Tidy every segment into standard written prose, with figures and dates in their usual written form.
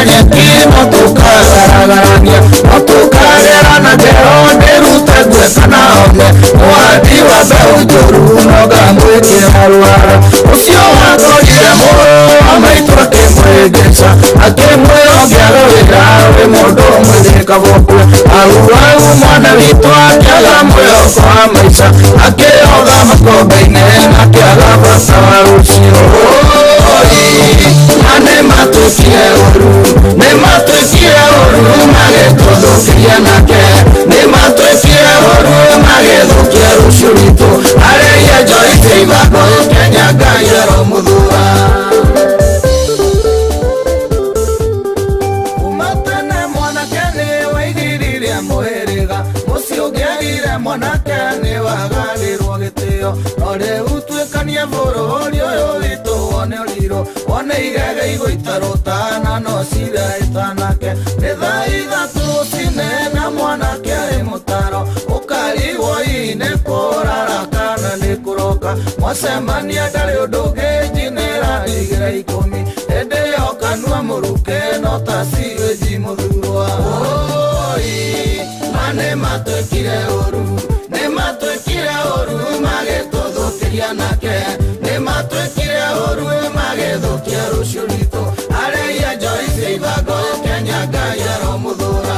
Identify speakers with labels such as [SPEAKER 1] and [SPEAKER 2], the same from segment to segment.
[SPEAKER 1] nyeki no tũkagaragarania no tũkagera na ngero ndĩrute ngwe kana honge mũhandi wa mbeũ njũru no ngamwĩkĩra rwara ũcio wakorire mũrũ wa maitũ akĩmwĩgĩca akĩmwĩra ũngĩaga wĩra wĩ mũndũ mwĩthĩ kabokwe au mwana witũ akĩaga mwĩhoko wa maica akĩoga makombe-inĩ na akĩaga bata wa rũciũ. Na nĩmatwĩkire ũru nĩmatwĩkire ũru magĩtũthũkĩria nake nĩmatwĩkire ũru magĩthũkia rũciũ rwitũ arĩia njohi cia ibango Kenya Ngai aromũthũra. Kuma tene mwanake nĩwaigiririe mũhĩrĩga mũciĩ ũngĩagire mwanake nĩwagagĩrwo gĩtĩo no rĩu tuĩkanie bũrũri ũyũ witũ wone ũrirũ wone igege igũita rũtana no cira ĩtanake nĩ thaa ithatũ rũcinĩ na mwanake arĩ mũtaro ũkarigwo hihi nĩ kũrara kana nĩ kũroka mwacemania ndarĩ ũndũ ũngĩ njinĩra igĩra ikũmi hĩndĩ ĩyo kanua mũruke no ta ciwĩnji mũthurwa. Ma nĩmatwĩkire ũru nĩmatwĩkire ũru magĩtũthũkĩria nake nĩmatwĩkire ũru magĩthũkia rũciũ rwitũ arĩia njohi cia ibango Kenya Ngai aromũthũra.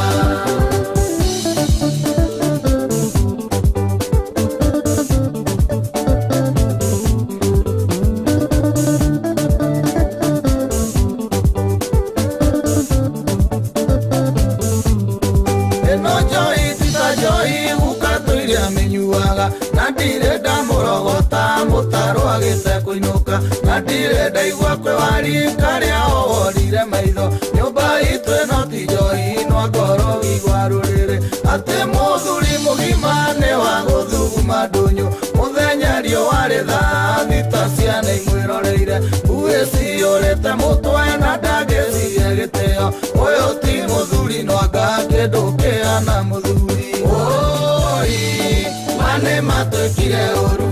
[SPEAKER 1] Ĩno njohi ti ta njohi guka tũiria mĩnyuaga na ndirĩ ndamũrogota mũtaro agĩte kũinũka na ndirĩ ndaigua kwĩ warika rĩa oworire maitho nyũmba itũ ĩno ti njohi no ngoro igwa rũrĩrĩ atĩ mũthuri mũgima nĩ wa gũthuguma ndũnyũ mũthenya riũa rĩ thaa thita ciana imwĩroreire mbuĩ ciyũrĩte mũtwe na ndangĩcihe gĩtĩo ũyũ ti mũthuri no anga kĩndũ kĩhana mũthuri. Ma nĩmatwĩkire ũru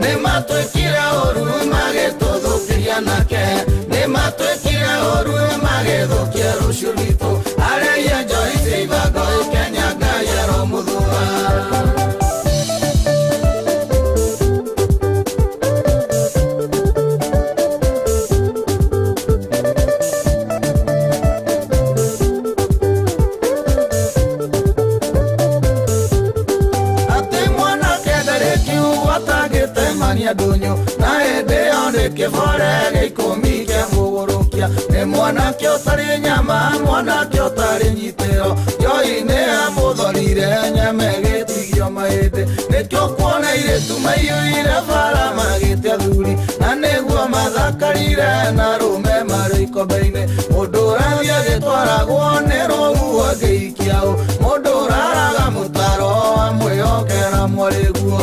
[SPEAKER 1] nĩmatwĩkire ũru magĩtũthũkĩria nake nĩmatwĩkire ũru magĩthũkia rũciũ rwitũ arĩia njohi cia ibango Kenya Ngai aromũthũra. Atĩ mwanake ndarĩ kiugo atangĩtemania ndũnyũ na hĩndĩ ĩyo nĩ kĩbore gĩa ikũmi kĩa mũgũrũkia nĩ mwanake ũtarĩ nyama mwanake ũtarĩ nyitĩro njohi nĩ yamũthorire nyama ĩgĩtigio mahĩndĩ nĩkĩo kuona airĩtu maiyũire bara magĩte athuri na nĩguo mathakarire na arũme marĩ ikombe-inĩ mũndũ ũrathiĩ agĩtwaragwo nĩ rũhuho angĩikia ũ mũndũ ũraraga mũtaro amwĩhokera mwarĩguo.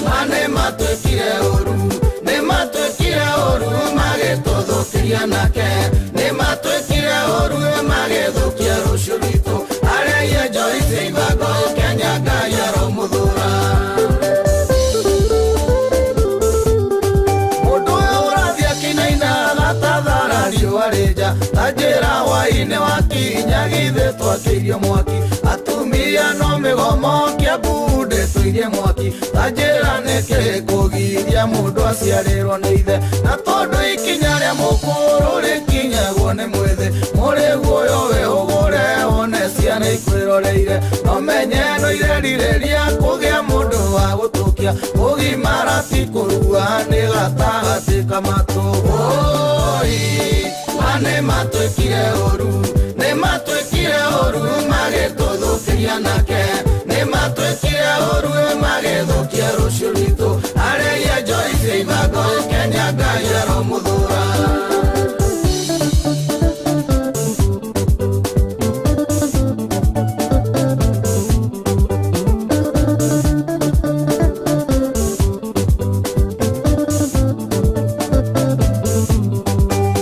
[SPEAKER 1] Ma nĩmatwĩkire ũru nĩmatwĩkire ũru magĩtũthũkĩria nake nĩmatwĩkire ũru magĩthũkia rũciũ rwitũ arĩia njohi cia ibango Kenya Ngai aromũthũra. Mũndũ ũyũ ũrathiĩ akĩinaina gatathara riũa rĩ nja ta njĩra hwaĩ-inĩ wakinya githĩ twakĩirio mwaki atumia no mĩgomo Kĩambu ndĩtũirie mwaki ta njĩra nĩkĩ kũgiria mũndũ aciarĩrwo nĩ ithe na tondũ ikinya rĩa mũkũrũ rĩkinyagwo nĩ mwĩthĩ mũrĩguo ũyũ wĩhũgũre wone ciana ikwĩroreire no menye no irerirĩria kũgĩa mũndũ wa gũtũkia kũgimara ti kũrua nĩ gatagatĩ ka matũ. Ma nĩmatwĩkire ũru nĩmatwĩkire ũru magĩtũthũkĩria nake nĩmatwĩkire ũru magĩthũkia rũciũ rwitũ arĩia njohi cia ibango Kenya Ngai aromũthũra.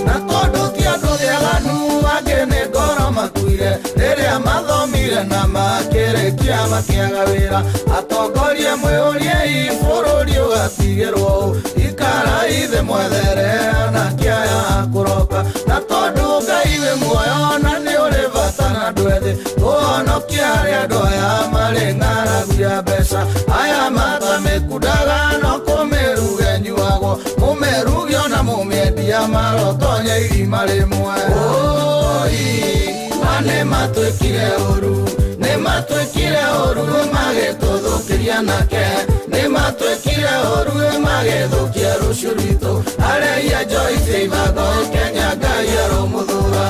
[SPEAKER 1] Na tondũ ti andũ aganu angĩ nĩ ngoro makuire rĩrĩa mathomire na makĩrĩkia makĩaga wĩra atongoria mwĩũriei bũrũri ũgatigĩrwo ũũ ikara ithe mwethere anake aya kũroka na tondũ Marotonya irima rĩmwe. Oi, ma nĩ matwĩkire ũru, nĩ matwĩkire ũru, magĩtũthũkĩria nake, nĩ matwĩkire ũru, magĩthũkia rũciũ rwitũ. Arĩia Joyce Ibango Kenya Ngai aromũthũra.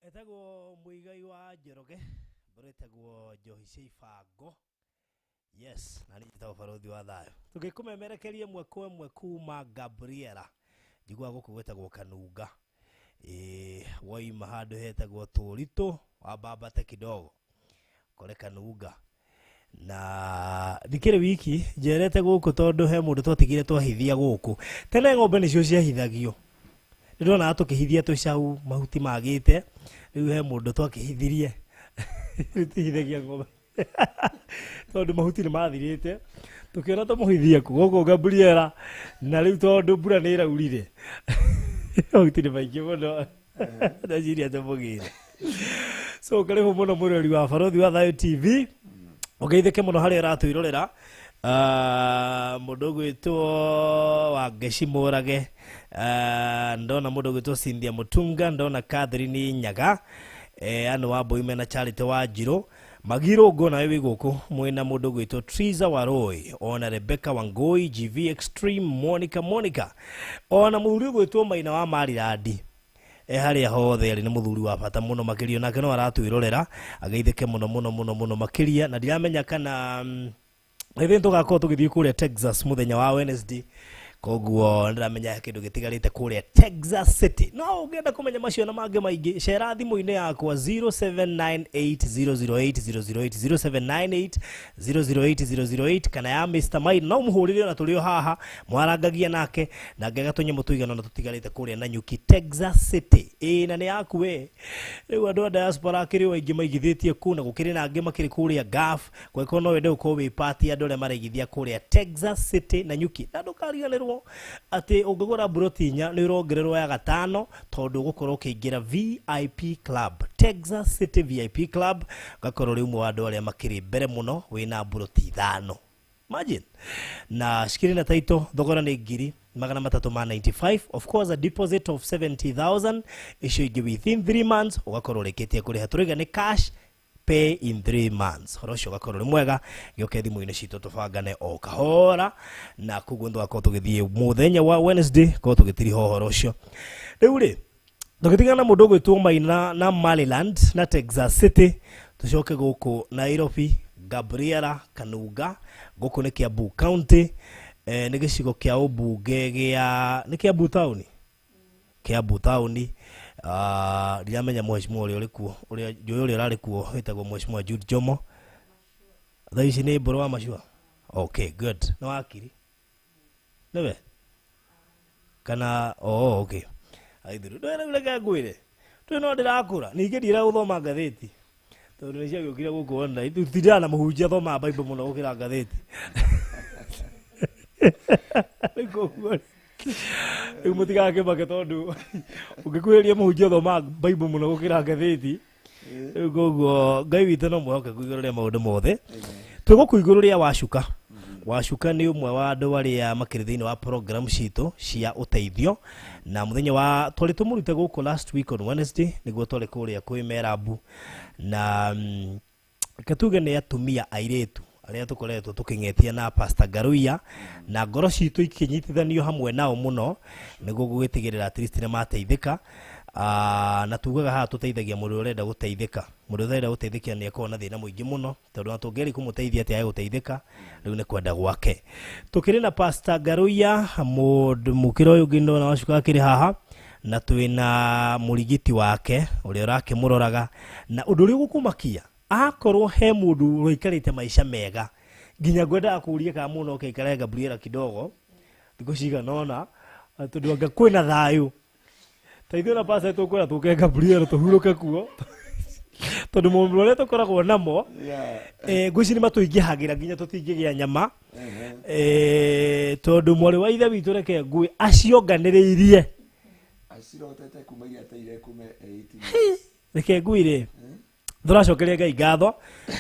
[SPEAKER 2] Etagwo Muigai wa Njoroge, mbũrũ ĩtagwo Njohi cia Ibango. Yes, na niĩ njĩtagwo Barothi wa Thayũ. Tũgĩkũmemerekeria ĩmwe kwa ĩmwe kuma Gabriela. Njiguaga gũkũ gwĩtagwo Kanunga. Ĩĩ, woima handũ hetagwo Tũritũ, wambambate kidogo kore Kanunga. Na ndikĩrĩ wiki njerete gũkũ tondũ he mũndũ twatigire twahithia gũkũ. Tene ng'ombe nĩcio ciahithagio. Nĩndonaga tũkĩhithia tũcau mahuti magĩte, rĩu he mũndũ twakĩhithirie. Rĩu tũhithagia ng'ombe tondũ mahuti nĩ mathirĩte, tũkĩona tũmũhithie kũ gũkũ Gabriela, na rĩu tondũ mbura nĩ ĩraurire mahuti nĩ maingĩ mũno, ndeciria tũmũgĩre. So karibu mũno mũrori wa Barothi wa Thayũ TV, ũgeithĩke mũno harĩa ũratwĩrorera. Mũndũ ũgwĩtwo Wangeci Mũrage, ndona mũndũ ũgwĩtwo Cynthia Mũtunga, ndona Catherine Nyaga, Anne Wambui mena Charity Wanjirũ, Magirũngũ nawe wĩ gũkũ mwĩna mũndũ ũgwĩtwo Triza Waroi, ona Rebecca Wangui, GV Extreme, Monica Monica, ona mũthuri ũgwĩtwo Maina wa Marirandi. Harĩa hothe arĩ nĩ mũthuri wa bata mũno makĩria, nake no aratwĩrorera, ageithĩke mũno mũno mũno mũno makĩria, na ndiramenya kana ithuĩ tũgakorwo tũgĩthiĩ kũrĩa Texas mũthenya wa Wednesday, koguo ndĩramenya kĩndũ gĩtigarĩte kũrĩa Texas City. No ũngĩenda kũmenya macio na mangĩ maingĩ, cera thimũ-inĩ yakwa 0798008008, 0798008008, kana ya Mr. Maina, no mũhũrĩre ona tũrĩ o haha mwarangagia nake, na ngega tũnyamũ tũigana na tũtigarĩte kũrĩa Nanyuki Texas City. Ĩĩ, na nĩ yaku we. Rĩu andũ a diaspora akĩrĩ o aingĩ maigithĩtie kũu, na gũkĩrĩ na angĩ makĩrĩ kũrĩa Gulf. Gweko no wende gũkorwo wĩ part ya andũ arĩa maraigithia kũrĩa Texas City Nanyuki. Na ndũkariganĩrwo atĩ ũngĩgũra mburoti inya nĩ ũrongererwo ya gatano, tondũ ũgũkorwo ũkĩingĩra VIP Club, Texas City VIP Club, ũgakorwo ũrĩ ũmwe wa andũ arĩa makĩrĩ mbere mũno wĩna mburoti ithano. Imagine. Na cikĩrĩ na title, thogora nĩ ngiri magana matatũ ma 95, of course a deposit of 70,000, icio ingĩ within 3 months ũgakorwo ũrĩkĩtie kũrĩha. Tũraiga nĩ cash pay in 3 months. Horo ũcio ũgakorwo ũrĩ mwega, gĩũke thimũ-inĩ citũ tũbangane o kahora, na koguo tũgakorwo tũgĩthiĩ mũthenya wa Wednesday, korwo tũgĩtiriha ũhoro ũcio. Rĩu rĩ, tũgĩtigana na mũndũ ũgwĩtwo Maina na Maryland na Texas City, tũcoke gũkũ Nairobi, Gabriela Kanunga, gũkũ nĩ Kiambu County, nĩ gĩcigo kĩa ũmbunge gĩa, nĩ Kiambu Town? Kiambu Town. Ndiramenya mheshimiwa ũrĩa ũrĩ kuo, ũrĩa njũĩ ũrĩa ũrarĩ kuo wĩtagwo Mheshimiwa Jude Jomo. Thaa ici nĩ Mbũrũ wa Machua. Okay, good. Nĩ wakiri? Nĩwe? Kana, oh, okay. Aithiru. Ndũĩ rĩu reke ngwĩre. Ndũĩ no ndĩrakũra. Ningĩ ndiĩra gũthoma ngathĩti. Tondũ nĩ ciagĩũkire gũkũ online. Tũtindaga na mũhunjia athomaga Bible mũno gũkĩra ngathĩti. Rĩu koguo rĩu mũtigakĩmake tondũ ũngĩkuhĩrĩria mũhunjia athomaga Bible mũno gũkĩra ngathĩti. Rĩu koguo Ngai witũ no mwĩhokeku igũrũ rĩa maũndũ mothe. Twĩ gũkũ igũrũ rĩa Wacuka. Wacuka nĩ ũmwe wa andũ arĩa makĩrĩ thĩinĩ wa program citũ cia ũteithio, na mũthenya wa twarĩ tũmũrute gũkũ last week on Wednesday nĩguo twarĩ kũrĩa kwĩ Merabu, na reke tuge nĩ atumia airĩtu arĩa tũkoretwo tũkĩng'etia na Pastor Ngaruiya, na ngoro citũ ikĩnyitithanio hamwe nao mũno nĩguo gũgĩtigĩrĩra at least nĩ mateithĩka. Na tugaga haha tũteithagia mũndũ ũrĩa ũrenda gũteithĩka. Mũndũ ũrĩa ũrenda gũteithĩka nĩ akoragwo na thĩna mũingĩ mũno, tondũ ona tũngĩgeria kũmũteithia atĩa agũteithĩka, rĩu nĩ kwenda gwake. Tũkĩrĩ na Pastor Ngaruiya, mũndũ mũkĩra ũyũ ũngĩ ndona Wacuka akĩrĩ haha, na twĩna mũrigiti wake ũrĩa ũrakĩmũroraga, na ũndũ ũrĩa ũgũkũmakia akorwo he mũndũ ũraikarĩte maica mega, nginya ngwendaga kũũria kana mũndũ no aikare Gabriela kidogo thikũ cigana ũna, tondũ anga kwĩna thayũ ta ithuĩ na pastor tũkwĩra tũke Gabriela tũhurũke kuo, tondũ maũndũ marĩa tũkoragwo namo ngwĩciria nĩ matũingĩhagĩra nginya tũtingĩgĩa nyama, tondũ mwarĩ wa ithe witũ reke ngui acionganĩrĩirie
[SPEAKER 3] Acirotete kuma iria ateire kuma 18.
[SPEAKER 2] Reke ngui rĩ tũracokeria Ngai ngatho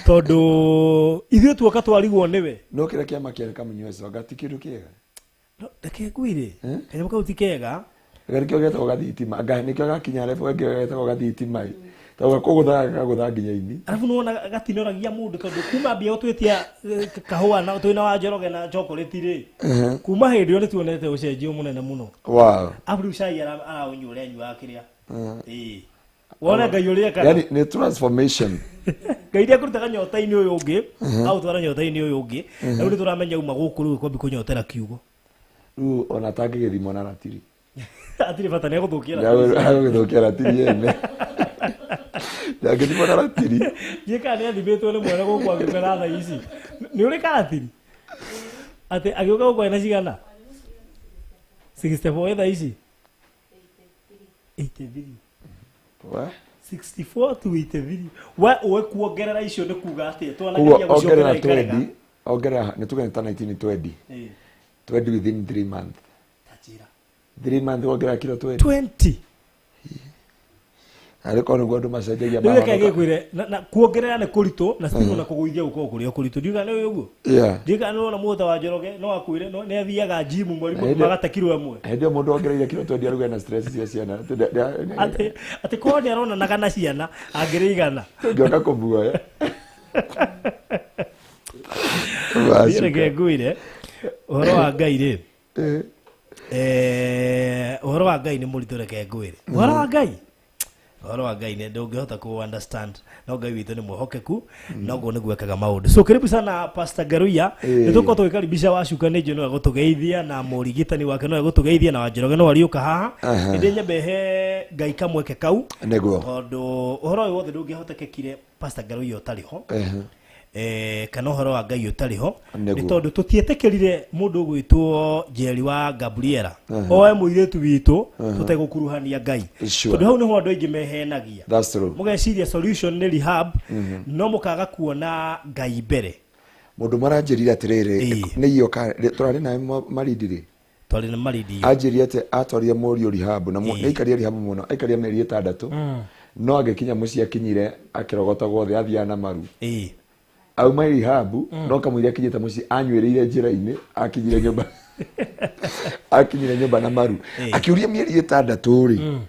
[SPEAKER 2] tondũ ithuĩ tuoka twarigwo nĩwe.
[SPEAKER 3] No kĩrĩa kĩama kĩarĩ kamunyua anga ti kĩndũ kĩega.
[SPEAKER 2] No, reke ngui rĩ kanyamũ kau ti kega.
[SPEAKER 3] Anga nĩkĩo getagwo gathitima, anga nĩkĩo gakinya level ĩngĩ getagwo gathitima ĩ, tondũ gakũgũthaga gakagũtha nginya ini.
[SPEAKER 2] Arabu nĩwona gatinoragia mũndũ, tondũ kuma mbia gũtwĩtia kahũa na twĩna wa Njoroge na chocolate rĩ, kuma hĩndĩ ĩyo nĩtuonete ũcenjio mũnene mũno. Arabu rĩu cai araũnyua ũrĩa anyuaga kĩrĩa. Ĩĩ. Wone Ngai ũrĩa ekaga.
[SPEAKER 3] Yani nĩ transformation.
[SPEAKER 2] Ngai iria akũrutaga nyota-inĩ ũyũ ũngĩ, aũtwara nyota-inĩ ũyũ ũngĩ. Rĩu nĩtũramenya uma gũkũ rĩu kwambi kũnyotera kiugo.
[SPEAKER 3] Rĩu ona atangĩgĩthimwo na ratiri.
[SPEAKER 2] Atirĩ bata, nĩegũthũkia ratiri.
[SPEAKER 3] Agũgĩthũkia ratiri ene. Ndangĩthimwo na ratiri.
[SPEAKER 2] Ndiũĩ kana nĩathimĩtwo nĩ mwene gũkũ agĩũka na thaa ici. Nĩ ũrĩ karatiri? Atĩ agĩũka gũkũ ena cigana? 64 ĩ thaa ici? 83.
[SPEAKER 3] We?
[SPEAKER 2] 64 to 83. We ũĩ kuongerera icio nĩ kuga atĩa?
[SPEAKER 3] Koguo
[SPEAKER 2] Twanageria
[SPEAKER 3] ongerera
[SPEAKER 2] gũciongerera ikarega.
[SPEAKER 3] 20, ongerera nĩ tuge nĩ ta 19 20. 20 within 3 months.
[SPEAKER 2] Ta njĩra.
[SPEAKER 3] 3 months wongerera kilo 20.
[SPEAKER 2] 20.
[SPEAKER 3] Arĩ korwo nĩguo andũ macenjagia
[SPEAKER 2] Rĩu reke
[SPEAKER 3] mahonoka.
[SPEAKER 2] ngĩkwĩre, na kuongerera nĩ kũritũ, na still ona kũgũithia gũkoragwo kũrĩ o kũritũ. Ndiũĩ kana nĩ ũĩ ũguo? Ndiũĩ kana nĩ ũrona mũndũ ta wa Njoroge, no akwĩre, no nĩ athiaga gym mweri
[SPEAKER 3] Hĩndĩ-
[SPEAKER 2] mũgima agate kiro ĩmwe.
[SPEAKER 3] Hĩndĩ ĩyo mũndũ ongereire kilo 20 aruge na stress cia ciana.
[SPEAKER 2] Atĩ korwo nĩ aronanaga na ciana, angĩrĩ igana.
[SPEAKER 3] Tũngĩoka kũmuoya.
[SPEAKER 2] Niĩ reke ngwĩre, ũhoro wa Ngai rĩ, ũhoro wa Ngai nĩ mũritũ, reke ngwĩre. Ũhoro wa Ngai? Ũhoro wa Ngai nĩ ndũngĩhota kũ understand, no Ngai witũ nĩ mwĩhokeku, noguo nĩguo ekaga maũndũ. So karibu sana Pastor Ngaruiya. Nĩ tũkorwo tũgĩkaribisha Wacuka, nĩ njũĩ no egũtũgeithia, na mũrigitani wake no egũtũgeithia, na Wanjoroge no ariũka haha. Ĩndĩ nyambe he Ngai kamweke kau,
[SPEAKER 3] Nĩguo.
[SPEAKER 2] tondũ ũhoro ũyũ wothe ndũngĩhotekekire Pastor Ngaruiya ũtarĩ ho, kana ũhoro wa Ngai ũtarĩ ho. Nĩ tondũ tũtietĩkĩrire mũndũ ũgwĩtwo Njeri wa Gabriela oe mũirĩtu witũ tũtegũkuruhania Ngai. Tondũ hau nĩho andũ aingĩ mehenagia.
[SPEAKER 3] That's true.
[SPEAKER 2] Mũgeciria solution nĩ rehab, no mũkaga kuona Ngai mbere.
[SPEAKER 3] Mũndũ maranjĩrire atĩrĩrĩ, nĩ iyo tũrarĩ nawe Marindi rĩ?
[SPEAKER 2] Twarĩ na Marindi.
[SPEAKER 3] Anjĩrire atĩ atwarire mũriũ rehab, na nĩ aikarire rehab mũno, aikarire mĩeri 6, no agĩkinya mũciĩ akinyire akĩrogotagwo thĩ, athiaga na maru. Auma rehab, no kamũira akinyĩte mũciĩ anyuĩrĩire njĩra-inĩ, akinyire nyũmba. Akinyire nyũmba na maru. Akĩũria mĩeri 6 rĩ.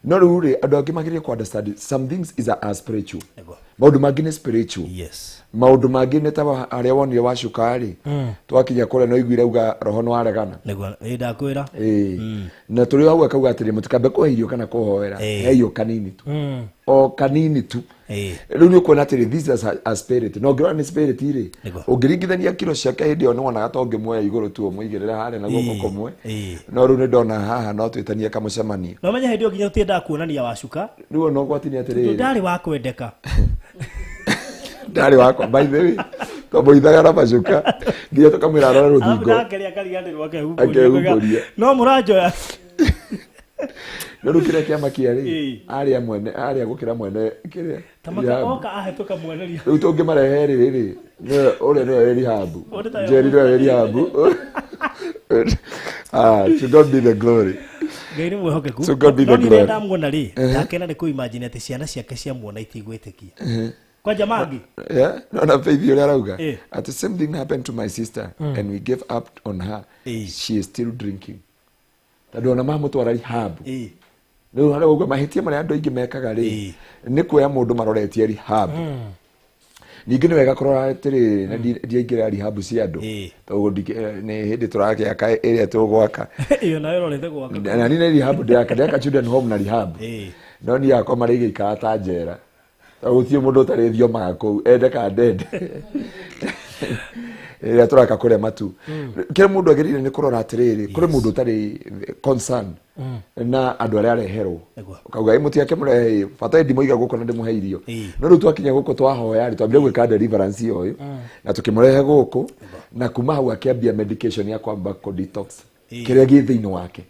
[SPEAKER 3] No rĩu rĩ, andũ angĩ magĩrĩire kũ understand some things is a spiritual. Maũndũ mangĩ nĩ spiritual. Maũndũ mangĩ nĩ ta harĩa wonire Wacuka rĩ, twakinya kũrĩa no iguire auga roho nĩ waregana.
[SPEAKER 2] Nĩguo, ĩ ndakwĩra.
[SPEAKER 3] Na tũrĩ hau akauga atĩrĩ, mũtikambe kũhe irio kana kũhoera, heio kanini tu. O kanini tu. Rĩu nĩ ũkuona atĩrĩ, this is a spirit. Na ũngĩrora nĩ spirit rĩ, ũngĩringithania kiro ciake hĩndĩ ĩyo nĩ wonaga ta ũngĩmuoya igũrũ tu ũmũigĩrĩre harĩa na guoko kũmwe. No rĩu nĩ ndona haha no twĩtanie kamũcemanio.
[SPEAKER 2] No menye hĩndĩ ĩyo nginya tũtiendaga kuonania Wacuka.
[SPEAKER 3] Rĩu ona ũgwati nĩ atĩrĩrĩ.
[SPEAKER 2] Tondũ ndarĩ wa kwendeka.
[SPEAKER 3] Ndarĩ wakwa, by the way. Twamũithaga na macuka nginya tũkamwĩra arore rũthingo.
[SPEAKER 2] Arabu nake akariganĩrwo akehumburia.
[SPEAKER 3] Akehumburia.
[SPEAKER 2] No mũranjoya.
[SPEAKER 3] No rĩu kĩrĩa kĩamakia rĩ, arĩa mwene, arĩa gũkĩra mwene kĩrĩa.
[SPEAKER 2] Tamaka
[SPEAKER 3] Rehab.
[SPEAKER 2] oka ahĩtũka mweneria.
[SPEAKER 3] Rĩu tũngĩmarehe rĩ rĩ, nĩwe ũrĩa nĩwe wĩ rehab.
[SPEAKER 2] Ũndũ ta
[SPEAKER 3] Njeri nĩwe wĩ rehab. To God be the glory.
[SPEAKER 2] Ngai nĩ mwĩhokeku.
[SPEAKER 3] To God be the
[SPEAKER 2] No niĩ rĩrĩa
[SPEAKER 3] glory.
[SPEAKER 2] ndamuona rĩ, ndakena nĩ kũ imagine atĩ ciana ciake ciamuona itigwĩtĩkia. Kwanja mangi.
[SPEAKER 3] Yeah, no, na Faith ũrĩa arauga
[SPEAKER 2] Eh.
[SPEAKER 3] at the same thing happened to my sister and we gave up on her.
[SPEAKER 2] Eh.
[SPEAKER 3] She is still drinking, tondũ ona mamũtwara rehab, rĩu harĩa ũguo mahĩtia marĩa andũ aingĩ mekaga rĩ, nĩ kuoya mũndũ maroretie rehab. Ningĩ nĩ wega kũrora atĩrĩrĩ, na ndiaingĩra rehab cia andũ, tondũ nĩ hĩndĩ tũrakĩaka ĩrĩa tũgwaka.
[SPEAKER 2] Iyo nayo rorete gwaka.
[SPEAKER 3] Na niĩ nĩ rehab ndĩraka, ndĩraka children home na rehab. No niĩ yakwa marĩa igĩikara ta njera, tondũ gũtirĩ mũndũ ũtarĩ thiomaga kũu, ende kana ndende, ĩrĩa tũraka kũrĩa matu. Kĩrĩa mũndũ agĩrĩire nĩ kũrora atĩrĩrĩ, kũrĩ mũndũ ũtarĩ concern na andũ arĩa areherwo. Ũkauga, "Ĩ, mũtiake mũrehe bata ĩ ndimũiga gũkũ na ndĩmũhe irio." No rĩu twakinya gũkũ, twahoya rĩ, twambire gwĩka deliverance ũyũ na tũkĩmũrehe gũkũ, na kuma hau akĩambia medication ya kwamba kũ detox kĩrĩa gĩ thĩinĩ wake,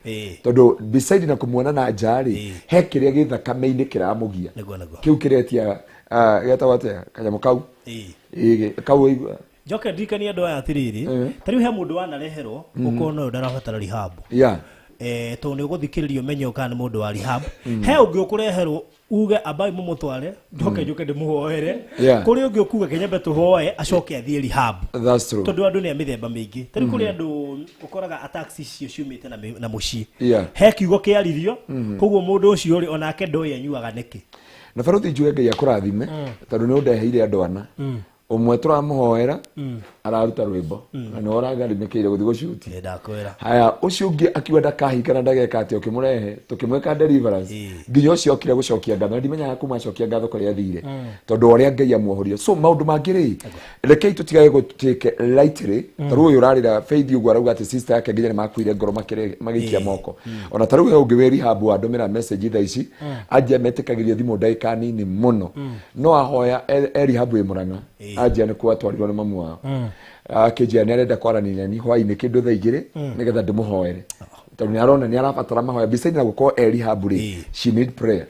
[SPEAKER 3] tondũ beside na kũmuona na nja rĩ, he kĩrĩa gĩ thakame-inĩ kĩramũgia.
[SPEAKER 2] Nĩguo, nĩguo.
[SPEAKER 3] Kĩu kĩretia, ah, getagwo atĩa kanyamũ kau? Kau waigua?
[SPEAKER 2] Njoke ndirikanie andũ aya atĩrĩrĩ, ta rĩu he mũndũ wanareherwo ũkona ũyũ ndarabatara rehab, tondũ nĩ ũgũthikĩrĩria ũmenye kana nĩ mũndũ wa rehab. He ũngĩ ũkũreherwo uge ambai mũmũtware, njoke njũke ndĩmũhoere. Kũrĩ ũngĩ ũkuga kenyambe tũhoe, acoke athiĩ rehab.
[SPEAKER 3] That's true.
[SPEAKER 2] Tondũ andũ nĩ a mĩthemba mĩingĩ. Ta rĩu kũrĩ andũ ũkoraga attacks icio ciumĩte na mũciĩ. He kiugo kĩaririo, koguo mũndũ ũcio rĩ, onake ndoĩ anyuaga nĩkĩ.
[SPEAKER 3] Na barothi, njuge Ngai akũrathime, tondũ nĩ ũndeheire andũ ana. Ũmwe tũramũhoera, araruta rwĩmbo na nĩ ũragarimĩkĩire gũthiĩ gũcuti.
[SPEAKER 2] Ĩ, ndakwĩra.
[SPEAKER 3] Haya, ũcio ũngĩ akiuga ndakahika na ndageka atĩa, ũkĩmũrehe tũkĩmwĩka deliverance, nginya ũcio okire gũcokia ngatho, na ndimenyaga kuma acokia ngatho kũrĩa athire, tondũ ũrĩa Ngai amuohorire. So maũndũ mangĩ rĩ, rekei tũtigage gũtake lightly. Ta rĩu ũyũ ũrarĩra, Faith, ũguo arauga atĩ sister yake nginya nĩ makuire ngoro magĩikia moko. Ona ta rĩu he ũngĩ wĩ rehab wandũmĩra message thaa ici, anjia metĩkagĩrio thimũ ndagĩka nini mũno, no ahoya e rehab ĩ Mũrang'a. Anjia nĩ kuo atwarirwo nĩ mamu wao, akĩnjĩra nĩ arenda kwaranĩria ni hwainĩ kĩndũ thaa 2, nĩgetha ndĩmũhoere, tondũ nĩ arona nĩ arabatara mahoya. Beside na gũkorwo e rehab rĩ, she need prayer.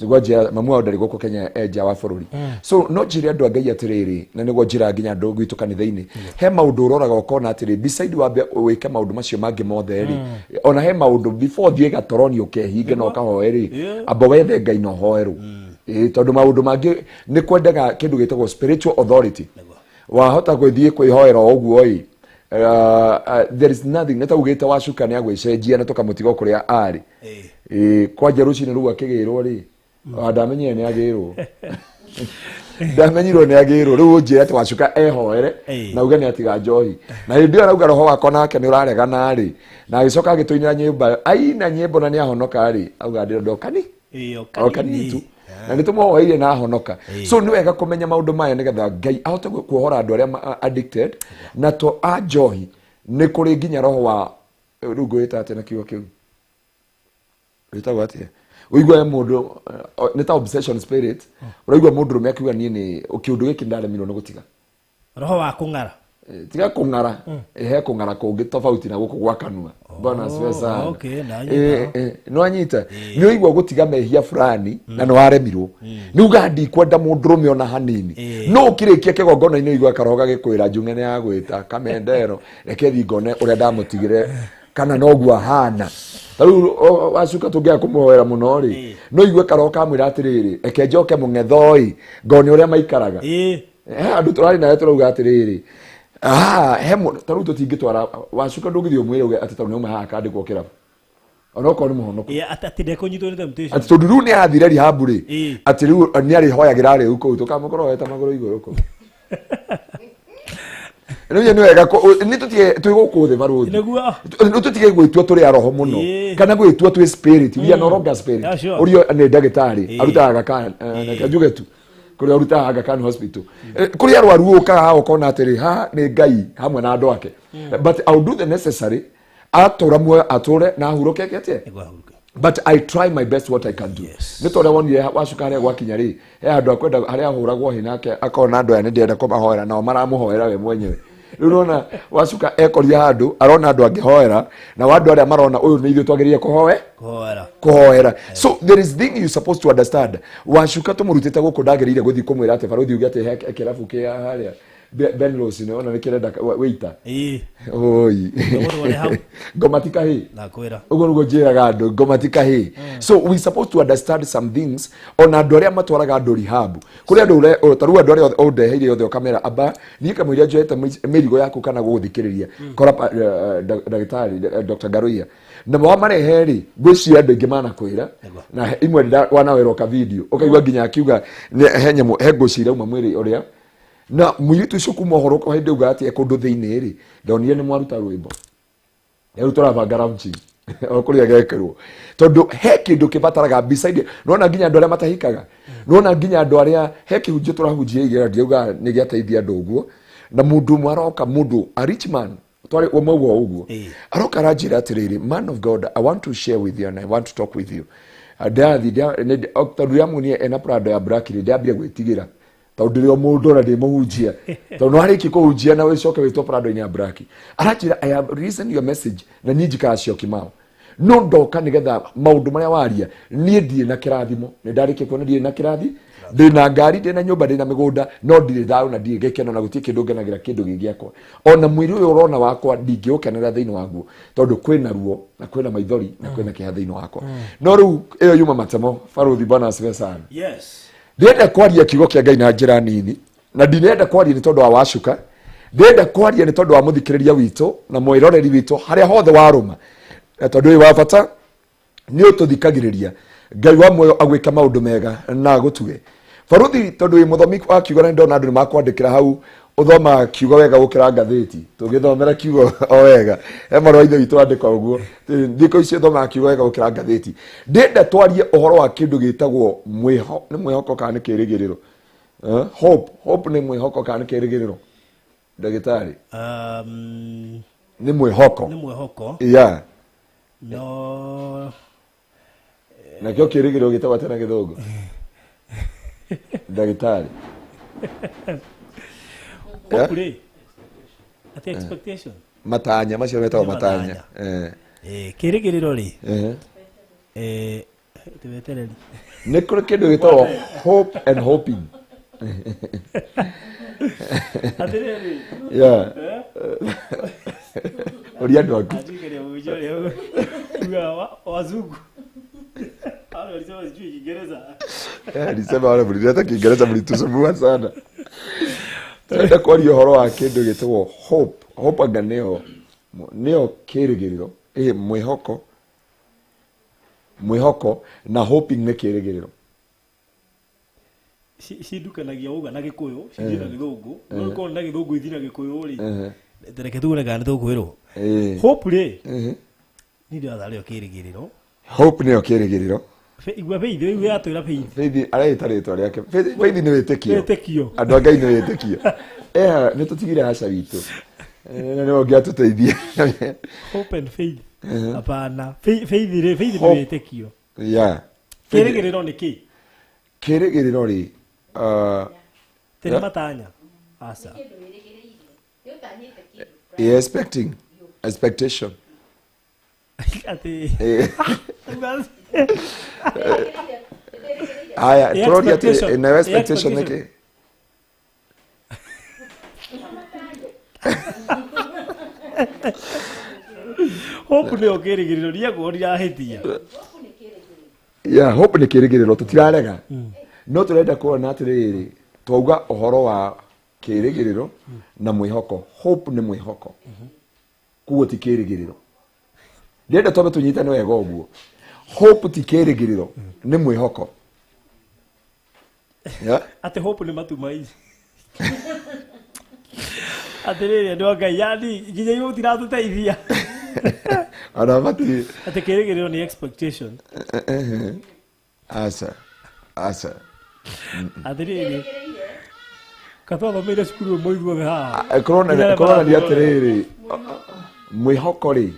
[SPEAKER 3] Nĩguo njĩra mamu wao ndarĩ gũkũ Kenya, e nja wa bũrũri. So no njĩre andũ a Ngai atĩrĩrĩ, na nĩguo njĩra nginya andũ gwitũ kanitha-inĩ, he maũndũ ũroraga ũkona atĩrĩ, beside wambe wĩke maũndũ macio mangĩ mothe rĩ, ona he maũndũ before ũthiĩ gatoroni ũkehinge na ũkahoe rĩ, amba wethe Ngai na ũhoerwo. Ĩĩ, tondũ maũndũ mangĩ nĩ kwendaga kĩndũ gĩtagwo spiritual authority. Wahota gwĩthiĩ kwĩhoera o ũguo ĩ, there is nothing nĩ ta ugĩte wacuka nĩ agwĩcenjia na tũkamũtiga o kũrĩa arĩ. Ĩĩ, kwanja rũcinĩ rũu akĩgĩrwo rĩ, ndamenyire nĩ agĩrwo, ndamenyirwo nĩ agĩrwo. Rĩu ũnjĩre atĩ wacuka ehoere na uge nĩ atiga njohi, na hĩndĩ ĩyo arauga roho wakwa nake nĩ ũraregana rĩ, na agĩcoka agĩtũinĩra nyĩmbo, aina nyĩmbo na nĩ ahonoka rĩ, auga ndĩrenda o kani
[SPEAKER 2] Ĩĩ,
[SPEAKER 3] o kanini tu, na nĩ tũmũhoeire na ahonoka. So nĩ wega kũmenya maũndũ maya nĩgetha Ngai ahote kuohora andũ arĩa addicted na to a njohi. Nĩ kũrĩ nginya roho wa, rĩu ngwĩta atĩa na kiugo kĩu wĩtagwo atĩa, ũigua he mũndũ, nĩ ta obsession spirit, ũraigua mũndũ rũme akiuga, "Niĩ nĩ kĩũndũ gĩkĩ ndaremirwo nĩ gũtiga."
[SPEAKER 2] Roho wa kũng'ara.
[SPEAKER 3] Tiga kũng'ara. He kũng'ara kũngĩ tofauti na gũkũ gwa kanua. Bwana asifiwe sana.
[SPEAKER 2] Okay, ndanyita.
[SPEAKER 3] No anyita nĩ ũigua gũtiga mehia fulani na nĩ waremirwo, nĩ uga ndikwenda mũndũrũme ona hanini. No ũkĩrĩkia kĩgongona-inĩ, ũigua karoho gagĩkwĩra, "Njung'e nĩ yagwĩta kamendero, reke thiĩ ngone ũrĩa ndamũtigire kana noguo ahana." Ta rĩu wacuka tũngĩaga kũmũhoera mũno rĩ, no igue karoho kamwĩra atĩrĩrĩ, "Reke njoke mũng'etho-ĩ, ngone ũrĩa maikaraga." He andũ tũrarĩ nawe tũrauga atĩrĩrĩ, ah, he ta rĩu tũtingĩtwara wacuka, ndũngĩthiĩ ũmwĩre uge atĩ tondũ nĩauma haha akandĩkwo kĩrabu, onokorwo nĩ mũhonoku.
[SPEAKER 2] Atĩ ndekũnyitwo nĩ temptation.
[SPEAKER 3] Atĩ tondũ rĩu nĩ athire rehab rĩ, atĩ rĩu nĩ arĩhoyagĩra rĩu kũu, tũkamũkorwo weta magũrũ igũrũ kũu. Rĩu nĩ wega nĩ tũtige twĩ gũkũ thĩ, barũthi. Nĩ tũtige gwĩtua tũrĩ a roho mũno kana gwĩtua twĩ spirit. We are no longer spirit. Ũrio nĩ ndagĩtarĩ arutaga Aga Khan, reke njuge tu kũrĩa ũrutaga Aga Khan Hospital. Kũrĩa arwaru ũkaga haha ũkona atĩrĩ, haha nĩ Ngai hamwe na andũ ake. But I'll do the necessary, atũra muoyo, atũre na ahurũke eke atĩa.
[SPEAKER 2] Nĩguo ahurũke.
[SPEAKER 3] But I try my best what I can do. Nĩ ta ũrĩa wonire wacuka harĩa gwakinya rĩ, he handũ akwenda harĩa ahũragwo hĩ nake akona andũ aya nĩ ndĩrenda kũmahoera, nao maramũhoera we mwenyewe. Rĩu nona wacuka ekoria handũ arona andũ angĩhoera, na andũ arĩa marona ũyũ nĩ ithuĩ twagĩrĩire kũhoe
[SPEAKER 2] Kũhoera.
[SPEAKER 3] Kũhoera. So there is thing you supposed to understand. Wacuka tũmũrutĩte gũkũ, ndagĩrĩire gũthiĩ kũmwĩra atĩ barũthi uge atĩ he kĩrabu kĩa harĩa. Ben Rose nĩ ona nĩ kĩrenda wĩita oi ngoma ti kahĩ
[SPEAKER 2] nakwĩra
[SPEAKER 3] ũguo nĩguo njĩraga andũ ngoma ti kahĩ. So we supposed to understand some things ona andũ arĩa matwaraga andũ rehab kũrĩ andũ ta rĩu andũ arĩa ũndeheire othe ũkamera amba niĩ kamũira njoete mĩrigo yaku kana gũgũthikĩrĩria kora ndagĩtarĩ Dr. Ngaruiya na wamarehe rĩ ngwĩciria andũ aingĩ manakwĩra na imwe wanawerwo ka video ũkaigua nginya akiuga he nyamũ he ngũci irauma mwĩrĩ ũrĩa na mũirĩtu ũcio kuma ũhoro hĩndĩ auga atĩ kũndũ thĩinĩ rĩ ndonire nĩ mwaruta rwĩmbo rĩu tũrabanga launching o kũrĩa gekĩrwo tondũ he kĩndũ kĩbataraga beside nona nginya andũ arĩa matahikaga nona nginya andũ arĩa he kĩhunjio tũrahunjia igera ndiauga nĩ gĩateithia andũ ũguo na mũndũ ũmwe aroka mũndũ a rich man twari ũmwe ũguo ũguo aroka aranjĩra atĩrĩrĩ, man of God, I want to share with you and I want to talk with you. Ndathi tondũ ndĩramuonia ena Prado ya black rĩ ndambire gwĩtigĩra tondũ ndĩrĩ o mũndũ ona ndĩ mũhunjia tondũ no arĩkie kũhunjia na ũcoke wĩtwo Prado-inĩ ya black. Aranjĩra I have listened your message na niĩ njikaraga Syokimau no ndoka nĩgetha maũndũ marĩa waria niĩ ndirĩ na kĩrathimo nĩ ndarĩkia kuona ndirĩ na kĩrathi ndĩ na ngari ndĩ na nyũmba ndĩ na mĩgũnda no ndirĩ thayũ na ndirĩ gĩkeno na gũtirĩ kĩndũ ngenagĩra kĩndũ gĩ gĩakwa ona mwĩrĩ ũyũ ũrona wakwa ndingĩũkenera thĩinĩ waguo tondũ kwĩna ruo na kwĩna maithori na kwĩna kĩeha thĩinĩ wakwa no rĩu ĩyo yuma matemo baruthi bwana asifiwe sana.
[SPEAKER 2] Yes,
[SPEAKER 3] ndĩrenda kwaria kiugo kĩa Ngai na njĩra nini na ndinenda kwaria nĩ tondũ wa wacuka ndĩrenda kwaria nĩ tondũ wa mũthikĩrĩria witũ na mwĩroreri witũ harĩa hothe warũma na tondũ ũyũ wa bata nĩ ũtũthikagĩrĩria Ngai wa muoyo agwĩka maũndũ mega na agũtue baruthi tondũ wĩ mũthomi wa kiugo na nĩndona andũ nĩ makwandĩkĩra hau ũthoma kiugo wega gũkĩra ngathĩti tũgĩthomera kiugo o wega he marũa ithe witũ andĩka ũguo thikũ ici ũthomaga kiugo wega gũkĩra ngathĩti ndĩrenda twarie ũhoro wa kĩndũ gĩtagwo mwĩho nĩ mwĩhoko kana nĩ kĩrĩgĩrĩro hope hope nĩ mwĩhoko kana nĩ kĩrĩgĩrĩro ndagĩtarĩ nĩ mwĩhoko
[SPEAKER 2] nĩ mwĩhoko
[SPEAKER 3] yeah
[SPEAKER 2] no
[SPEAKER 3] nakĩo kĩrĩgĩrĩro gĩtagwo atĩa na gĩthũngũ ndagĩtarĩ
[SPEAKER 2] hope rĩ atĩ expectation
[SPEAKER 3] matanya macio metagwo matanya
[SPEAKER 2] kĩrĩgĩrĩro rĩ tũwetereri
[SPEAKER 3] nĩ kũrĩ kĩndũ gĩtagwo hope and hoping
[SPEAKER 2] atĩrĩrĩ
[SPEAKER 3] yeah ũria andũ aku
[SPEAKER 2] wazungu walisema sijui Kiingereza
[SPEAKER 3] alisema wale mlileta Kiingereza mlitusumbua sana. Turenda kwaria ũhoro wa kĩndũ gĩtagwo hope hope anga nĩyo nĩyo kĩrĩgĩrĩro mwĩhoko mwĩhoko na hoping nĩ kĩrĩgĩrĩro
[SPEAKER 2] cindukanagia uga na gĩkũyũ cithiĩ na gĩthũngũ no korwo na gĩthũngũ ithiĩ na gĩkũyũ rĩ reke tuone kana nĩ tũkwĩrwo hope rĩ niĩ ndĩratha rĩo kĩrĩgĩrĩro
[SPEAKER 3] hope nĩyo kĩrĩgĩrĩro
[SPEAKER 2] igua Faith rĩu yatwĩra Faith
[SPEAKER 3] Faith areĩta rĩtwa rĩake Faith nĩ wĩtĩkio
[SPEAKER 2] wĩtĩkio
[SPEAKER 3] andũ a Ngai nĩ wĩtĩkio nĩ tũtigire aca witũ na nĩwe ũngĩatũteithia
[SPEAKER 2] hope and faith hapana Faith rĩ Faith nĩ wĩtĩkio
[SPEAKER 3] yeah
[SPEAKER 2] kĩrĩgĩrĩro nĩ kĩ
[SPEAKER 3] kĩrĩgĩrĩro rĩ
[SPEAKER 2] tene matanya aca
[SPEAKER 3] expecting expectation
[SPEAKER 2] atĩ
[SPEAKER 3] haya tũroria atĩ nayo expectation nĩ kĩ
[SPEAKER 2] hope nĩyo kĩrĩgĩrĩro niaguo ndirahĩtia
[SPEAKER 3] yeah hope nĩ kĩrĩgĩrĩro tũtirarega no tũrenda kuona atĩrĩrĩ twauga ũhoro wa kĩrĩgĩrĩro na mwĩhoko hope nĩ mwĩhoko koguo ti kĩrĩgĩrĩro ndĩrenda twambe tũnyitane wega ũguo hope ti kĩrĩgĩrĩro nĩ mwĩhoko
[SPEAKER 2] atĩ hope nĩ matumaini atĩrĩrĩ andũ a Ngai yani nginya inyuĩ mũtiratũteithia
[SPEAKER 3] ona matirĩ
[SPEAKER 2] atĩ kĩrĩgĩrĩro nĩ expectation
[SPEAKER 3] aca aca
[SPEAKER 2] atĩrĩrĩ katwathomeire cukuru ĩmwe ithuothe haha
[SPEAKER 3] kũronania atĩrĩrĩ mwĩhoko rĩ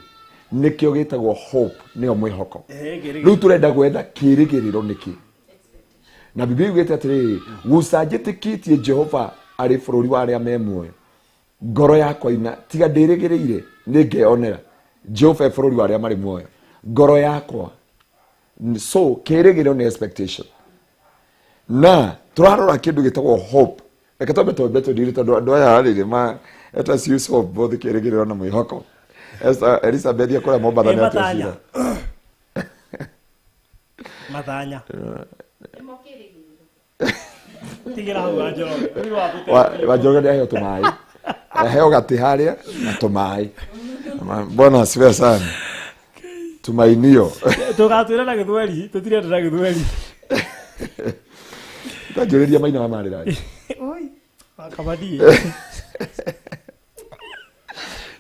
[SPEAKER 3] nĩkĩo gĩtagwo hope nĩyo mwĩhoko rĩu tũrenda gwetha kĩrĩgĩrĩro nĩkĩ na Biblia yugĩte atĩrĩrĩ guca njĩtĩkĩtie Jehova arĩ bũrũri wa arĩa me muoyo ngoro yakwa ina tiga ndĩrĩgĩrĩire nĩ ngeyonera Jehova e bũrũri wa arĩa marĩ muoyo ngoro yakwa so kĩrĩgĩrĩro nĩ expectation na tũrarora kĩndũ gĩtagwo hope Reke twambe twambe tũndiri tondũ andũ aya rĩrĩ ma let us use hope both kĩrĩgĩrĩro na mwĩhoko. Esther Elizabeth akũrĩa Mombatha
[SPEAKER 2] Ĩ,
[SPEAKER 3] nĩ atua
[SPEAKER 2] matanya.
[SPEAKER 3] cira.
[SPEAKER 2] Matanya.
[SPEAKER 4] Nĩmo kĩrĩgĩrĩro.
[SPEAKER 2] Tigĩra hau wa Njoroge. Rĩu watũte.
[SPEAKER 3] Wanjoroge nĩ aheo tũmaĩ. Aheo gatĩ harĩa na tũmaĩ. Bwana asifiwe sana. Tumainio.
[SPEAKER 2] Tũgatwĩra na gĩthweri, tũtirenda na gĩthweri.
[SPEAKER 3] Tanjũrĩria maina wa marĩra.
[SPEAKER 2] Oi. Wakabadi.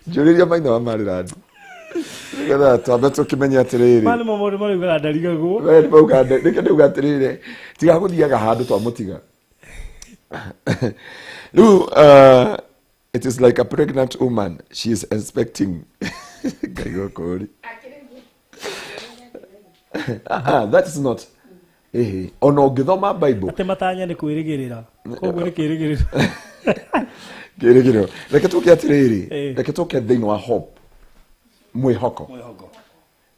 [SPEAKER 3] Njũrĩria maina wa marĩra. Nĩgetha twambe tũkĩmenye atĩrĩrĩ.
[SPEAKER 2] Mani mo mũndũ maraugaga ndarigagwo.
[SPEAKER 3] We nĩ mauga nĩkĩo ndauga atĩrĩrĩ tiga gũthiaga handũ twamũtiga. Rĩu it is like a pregnant woman she is expecting. Ngai gũkũ rĩ. Ah, that is not. Ĩhĩ, ona ũngĩthoma Bible
[SPEAKER 2] Atĩ matanya nĩ kwĩrĩgĩrĩra. Koguo nĩ kĩrĩgĩrĩro.
[SPEAKER 3] kĩrĩgĩrĩro. Reke tũke atĩrĩrĩ,
[SPEAKER 2] Ĩĩ.
[SPEAKER 3] reke tũke thĩinĩ wa hope, mwĩhoko.
[SPEAKER 2] Mwĩhoko.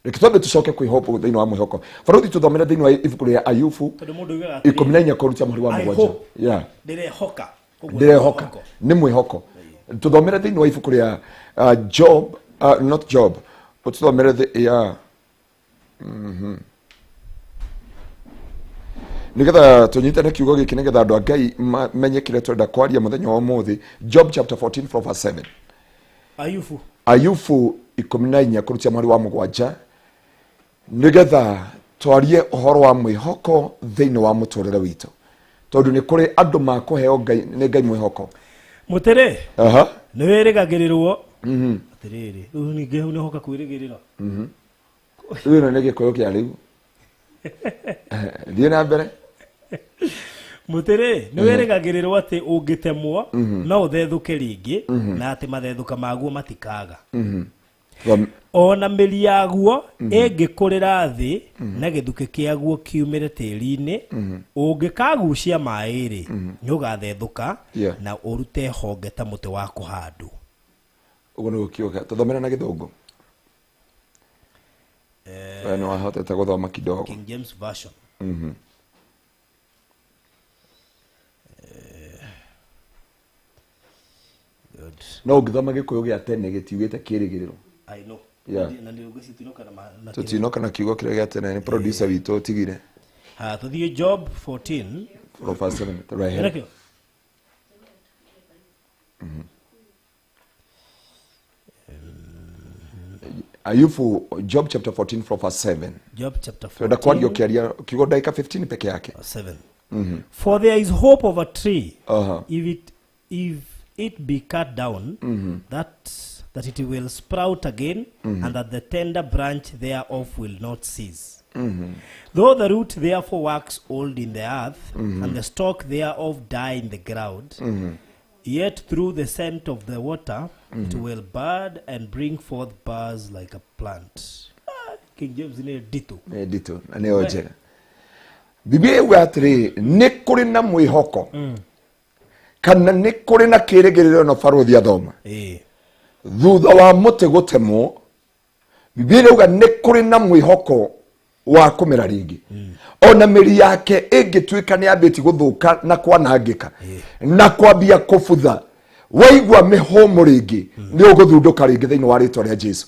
[SPEAKER 3] Reke twambe tũcoke kwĩ hope thĩinĩ wa mwĩhoko. Barothi tũthomere thĩinĩ wa ibuku rĩa Ayubu
[SPEAKER 2] Tondũ mũndũ augaga atĩrĩrĩ,
[SPEAKER 3] 14 kũruta mũhari wa
[SPEAKER 2] I
[SPEAKER 3] mũgwanja.
[SPEAKER 2] hope.
[SPEAKER 3] Yeah.
[SPEAKER 2] Ndĩrehoka. Koguo nĩ
[SPEAKER 3] Ndĩrehoka
[SPEAKER 2] mwĩhoko.
[SPEAKER 3] nĩ mwĩhoko. Tũthomere thĩinĩ wa ibuku rĩa Job, not Job, ũtũthomere yeah. Nĩgetha tũnyitane kiugo gĩkĩ nĩgetha andũ a Ngai mamenye kĩrĩa tũrenda kwaria mũthenya wa ũmũthĩ. Job chapter 14 from verse 7.
[SPEAKER 2] Ayubu.
[SPEAKER 3] Ayubu 14 kũrutia mweri wa mũgwanja nĩgetha twarie ũhoro wa mwĩhoko thĩinĩ wa mũtũrĩre witũ tondũ nĩ kũrĩ andũ makũheo Ngai nĩ Ngai mwĩhoko.
[SPEAKER 2] Mũtĩrĩ.
[SPEAKER 3] Aha.
[SPEAKER 2] Nĩ wĩrĩgagĩrĩrwo. Atĩrĩrĩ, rĩu ningĩ hau nĩhoka kwĩrĩgĩrĩra.
[SPEAKER 3] Rĩu ĩno nĩ gĩkũyũ kĩa rĩu. Thiĩ na mbere.
[SPEAKER 2] Mũtĩrĩ, nĩ wĩrĩgagĩrĩrwo atĩ ũngĩtemwo no ũthethũke rĩngĩ na atĩ mathethũka maguo matikaga. Ona mĩri yaguo ĩngĩkũrĩra thĩ na gĩthukĩ kĩaguo kiumĩre tĩri-inĩ, ũngĩkagucia maĩ rĩ, nĩ ũgathethũka na ũrute honge ta mũtĩ wa kũhandwo.
[SPEAKER 3] Ũguo nĩguo kiugo kĩa tũthomere na gĩthũngũ. We nĩ wahotete gũthoma kidogo.
[SPEAKER 2] King James Version. Good.
[SPEAKER 3] No ũngĩthoma gĩkũyũ gĩa tene gĩtiugĩte kĩrĩgĩrĩro.
[SPEAKER 2] I know.
[SPEAKER 3] Yeah.
[SPEAKER 2] Na nĩ ũgwĩciria tũtinoka na na
[SPEAKER 3] Tũtinoka na kiugo kĩrĩa gĩa tene nĩ producer witũ ũtigire.
[SPEAKER 2] Ha, tũthiĩ Job 14.
[SPEAKER 3] From verse 7. Right here.
[SPEAKER 2] Ĩrakĩo?
[SPEAKER 3] Ayubu, Job chapter 14 from verse 7.
[SPEAKER 2] Job chapter
[SPEAKER 3] Twenda kwaria
[SPEAKER 2] 14
[SPEAKER 3] ũkĩaria kiugo ndagĩka 15 peke yake.
[SPEAKER 2] 7. For there is hope of a tree, if it be cut down, that it will sprout again, and that the tender branch thereof will not cease. Though the root therefore wax old in the earth, and the stalk thereof die in the ground, yet through the scent of the water it will bud and bring forth buds like a plant. King James nĩ nditũ.
[SPEAKER 3] Nĩ nditũ na nĩyo njega. Biblia yuga atĩrĩrĩ, nĩ kũrĩ na mwĩhoko kana nĩ kũrĩ na kĩrĩgĩrĩro no barũthi athoma. Thutha wa mũtĩ gũtemwo, Biblia ĩrauga nĩ kũrĩ na mwĩhoko wa kũmera rĩngĩ. Ona mĩri yake ĩngĩtuĩka nĩ yambĩtie gũthũka na kwanangĩka na kwambia kũbutha, waigua mĩhũmũ rĩngĩ nĩ ũgũthundũka rĩngĩ thĩinĩ wa rĩtwa rĩa Jesu.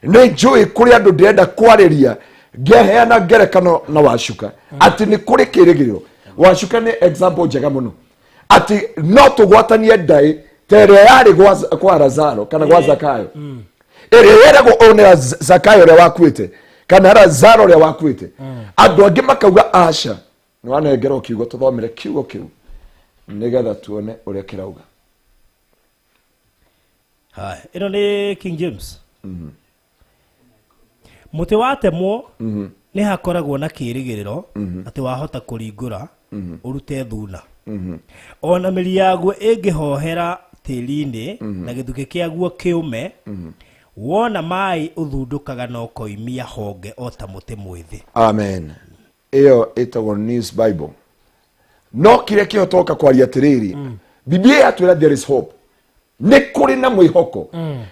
[SPEAKER 3] Nĩ njũĩ kũrĩ andũ ndĩrenda kwarĩria ngĩheana ngerekano na Wacuka atĩ nĩ kũrĩ kĩrĩgĩrĩro. Wacuka nĩ example njega mũno atĩ no tũgwatanie ndaĩ ta ĩrĩa yarĩ kwa Lazaro kana gwa Zakayo. Ĩrĩa yeragwo ũyũ nĩ Zakayo ũrĩa wakuĩte kana Lazaro ũrĩa wakuĩte. Andũ angĩ makauga aca. Nĩ wanengerwo kiugo, tũthomere kiugo kĩu nĩgetha tuone ũrĩa kĩrauga.
[SPEAKER 2] Haya, ĩno nĩ King James. Mũtĩ watemwo nĩ hakoragwo na kĩrĩgĩrĩro atĩ wahota kũringũra ũrute thuna. Ona mĩri yaguo ĩngĩhohera tĩri-inĩ na gĩthukĩ kĩaguo kĩũme, wona maĩ ũthundũkaga na ũkoimia honge o ta mũtĩ mwĩthĩ.
[SPEAKER 3] Amen. Ĩyo ĩtagwo News Bible. No kĩrĩa kĩhotoka kwaria atĩrĩrĩ, Biblia yatwĩra there is hope. Nĩ kũrĩ na mwĩhoko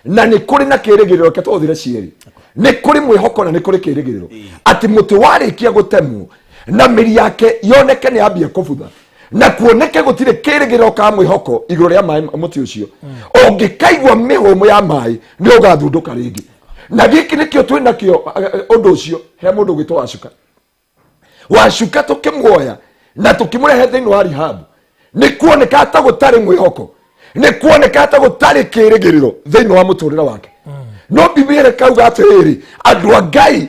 [SPEAKER 3] na nĩ kũrĩ na kĩrĩgĩrĩro. Reke tũhũthĩre cierĩ. Nĩ kũrĩ mwĩhoko na nĩ kũrĩ kĩrĩgĩrĩro atĩ mũtĩ warĩkia gũtemwo na mĩri yake yoneke nĩ yambia kũbutha Na kuoneke gũtirĩ kĩrĩgĩrĩro ka mwĩhoko igũrũ rĩa maĩ mũtĩ ũcio. Ũngĩkaigua mĩhũmũ ya maĩ nĩ ũgathundũka rĩngĩ. Na gĩkĩ nĩkĩo twĩ nakĩo ũndũ ũcio he mũndũ ũgwĩtwo Wacuka. Wacuka tũkĩmuoya na tũkĩmũrehe thĩinĩ wa rehab nĩ kuoneka ta gũtarĩ mwĩhoko, nĩ kuoneka ta gũtarĩ kĩrĩgĩrĩro thĩinĩ wa mũtũrĩre wake. No Biblia ĩkauga atĩrĩrĩ, andũ a Ngai,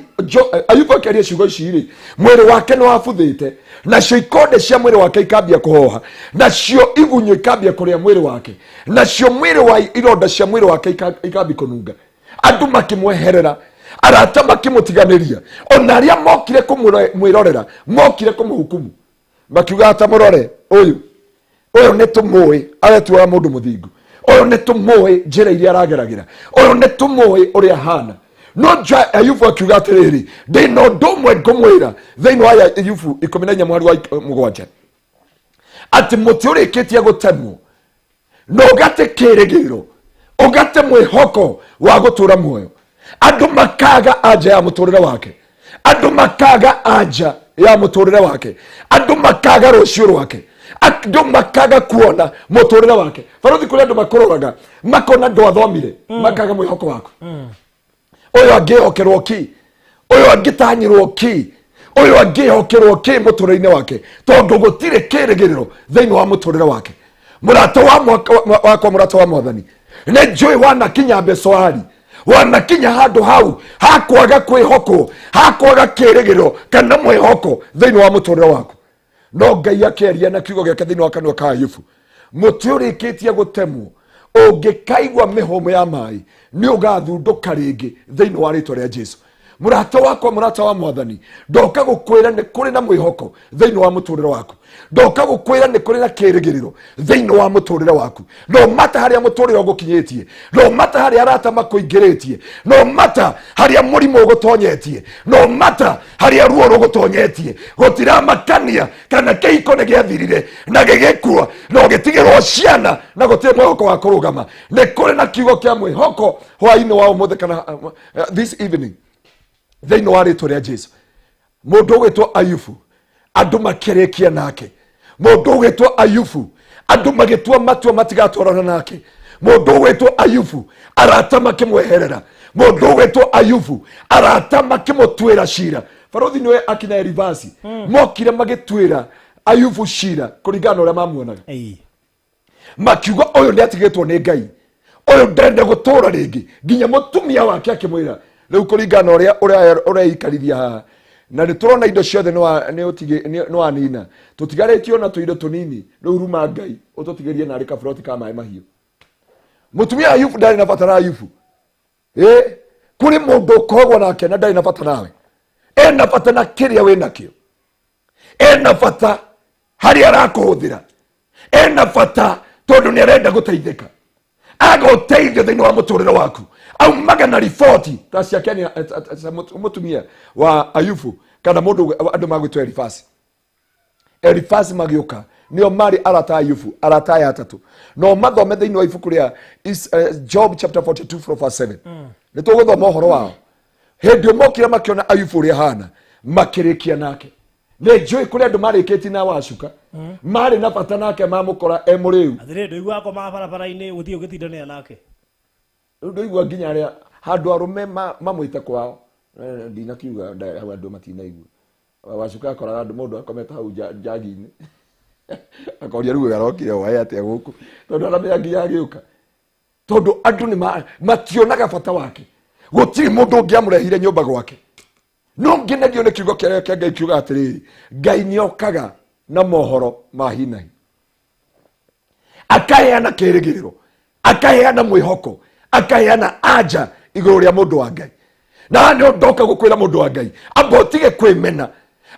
[SPEAKER 3] Ayubu akĩaria ciugo ici rĩ, mwĩrĩ wake nĩ wabuthĩte, nacio ikonde cia mwĩrĩ wake ikambia kũhoha, nacio igunyũ ikambia kũrĩa mwĩrĩ wake, nacio mwĩrĩ wa ironda cia mwĩrĩ wake ikambia kũnunga. Andũ makĩmweherera, arata makĩmũtiganĩria, ona arĩa mokire kũmwĩrorera mokire kũmũhukumu, makiuga atamũrore ũyũ, ũyũ nĩ tũmũĩ aretuaga mũndũ mũthingu, ũyũ nĩ tũmũĩ njĩra iria arageragĩra, ũyũ nĩ tũmũĩ ũrĩa ahana. No Ayubu akiuga atĩrĩrĩ, ndĩna ũndũ ũmwe ngũmwĩra thĩinĩ wa Ayubu 14 mũhari wa 7, atĩ mũtĩ ũrĩkĩtie gũtemwo na ũgate kĩrĩgĩrĩro, ũgate mwĩhoko wa gũtũra muoyo, andũ makaga anja ya mũtũrĩre wake, andũ makaga anja ya mũtũrĩre wake, andũ makaga rũciũ rwake, andũ makaga kuona mũtũrĩre wake. Barothi kũrĩ andũ makũroraga makona ndwathomire, makaga mwĩhoko waku. Ũyũ angĩhokerwo ki, ũyũ angĩtanyĩrwo ki, ũyũ angĩhokerwo ki mũtũrĩre-inĩ wake, tondũ gũtirĩ kĩrĩgĩrĩro thĩinĩ wa mũtũrĩre wake. Mũrata wakwa, mũrata wa Mwathani, nĩ njũĩ wanakinya mbecoari, wanakinya handũ hau hakwaga kwĩhokwo, hakwaga kĩrĩgĩrĩro kana mwĩhoko thĩinĩ wa mũtũrĩre waku. No Ngai akĩaria na kiugo gĩake thĩinĩ wa kanua ka Ayubu, mũtĩ ũrĩkĩtie gũtemwo ũngĩkaigua mĩhũmũ ya maĩ nĩ ũgathundũka rĩngĩ thĩinĩ wa rĩtwa rĩa Jesu. Mũrata wakwa, mũrata wa Mwathani, ndoka gũkwĩra nĩ kũrĩ na mwĩhoko thĩinĩ wa mũtũrĩre waku, ndoka gũkwĩra nĩ kũrĩ na kĩrĩgĩrĩro thĩinĩ wa mũtũrĩre waku. No mata harĩa mũtũrĩre ũgũkinyĩtie, no mata harĩa arata makũingĩrĩtie, no mata harĩa mũrimũ ũgũtonyetie, no mata harĩa ruo rũgũtonyetie, gũtiramakania kana kĩhiko nĩ gĩathirire na gĩgĩkua na ũgĩtigĩrwo ciana na gũtirĩ mwĩhoko wa kũrũgama. Nĩ kũrĩ na kiugo kĩa mwĩhoko hwaĩ-inĩ wa ũmũthĩ kana this evening thĩinĩ wa rĩtwa rĩa Jesu. Mũndũ ũgwĩtwo Ayubu andũ makĩrĩkia nake, mũndũ ũgwĩtwo Ayubu andũ magĩtua matua matigatwarana nake, mũndũ ũgwĩtwo Ayubu arata makĩmweherera, mũndũ ũgwĩtwo Ayubu arata makĩmũtuĩra cira. Barothi nĩwe akinya Elifasi, mokire magĩtuĩra Ayubu cira kũringana na ũrĩa mamuonaga, makiuga ũyũ nĩ atigĩtwo nĩ Ngai, ũyũ ndarenda gũtũra rĩngĩ. Nginya mũtumia wake akĩmwĩra rĩu kũringana na ũrĩa ũreikarithia haha, na nĩ tũrona indo ciothe nĩ wanina, tũtigarĩtio na tũindo tũnini, rĩu ruma Ngai ũtũtigĩrie narĩ kaburoti ka maĩ mahiũ. Mũtumia Ayubu ndarĩ na bata na Ayubu. Kũrĩ mũndũ ũkoragwo nake na ndarĩ na bata nawe, ena bata na kĩrĩa wĩ nakĩo, ena bata harĩa arakũhũthĩra, ena bata tondũ nĩ arenda gũteithĩka, aga ũteithio thĩinĩ wa mũtũrĩre waku. Aumaga na riboti ta cia mũtumia wa Ayubu kana mũndũ andũ magwĩtwo Elifasi. Elifasi magĩũka nĩo marĩ arata Ayubu, arata aya atatũ. No mathome thĩinĩ wa ibuku rĩa Job chapter 42 from verse 7. Nĩ tũgũthoma ũhoro wao. Hĩndĩ ĩyo mokire makĩona Ayubu ũrĩa ahana, makĩrĩkia nake. Nĩ njũĩ kũrĩ andũ marĩkĩtie na Wacuka, marĩ na bata nake mamũkora e mũrĩu.
[SPEAKER 2] Atĩrĩrĩ, ndũiguaga akomaga barabara-inĩ gũtirĩ ũngĩtindanĩra nake.
[SPEAKER 3] Rĩu ndũigua nginya arĩa handũ arũme mamwĩte kwao. Ndinakiuga hau andũ matinaigua. Wacuka akoraga andũ mũndũ akomete hau njagi-inĩ. Akoria rĩu arokire wae atĩa gũkũ, tondũ aramenya nginya agĩũka, tondũ andũ nĩ mationaga bata wake. Gũtirĩ mũndũ ũngĩamũrehire nyũmba gwake. No nginagio nĩ kiugo kĩrĩa kĩa Ngai kiuga atĩrĩrĩ, Ngai nĩokaga na mohoro ma hi na hi, akaheana kĩrĩgĩrĩro, akaheana mwĩhoko, akaheana anja igũrũ rĩa mũndũ wa Ngai. Na haha nĩho ndoka gũkwĩra mũndũ wa Ngai, amba ũtige kwĩmena,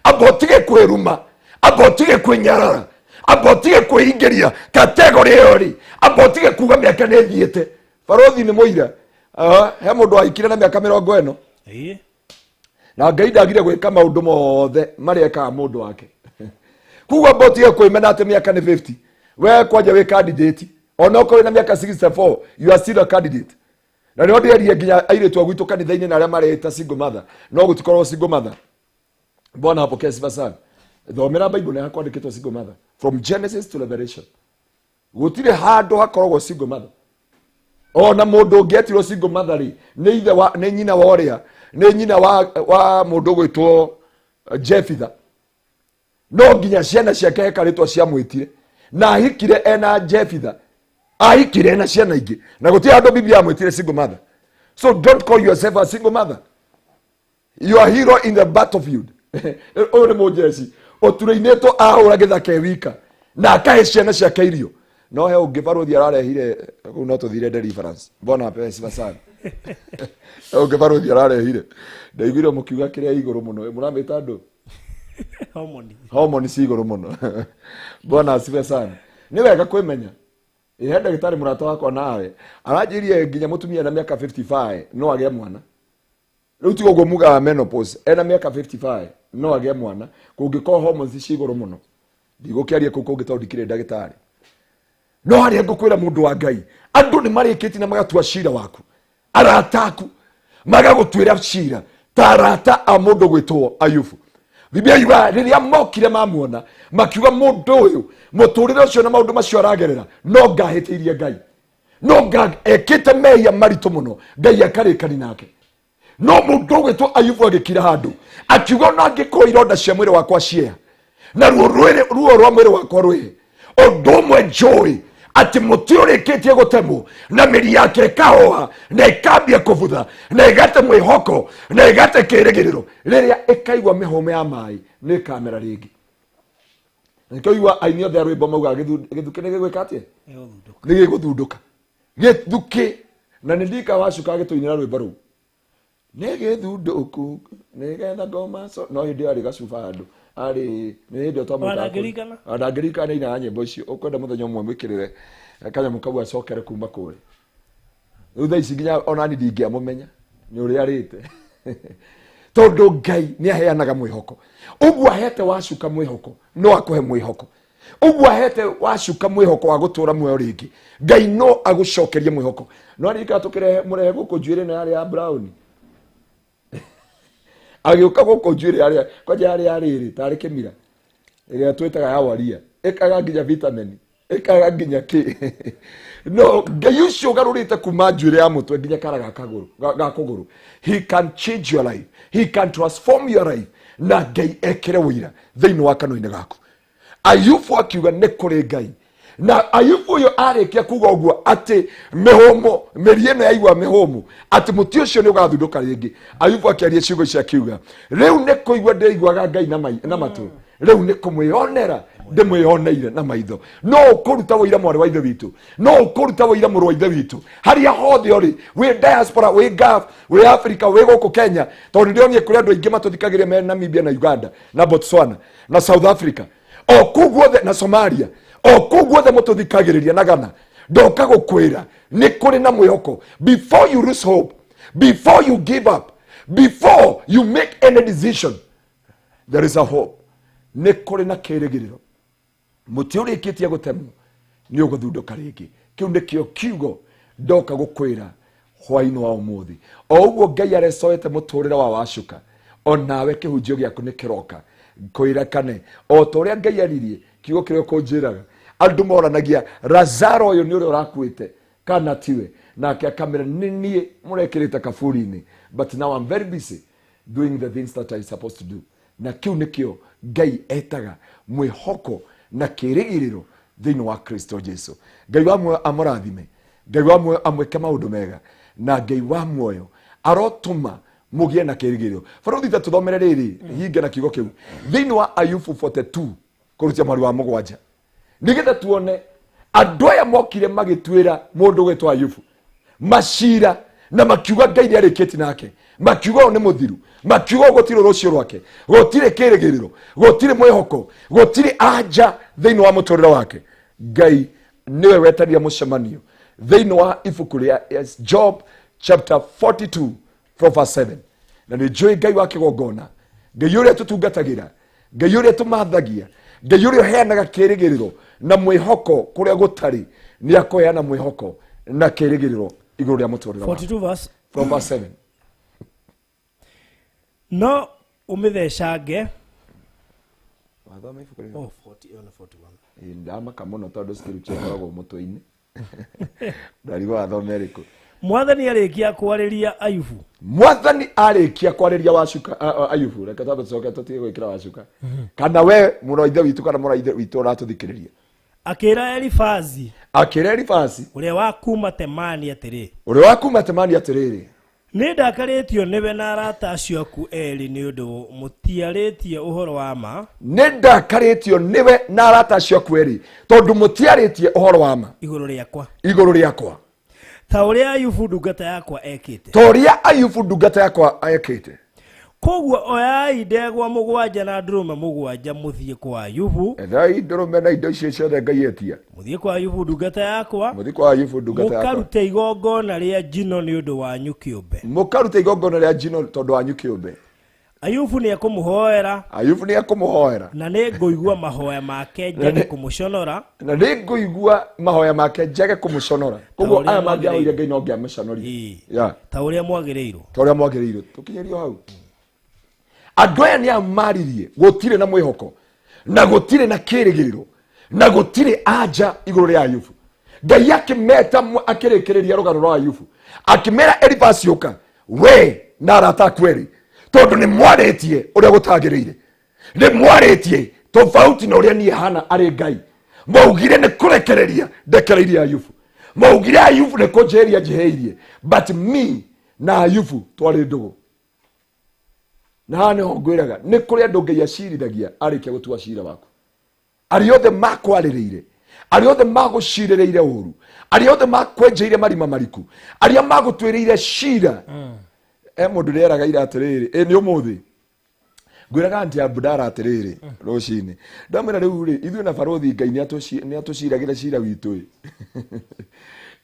[SPEAKER 3] amba ũtige kwĩruma, amba ũtige kwĩnyarara, amba ũtige kwĩingĩria kategori ĩyo rĩ, amba ũtige kuga mĩaka nĩ ĩthiĩte. Barothi nĩ mũira, he mũndũ wahikire na mĩaka 40. Na Ngai ndagire gwĩka maũndũ mothe marĩa ekaga mũndũ wake. Koguo amba ũtige kwĩmena atĩ mĩaka nĩ 50. We kwanja wĩ candidate, ona okorwo wĩna mĩaka 64, you are still a candidate. Na nĩho ndĩerie nginya airĩtu a gwitũ kanitha-inĩ na arĩa mareĩta single mother, no gũtikoragwo single mother. Bwana apokee sifa sana. Thomera Bible na kwandĩkĩtwo single mother. From Genesis to Revelation gũtirĩ handũ hakoragwo single mother. Ona mũndũ ũngĩetirwo single mother rĩ, nĩ ithe wa, nĩ nyina wa ũrĩa, nĩ nyina wa mũndũ ũgwĩtwo Jefitha. No nginya ciana ciake he karĩtwa ciamwĩtire, na ahikire ena Jefitha, ahikire ena ciana ingĩ, na gũtirĩ handũ Biblia yamwĩtire single mother. So don't call yourself a single mother. You are hero in the battlefield. Ũyũ nĩ mũnjeci ũturĩinĩtwo ahũra gĩthaka e wika na akahe ciana ciake irio. No he ũngĩ barũthi ararehire kũu, no tũthire deliverance. Mbona apewe sifa sana. He ũngĩ barũthi ararehire, ndaiguire mũkiuga kĩrĩa igũrũ mũno, mũramĩta andũ
[SPEAKER 2] Hormone.
[SPEAKER 3] Hormone ci igũrũ mũno. Bwana asifiwe sana. Nĩ wega kwĩmenya. He ndagĩtarĩ mũrata wakwa nawe aranjĩrie nginya mũtumia na mĩaka 55 no agĩe mwana. Rĩu tiga ũguo mugaga menopause, ena mĩaka 55 no agĩe mwana kũngĩkorwo hormones ci igũrũ mũno. Ndigũkĩaria kũu kũngĩ tondũ ndikĩrĩ ndagĩtarĩ. No harĩa ngũkwĩra mũndũ wa Ngai, andũ nĩ marĩkĩtie na magatua cira waku, arata aku magagũtuĩra cira ta arata a mũndũ gwĩtwo Ayubu. Biblia yugaga rĩrĩa mokire mamuona makiuga mũndũ ũyũ mũtũrĩre ũcio na maũndũ macio aragerera no ngahĩtĩirie Ngai, no nga ekĩte mehia maritũ mũno, Ngai akarĩkani nake. No mũndũ ũgwĩtwo Ayubu agĩkira handũ akiuga ona angĩkorwo ironda cia mwĩrĩ wakwa cieha na ruo rwa mwĩrĩ wakwa rwĩhe, ũndũ ũmwe njũĩ atĩ mũtĩ ũrĩkĩtie gũtemwo na mĩri yake ĩkahoha na ĩkambia kũbutha na ĩgate mwĩhoko na ĩgate kĩĩrĩgĩrĩro, rĩrĩa ĩkaigua mĩhũmũ ya maĩ nĩ ĩkamera rĩngĩ. Na nĩkĩo ũiguaga aini othe a rwĩmbo maugaga gĩthukĩ nĩ gĩgwĩka atĩa? Nĩ gĩgũthundũka. Gĩthukĩ. Na nĩ ndirikanaga wacuka agĩtũinĩra rwĩmbo rũu, nĩ gĩthundũku nĩgetha ngoma no hĩndĩ ĩyo arĩ gacuba handũ arĩ, nĩ hĩndĩ ĩyo twamwĩtaga
[SPEAKER 2] Ona ndangĩririkana?
[SPEAKER 3] Ona ndangĩririkana nĩ ainaga nyĩmbo icio. Ũkwenda mũthenya ũmwe mwĩkĩrĩre kanyamũ kau acokere kuma kũrĩa. Rĩu thaa ici nginya ona niĩ ndingĩamũmenya nĩ ũrĩa arĩte. Tondũ Ngai nĩ aheanaga mwĩhoko. Ũguo ahete wacuka mwĩhoko, no akũhe mwĩhoko. Ũguo ahete wacuka mwĩhoko wa gũtũra muoyo rĩngĩ, Ngai no agũcokerie mwĩhoko. No aririkana tũkĩrehe mũrehe gũkũ njuĩrĩ ĩno yarĩ ya brown. Agĩũka gũkũ njuĩrĩ yarĩ kwanja yarĩ ya rĩrĩ tarĩ kĩmira ĩrĩa twĩtaga ya waria, ĩkaga nginya vitamin, ĩkaga nginya kĩ. No Ngai ũcio ũgarũrĩte kuma njuĩrĩ ya mũtwe nginya kara ga kagũrũ, ga kũgũrũ. He can change your life, he can transform your life, na Ngai ekĩre ũira thĩinĩ wa kanua-inĩ gaku. Ayubu akiuga nĩ kũrĩ Ngai. Na Ayubu ũyũ arĩkia kuga ũguo atĩ mĩhũmũ, mĩri ĩno yaigua mĩhũmũ, atĩ mũtĩ ũcio nĩ ũgathundũka rĩngĩ. Ayubu akĩaria ciugo ici akiuga, rĩu nĩ kũigua ndĩiguaga Ngai na matũ, rĩu nĩ kũmwĩonera ndĩmwĩoneire na maitho. No ũkũruta ũira mwarĩ wa ithe witũ, no ũkũruta ũira mũrũ wa ithe witũ, harĩa hothe ũrĩ, wĩ diaspora, wĩ Gulf, wĩ Africa, wĩ gũkũ Kenya, tondũ ndĩronire kũrĩ andũ aingĩ matũthikagĩrĩria me Namibia na Uganda na Botswana na South Africa, o kũu guothe, na Somalia, o kũu guothe mũtũthikagĩrĩria, na Ghana. Ndoka gũkwĩra nĩ kũrĩ na mwĩhoko. Before you lose hope, before you give up, before you make any decision, there is a hope. Nĩ kũrĩ na kĩĩrĩgĩrĩro. Mũtĩ ũrĩkĩtie gũtemwo nĩ ũgũthundũka rĩngĩ. Kĩu nĩkĩo kiugo ndoka gũkwĩra hwaĩ-inĩ wa ũmũthĩ. O ũguo Ngai arecoete mũtũrĩre wa wacuka, onawe kĩhunjio gĩaku nĩ kĩroka kwĩra kane o ta ũrĩa Ngai aririe. Kiugo kĩrĩa ũkũnjĩraga, andũ moranagia Lazaro ũyũ nĩ ũrĩa ũrakuĩte kana tiwe, nake akamera nĩ niĩ mũrekĩrĩte kaburi-inĩ, but now I'm very busy doing the things that I supposed to do. Na kĩu nĩkĩo Ngai etaga mwĩhoko na kĩĩrĩgĩrĩro thĩinĩ wa Kristo Jesu. Ngai wa muoyo amũrathime, Ngai wa muoyo amwĩke maũndũ mega, na Ngai wa muoyo arotũma mũgĩe na kĩĩrĩgĩrĩro. Barũthi, ta tũthomere rĩrĩ hinge na kiugo kĩu thĩinĩ wa Ayubu 42 kũrutia mweri wa 7, nĩgetha tuone andũ aya mokire magĩtuĩra mũndũ gwĩtwo Ayubu macira na makiuga Ngai nĩ arĩkĩtie nake, makiuga ũyũ nĩ mũthiru, makiuga ũyũ gũtirĩ rũciũ rwake, gũtirĩ kĩĩrĩgĩrĩro, gũtirĩ mwĩhoko, gũtirĩ anja thĩinĩ wa mũtũrĩre wake. Ngai nĩwe wetanire mũcemanio thĩinĩ wa ibuku rĩa Job chapter 42 from verse 7. Na nĩ njũĩ Ngai wa kĩgongona, Ngai ũrĩa tũtungatagĩra, Ngai ũrĩa tũmathagia, Ngai ũrĩa ũheanaga kĩĩrĩgĩrĩro na mwĩhoko kũrĩa gũtarĩ, nĩ akũheana mwĩhoko na kĩĩrĩgĩrĩro igũrũ rĩa mũtũrĩre waku.
[SPEAKER 2] 42 verse
[SPEAKER 3] From verse 7.
[SPEAKER 2] No ũmĩthecange
[SPEAKER 3] Wathoma ibuku rĩrĩkũ?
[SPEAKER 2] Oh, 40 ona 41.
[SPEAKER 3] Ndamaka mũno tondũ scripture ĩkoragwo mũtwe-inĩ. Ndarigwo wathoma ĩrĩkũ.
[SPEAKER 2] Mwathani arĩkia kwarĩria Ayubu.
[SPEAKER 3] Mwathani arĩkia kwarĩria wacuka Ayubu, reke twambe tũcoke tũtige gwĩkĩra wacuka. Kana we mũrũ ithe witũ kana mũrũ ithe witũ ũratũthikĩrĩria.
[SPEAKER 2] Akĩra Elifazi.
[SPEAKER 3] Akĩra Elifazi.
[SPEAKER 2] Ũrĩa wa kuma Temani atĩrĩ.
[SPEAKER 3] Ũrĩa wa kuma Temani atĩrĩrĩ.
[SPEAKER 2] Nĩ ndakarĩtio nĩwe na arata acio aku erĩ nĩ ũndũ mũtiarĩtie ũhoro wa ma.
[SPEAKER 3] Nĩ ndakarĩtio nĩwe na arata acio aku erĩ tondũ mũtiarĩtie ũhoro wa ma.
[SPEAKER 2] Igũrũ rĩakwa.
[SPEAKER 3] Igũrũ rĩakwa.
[SPEAKER 2] Ta ũrĩa Ayubu ndungata yakwa ekĩte.
[SPEAKER 3] Ta ũrĩa Ayubu ndungata yakwa ekĩte.
[SPEAKER 2] Koguo oyai ndegwa mũgwanja na ndũrũme mũgwanja mũthiĩ kwa Ayubu.
[SPEAKER 3] Ethai ndũrũme na indo icio ciothe Ngai etia.
[SPEAKER 2] Mũthiĩ kwa Ayubu ndungata yakwa.
[SPEAKER 3] Mũthiĩ kwa Ayubu ndungata yakwa.
[SPEAKER 2] Mũkarute igongona rĩa njino nĩ ũndũ wanyu kĩũmbe.
[SPEAKER 3] Mũkarute igongona rĩa njino tondũ wanyu kĩũmbe.
[SPEAKER 2] Ayubu nĩ ekũmũhoera.
[SPEAKER 3] Ayubu nĩ ekũmũhoera.
[SPEAKER 2] Na nĩ ngũigua mahoya make njage kũmũconora.
[SPEAKER 3] Na nĩ ngũigua mahoya make njage kũmũconora. Koguo aya mangĩahoire Ngai no ngĩamũconorire.
[SPEAKER 2] Ta ũrĩa mwagĩrĩirwo.
[SPEAKER 3] Ta ũrĩa mwagĩrĩirwo. Tũkinyĩrio hau. Andũ aya nĩ amaririe gũtirĩ na mwĩhoko na gũtirĩ na kĩrĩgĩrĩro na gũtirĩ anja igũrũ rĩa Ayubu. Ngai akĩmeta akĩrĩkĩrĩria rũgano rwa Ayubu akĩmera Elifazi ũka we na arata aku erĩ tondũ nĩ mwarĩtie ũrĩa gũtagĩrĩire, nĩ mwarĩtie tofauti na ũrĩa niĩ hana arĩ Ngai. Maugire nĩ kũrekereria ndekereirie Ayubu, maugire Ayubu nĩ kũnjĩhĩria njĩhĩirie, but me na Ayubu twarĩ ndũgũ. Na haha nĩho ngwĩraga nĩ kũrĩ andũ Ngai acirithagia arĩkia gũtua cira waku. Arĩa othe makwarĩrĩire, arĩa othe magũcirĩrĩire ũru, arĩa othe makwenjeire marima mariku, arĩa magũtuĩrĩire cira. Mũndũ rĩeraga ira atĩrĩrĩ, nĩ ũmũthĩ ngwĩraga aunty Abdara atĩrĩrĩ rũcinĩ, ndamwĩra rĩu rĩ ithuĩ na barothi Ngai nĩ atũciragĩra cira witũ ĩ.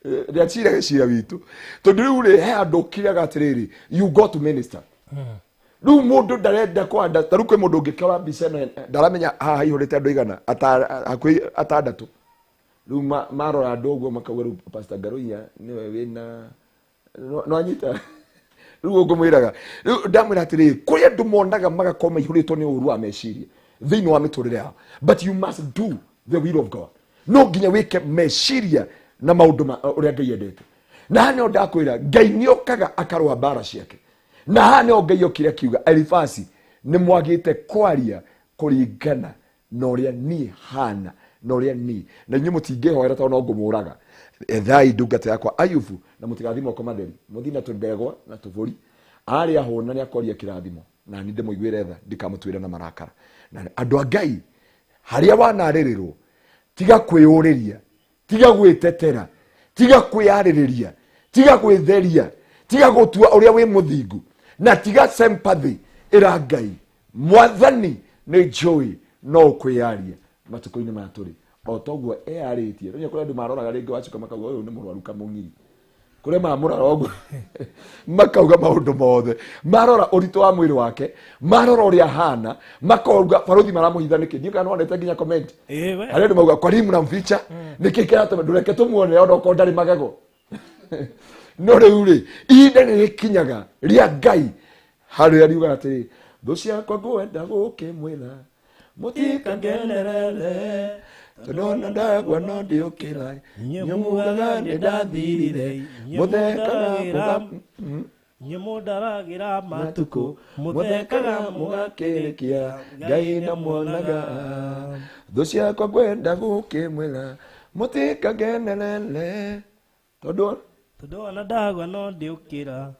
[SPEAKER 3] Nĩ aciragĩra cira witũ tondũ rĩu rĩ he andũ ũkiraga atĩrĩrĩ, you go to minister. Rĩu mũndũ ndarenda kwanda, ta rĩu kwĩ mũndũ ũngĩkora mbica ĩno ndaramenya haha haihũrĩte andũ igana hakuhĩ atandatũ. Rĩu marora andũ ũguo makauga rĩu Pastor Ngaruiya nĩwe wĩna no anyita. Rĩu ngũmwĩraga rĩu ndamwĩra atĩrĩrĩ, kũrĩ andũ monaga magakorwo maihũrĩtwo nĩ ũru wa meciria thĩinĩ wa mĩtũrĩre yao, but you must do the will of God. No nginya wĩke meciria na maũndũ ma ũrĩa Ngai endete. Na haha nĩho ndakwĩra Ngai nĩokaga akarũa mbara ciake. Na haha nĩho Ngai okire akiuga Elifazi nĩ mwagĩte kwaria kũringana na ũrĩa niĩ hana na ũrĩa niĩ na inyuĩ mũtingĩhoera tondũ no ngũmũraga. Ethai ndungata yakwa Ayubu na mũtigathiĩ moko matheri, mũthiĩ na tũndegwa na tũbũri. Arĩa ahũna nĩ akoria kĩrathimo na niĩ ndĩmũiguĩre tha, ndikamũtuĩre na marakara. Na andũ a Ngai harĩa wanarĩrĩrwo, tiga kwĩyũrĩria, tiga gwĩtetera, tiga kwĩyarĩrĩria, tiga gwĩtheria, tiga gũtua ũrĩa wĩ mũthingu, na tiga sympathy ĩra Ngai mwathani nĩ njũĩ no ũkwĩyaria matukũ-inĩ maya tũrĩ. O toguo eyarĩtie. Rĩu kũrĩ andũ maroraga rĩngĩ wacuka makauga ũyũ nĩ mũrwaru kamũng'iri, kũrĩa mamũrora ũguo makauga maũndũ mothe, marora ũritũ wa mwĩrĩ wake, marora ũrĩa ahana, makauga barothi maramũhitha nĩkĩ. Ndiũĩ kana nĩwonete nginya comment harĩa andũ mauga kwa nini mnamficha, nĩkĩ kĩratũma ndũreke tũmuone ona okorwo ndarĩ magego. No rĩu rĩ ihinda nĩ rĩkinyaga rĩa Ngai harĩa riugaga atĩrĩ, thũ ciakwa ngwenda gũkĩmwĩra mũtikangenerere tondũ ona ndagwa no ndĩũkĩra, nyũmugaga nĩ ndathirire, mũthekaga
[SPEAKER 2] nyũmũndaragĩra matukũ,
[SPEAKER 3] mũthekaga mũgakĩrĩkia Ngai ndamwonaga. Thũ ciakwa ngwenda gũkĩmwĩra mũtikangenerere tondũ
[SPEAKER 2] ona ndagwa no ndĩũkĩra,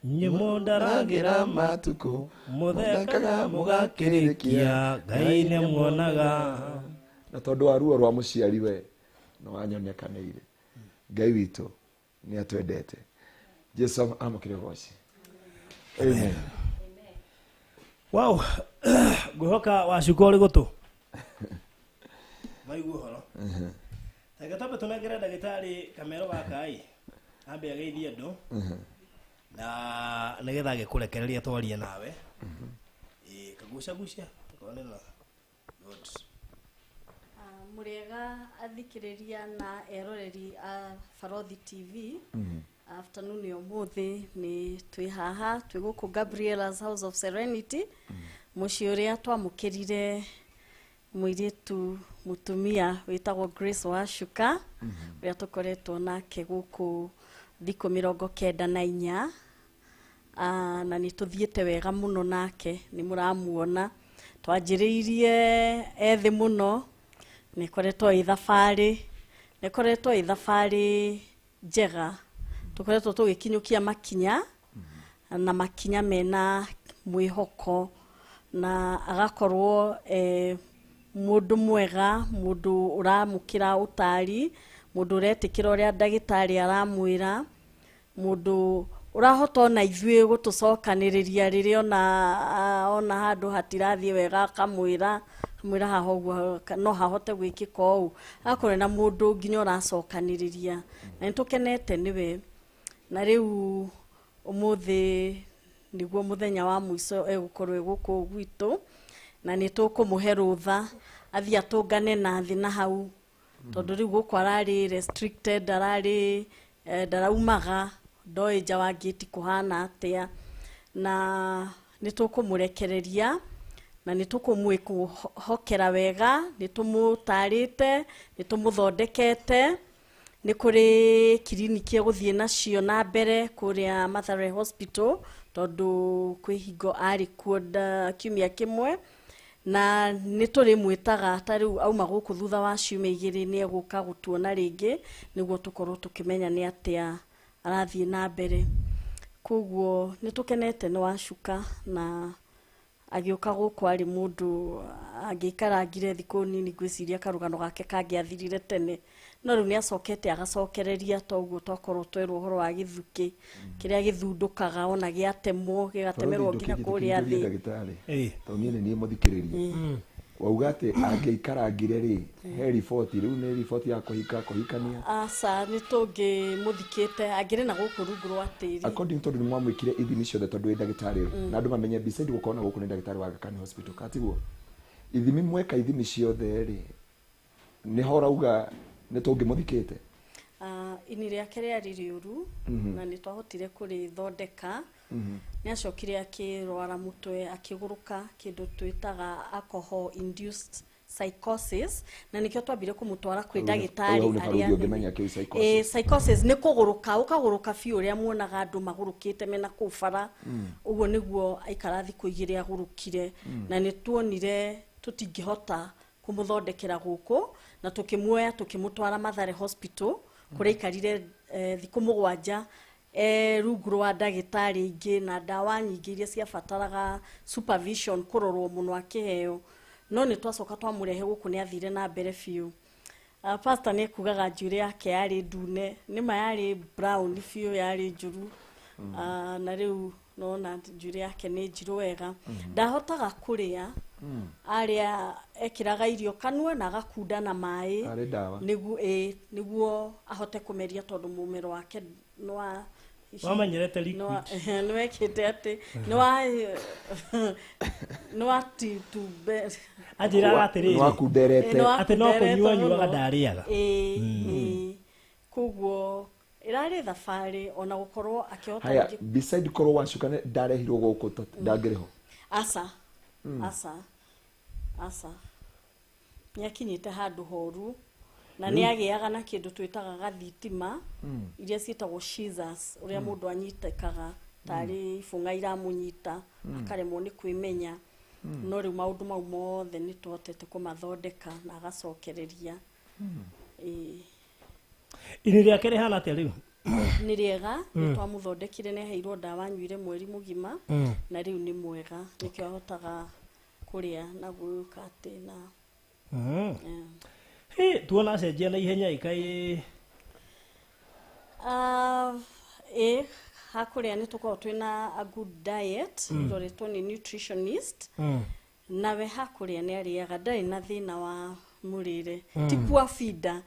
[SPEAKER 2] nyũmũndaragĩra matukũ, mũthekaga mũgakĩrĩkia Ngai nĩmuonaga.
[SPEAKER 3] Na tondũ wa ruo rwa mũciari we no wanyonekanĩire. Ngai witũ nĩ atwendete. Jesu amũkĩre ũgoci. Amen.
[SPEAKER 2] Wow, ngwĩhoka wacuka ũrĩ gũtũ maigua ũhoro. Reke twambe tũnengere ndagĩtarĩ kamero gaka ĩ ambe ageithie andũ na nĩgetha agĩkũrekereria twarie nawe. Kagucagucia good.
[SPEAKER 4] Mũrĩega athikĩrĩria na eroreri a Barothi TV. Afternoon ya ũmũthĩ nĩ twĩ haha twĩ gũkũ Gabriela's House of Serenity, mũciĩ ũrĩa twamũkĩrire Mũirĩtu mũtumia wĩtagwo Grace Wacuka, ũrĩa tũkoretwo nake gũkũ thikũ 94, na nĩ tũthiĩte wega mũno nake, nĩ mũramuona. Twanjĩrĩirie ethĩ mũno, nĩ ĩkoretwo ĩ thabarĩ, nĩ ĩkoretwo ĩ thabarĩ njega. Tũkoretwo tũgĩkinyũkia makinya, na makinya mena mwĩhoko, na agakorwo mũndũ mwega, mũndũ ũramũkĩra ũtari, mũndũ ũretĩkĩra ũrĩa ndagĩtarĩ aramwĩra, mũndũ ũrahota ona ithuĩ gũtũcokanĩrĩria rĩrĩa ona handũ hatirathiĩ wega, akamwĩra haha ũguo no hahote gwĩkĩka ũũ, agakorwo na mũndũ nginya ũracokanĩrĩria, na nĩ tũkenete nĩwe. Na rĩu ũmũthĩ nĩguo mũthenya wa mũico egũkorwo e gũkũ gwitũ, na nĩ tũkũmũhe rũtha athiĩ atũngane na thĩ na hau, tondũ rĩu gũkũ ararĩ restricted, ararĩ ndaraumaga, ndoĩ nja wa ngĩti kũhana atĩa, na nĩ tũkũmũrekereria na nĩ tũkũmwĩhokera wega, nĩ tũmũtarĩte, nĩ tũmũthondekete. Nĩ kũrĩ kiriniki egũthiĩ nacio na mbere kũrĩa Mathare Hospital, tondũ kwĩ hingo arĩ kuo kiumia kĩmwe, na nĩ tũrĩmwĩtaga ta rĩu auma gũkũ thutha wa ciumia igĩrĩ nĩ egũka gũtuona rĩngĩ, nĩguo tũkorwo tũkĩmenya nĩ atĩa arathiĩ na mbere. Koguo nĩ tũkenete nĩ Wacuka, na agĩũka gũkũ arĩ mũndũ angĩikarangire thikũ nini, ngwĩciria karũgano gake kangĩathirire tene, no rĩu nĩ acokete agacokereria, toguo twakorwo twerwo ũhoro wa gĩthukĩ kĩrĩa gĩthundũkaga ona gĩatemwo, gĩgatemerwo nginya kũrĩa thĩ.
[SPEAKER 3] Ndagĩtarĩ, tondũ niĩ nĩ niĩ mũthikĩrĩria, wauga atĩ angĩikarangire rĩ, he riboti rĩu nĩ riboti ya kũhika kũhikania?
[SPEAKER 4] Aca, nĩ tũngĩmũthikĩte angĩrĩ na gũkũ rungu rwa tĩri.
[SPEAKER 3] According tondũ nĩ mwamwĩkire ithimi ciothe, tondũ wĩ ndagĩtarĩ, na andũ mamenye beside gũkorwo na gũkũ nĩ ndagĩtarĩ wa Aga Khan Hospital, katiguo ithimi mweka ithimi ciothe rĩ, nĩho ũrauga nĩ tũngĩmũthikĩte?
[SPEAKER 4] Ini rĩake rĩarĩ rĩũru, na nĩ twahotire kũrĩthondeka. Nĩ acokire akĩrwara mũtwe, akĩgũrũka kĩndũ twĩtaga alcohol induced psychosis, na nĩkĩo twambire kũmũtwara kwĩ ndagĩtarĩ arĩa
[SPEAKER 3] arĩa.
[SPEAKER 4] Psychosis nĩ kũgũrũka, ũkagũrũka biũ ũrĩa muonaga andũ magũrũkĩte mena kũu bara, ũguo nĩguo aikara thikũ igĩrĩ agũrũkire, na nĩ tuonire tũtingĩhota kũmũthondekera gũkũ, na tũkĩmuoya tũkĩmũtwara Mathare Hospital, kũrĩa aikarire thikũ 7 rungu rwa ndagĩtarĩ ingĩ na ndawa nyingĩ iria ciabataraga supervision, kũrorwo mũno akĩheo. No nĩ twacoka twamũrehe gũkũ, nĩ athire na mbere biũ. Pastor nĩ ekugaga njuĩrĩ yake yarĩ ndune, nĩma yarĩ brown biũ, yarĩ njũru, na rĩu nona njuĩrĩ yake nĩ njirũ wega. Ndahotaga kũrĩa, arĩa ekĩraga irio kanua na agakunda na maĩ nĩguo ahote kũmeria, tondũ mũmero wake nĩ
[SPEAKER 2] wamenyerete liquid,
[SPEAKER 4] nĩ wekĩte atĩ nĩ watitumbe,
[SPEAKER 2] anjĩraga atĩrĩrĩ,
[SPEAKER 3] nĩwakunderete
[SPEAKER 2] atĩ no kũnyua nyuaga ndarĩaga.
[SPEAKER 4] Koguo ĩrarĩ thabarĩ ona gũkorwo akĩhota.
[SPEAKER 3] Haya, beside korwo Wacuka ndarehirwo gũkũ, ndangĩrĩ ho?
[SPEAKER 4] Aca, aca, aca, nĩ akinyĩte handũ horu, na nĩ agĩaga na kĩndũ twĩtaga gathitima, iria ciĩtagwo scissors, ũrĩa mũndũ anyitĩkaga tarĩ ibũng'a iramũnyita, akaremwo nĩ kwĩmenya. No rĩu maũndũ mau mothe nĩ tũhotete kũmathondeka na agacokereria.
[SPEAKER 2] Ini rĩake rĩhana atĩa rĩu?
[SPEAKER 4] Nĩ rĩega, nĩ twamũthondekire, nĩ aheirwo ndawa anyuire mweri mũgima, na rĩu nĩ mwega, nĩkĩo ahotaga kũrĩa na gwĩka atĩ na
[SPEAKER 2] tuona acenjia na ihenya ĩkaĩ.
[SPEAKER 4] Hakũrĩa nĩ tũkoragwo twĩna a good diet, ĩroretwo nĩ nutritionist, nawe hakũrĩa nĩ arĩaga, ndarĩ na thĩna wa mũrĩre, ti kuabinda,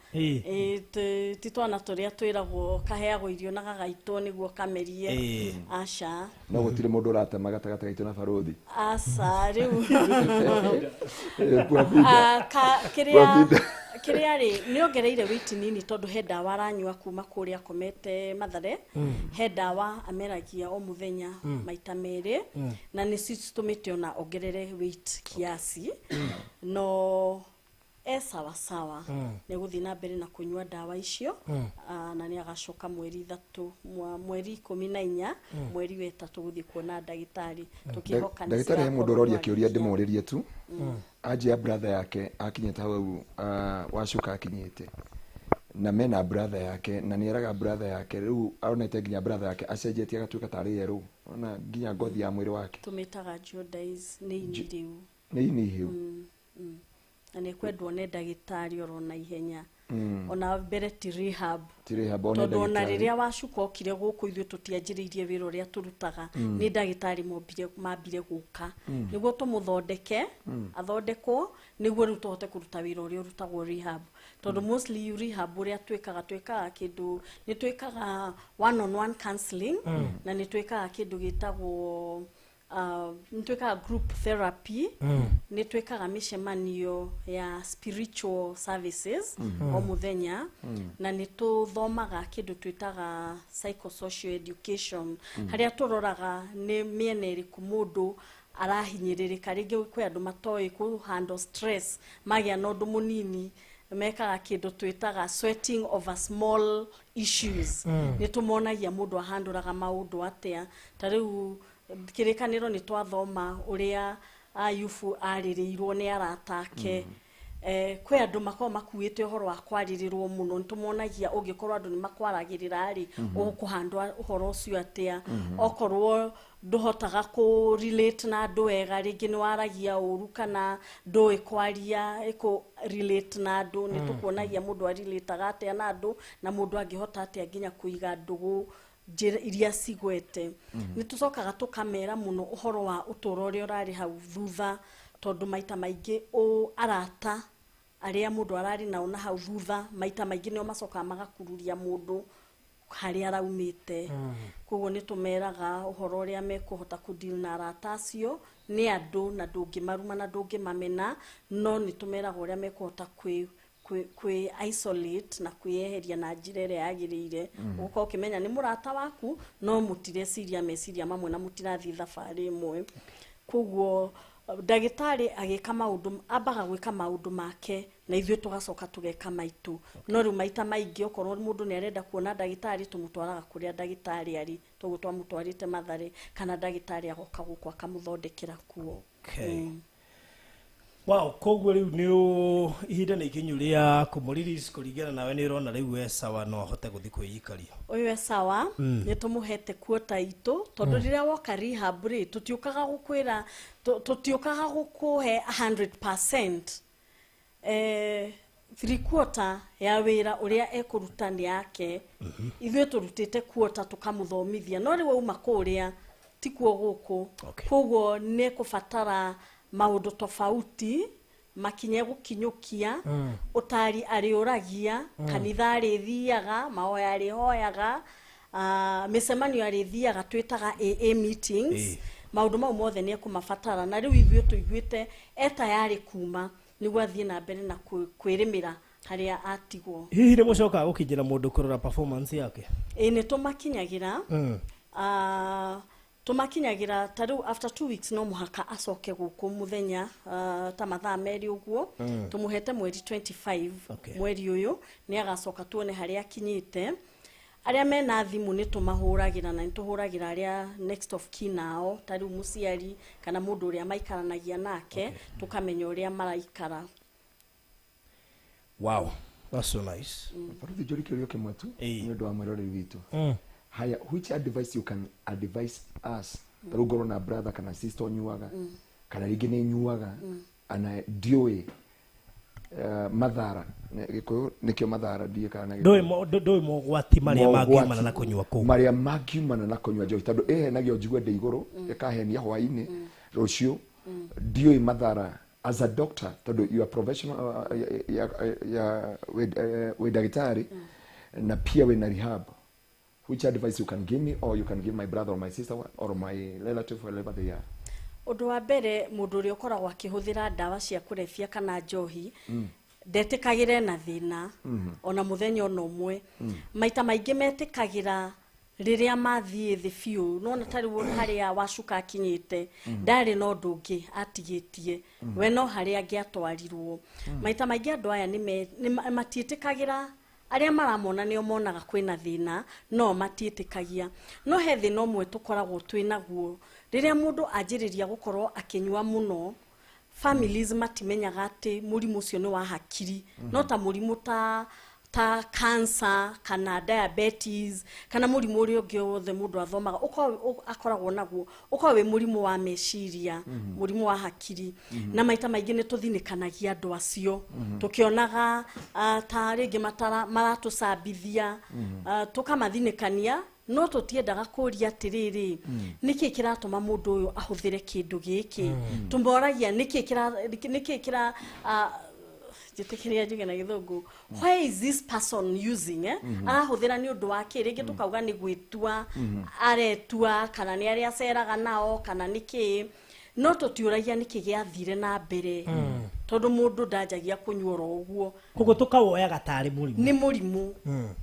[SPEAKER 4] ti twana tũrĩa twĩragwo kaheagwo irio na gagaitwo nĩguo kamerie. Aca,
[SPEAKER 3] no gũtirĩ mũndũ ũratema gatagatĩ gaitũ na barũthi.
[SPEAKER 4] Aca, rĩu Kĩrĩa rĩ nĩ ongereire weight nini tondũ he ndawa aranyua kuma kũrĩa akomete Mathare. He ndawa ameragia o mũthenya maita merĩ, na nĩ citũmĩte ona ongerere weight kiasi. No e sawa sawa, nĩ gũthiĩ na mbere na kũnyua ndawa icio. Na nĩ agacoka mweri 3, mweri 14, mweri wa 3 gũthiĩ kuona ndagĩtarĩ, tũkĩhoka nĩ
[SPEAKER 3] Ndagĩtarĩ, he mũndũ
[SPEAKER 4] cigakorwo
[SPEAKER 3] ũroria kĩũria.
[SPEAKER 4] nĩwarĩkia.
[SPEAKER 3] Ndĩmũrĩrie tu anjia brother yake akinyĩte hau, Wacuka akinyĩte na mena brother yake, na nĩ eraga brother yake rĩu aronete nginya brother yake acenjetie agatuĩka tarĩ yerũ, ona nginya ngothi ya mwĩrĩ wake.
[SPEAKER 4] Tũmĩtaga jaundice, nĩ ini rĩu.
[SPEAKER 3] Nĩ ini hiu.
[SPEAKER 4] Na nĩ kwendwo nĩ ndagĩtarĩ oro na ihenya, ona mbere ti rehab.
[SPEAKER 3] Ti rehab, one
[SPEAKER 4] Tondũ ona
[SPEAKER 3] ndagĩtarĩ.
[SPEAKER 4] Rĩrĩa Wacuka okire gũkũ, ithuĩ tũtianjĩrĩirie wĩra ũrĩa tũrutaga, nĩ ndagĩtarĩ mombire mambire gũka nĩguo tũmũthondeke, athondekwo nĩguo rĩu tũhote kũruta wĩra ũrĩa ũrutagwo rehab, tondũ mostly rehab ũrĩa twĩkaga kĩndũ nĩ twĩkaga one on one counseling, na nĩ twĩkaga kĩndũ gĩtagwo nĩ twĩkaga group therapy, nĩ twĩkaga mĩcemanio ya spiritual services o mũthenya, na nĩ tũthomaga kĩndũ twĩtaga psychosocial education, harĩa tũroraga nĩ mĩena ĩrĩkũ mũndũ arahinyĩrĩrĩka. Rĩngĩ kwĩ andũ matoĩ kũ handle stress, magĩa na ũndũ mũnini mekaga kĩndũ twĩtaga sweating over small issues. Nĩ tũmonagia mũndũ ahandũraga maũndũ atĩa. Ta rĩu kĩrĩkanĩro nĩ twathoma ũrĩa Ayubu arĩrĩirwo nĩ arata ake. Kwĩ andũ makoragwo makuĩte ũhoro wa kwarĩrĩrwo mũno, nĩ tũmonagia ũngĩkorwo andũ nĩ makwaragĩrĩra rĩ, ũkũhandwa ũhoro ũcio atĩa. Okorwo ndũhotaga kũ relate na andũ wega, rĩngĩ nĩ waragia ũru kana ndũĩ kwaria ĩkũ relate na andũ, nĩ tũkuonagia mũndũ arelataga atĩa na andũ, na mũndũ angĩhota atĩa nginya kũiga ndũgũ njĩra iria cigwete. Nĩ tũcokaga tũkamera mũno ũhoro wa ũtũũro ũrĩa ũrarĩ hau thutha, tondũ maita maingĩ arata arĩa mũndũ ararĩ nao na hau thutha, maita maingĩ nĩo macokaga magakururia mũndũ harĩa araumĩte. Koguo nĩ tũmeraga ũhoro ũrĩa mekũhota kũ deal na arata acio, nĩ andũ na ndũngĩmaruma na ndũngĩmamena, no nĩ tũmeraga ũrĩa mekũhota kwĩ isolate na kwĩyeheria na njĩra ĩrĩa yagĩrĩire. Ũgũkorwo ũkĩmenya nĩ mũrata waku, no mũtireciria meciria mamwe na mũtirathiĩ thabarĩ ĩmwe. Koguo ndagĩtarĩ agĩka maũndũ, ambaga gwĩka maũndũ make na ithuĩ tũgacoka tũgeka maitũ. No rĩu maita maingĩ okorwo mũndũ nĩ arenda kuona ndagĩtarĩ, tũmũtwaraga kũrĩa ndagĩtarĩ arĩ, toguo twamũtwarĩte Mathare, kana ndagĩtarĩ agoka gũkũ akamũthondekera kuo.
[SPEAKER 2] Okay. Wow, koguo rĩu nĩ ihinda nĩ ikinyu rĩa kũmũ-release. Kũringana nawe nĩ ũrona rĩu e sawa, no ahote gũthiĩ kwĩikaria?
[SPEAKER 4] Ũyũ e sawa. Nĩ tũmũhete kuota itũ, tondũ rĩrĩa woka rehab rĩ, tũtiũkaga gũkwĩra tũtiũkaga gũkũhe 100%. Three quarter ya wĩra ũrĩa ekũruta nĩ yake. Ithuĩ tũrutĩte quarter tũkamũthomithia, no rĩu auma kũrĩa tikuo gũkũ. Koguo nĩ ekũbatara maũndũ tofauti makinye gũkinyũkia ũtari arĩũragia, kanitha arĩthiaga, mahoya arĩhoyaga, mĩcemanio arĩthiaga twĩtaga AA meetings. Maũndũ mau mothe nĩ ekũmabatara, na rĩu ithuĩ tũiguĩte e tayarĩ kuma nĩguo athiĩ na mbere na kwĩrĩmĩra harĩa atigwo.
[SPEAKER 2] Hihi nĩ mũcokaga gũkinyĩra mũndũ kũrora performance yake?
[SPEAKER 4] Ĩ, nĩ tũmakinyagĩra. Tũmakinyagĩra ta rĩu after 2 weeks no mũhaka acoke gũkũ mũthenya, ta mathaa 2 ũguo. Tũmũhete mweri 25. Mweri ũyũ nĩ agacoka tuone harĩa akinyĩte. Arĩa mena thimũ nĩ tũmahũragĩra, na nĩ tũhũragĩra arĩa next of kin ao, ta rĩu mũciari kana mũndũ ũrĩa maikaranagia nake, tũkamenya ũrĩa maraikara.
[SPEAKER 2] Wow, that's so nice.
[SPEAKER 3] Baruthi, njũri kĩũria kĩmwe tu nĩ ũndũ wa mwĩroreri witũ. Haya, which advice you can advise us, ta rĩu ngorwo na brother kana sister ũnyuaga, kana rĩngĩ nĩ nyuaga ana ndiũĩ mathara. Gĩkũyũ nĩkĩo mathara, ndiĩ kana na
[SPEAKER 2] ndũĩ
[SPEAKER 3] Gĩkũyũ.
[SPEAKER 2] Ndũĩ mogwati marĩa mangiumana na kũnyua kũu.
[SPEAKER 3] Marĩa mangiumana na kũnyua njohi, tondũ ĩhenagia njigue ndĩ igũrũ, ĩkahenia hwaĩ-inĩ rũciũ. Ndiũĩ mathara as a doctor, tondũ you are professional, ya wĩ ndagĩtarĩ na pia wĩna rehab, which advice you can give me or you can give my brother or my sister or my relative, wherever they are?
[SPEAKER 4] Ũndũ wa mbere, mũndũ ũrĩa ũkoragwo akĩhũthĩra ndawa cia kũrebia kana njohi, Ndetĩkagĩre na thĩna ona mũthenya ona ũmwe. Maita maingĩ metĩkagĩra rĩrĩa mathiĩ thĩ biũ, nona ta rĩu harĩa Wacuka akinyĩte ndarĩ na ũndũ ũngĩ atigĩtie, we no harĩa angĩatwarirwo. Maita maingĩ andũ aya matiĩtĩkagĩra, arĩa maramona nĩo monaga kwĩna thĩna no matiĩtĩkagia. No he thĩna ũmwe tũkoragwo twĩ naguo, rĩrĩa mũndũ anjĩrĩria gũkorwo akĩnyua mũno, families matimenyaga atĩ mũrimũ ũcio nĩ wa hakiri, no ta mũrimũ ta cancer kana diabetes kana mũrimũ ũrĩa ũngĩ wothe mũndũ athomaga akoragwo naguo, ũkoragwo wĩ mũrimũ wa meciria, mũrimũ wa hakiri. Na maita maingĩ nĩ tũthinĩkanagia andũ acio, tũkĩonaga ta rĩngĩ maratũcambithia, tũkamathinĩkania, no tũtiendaga kũria atĩrĩrĩ, nĩkĩ kĩratũma mũndũ ũyũ ahũthĩre kĩndũ gĩkĩ? Tũmoragia nĩkĩ kĩra njĩtĩkĩria njuge na gĩthũngũ, why is this person using? Arahũthĩra nĩ ũndũ wa kĩ? Rĩngĩ tũkauga nĩ gwĩtua aretua, kana nĩ arĩa aceraga nao, kana nĩ kĩ, no tũtiũragia nĩkĩ gĩathire na mbere, tondũ mũndũ ndanjagia kũnyua oro ũguo.
[SPEAKER 2] Koguo tũkawoyaga tarĩ mũrimũ.
[SPEAKER 4] Nĩ mũrimũ,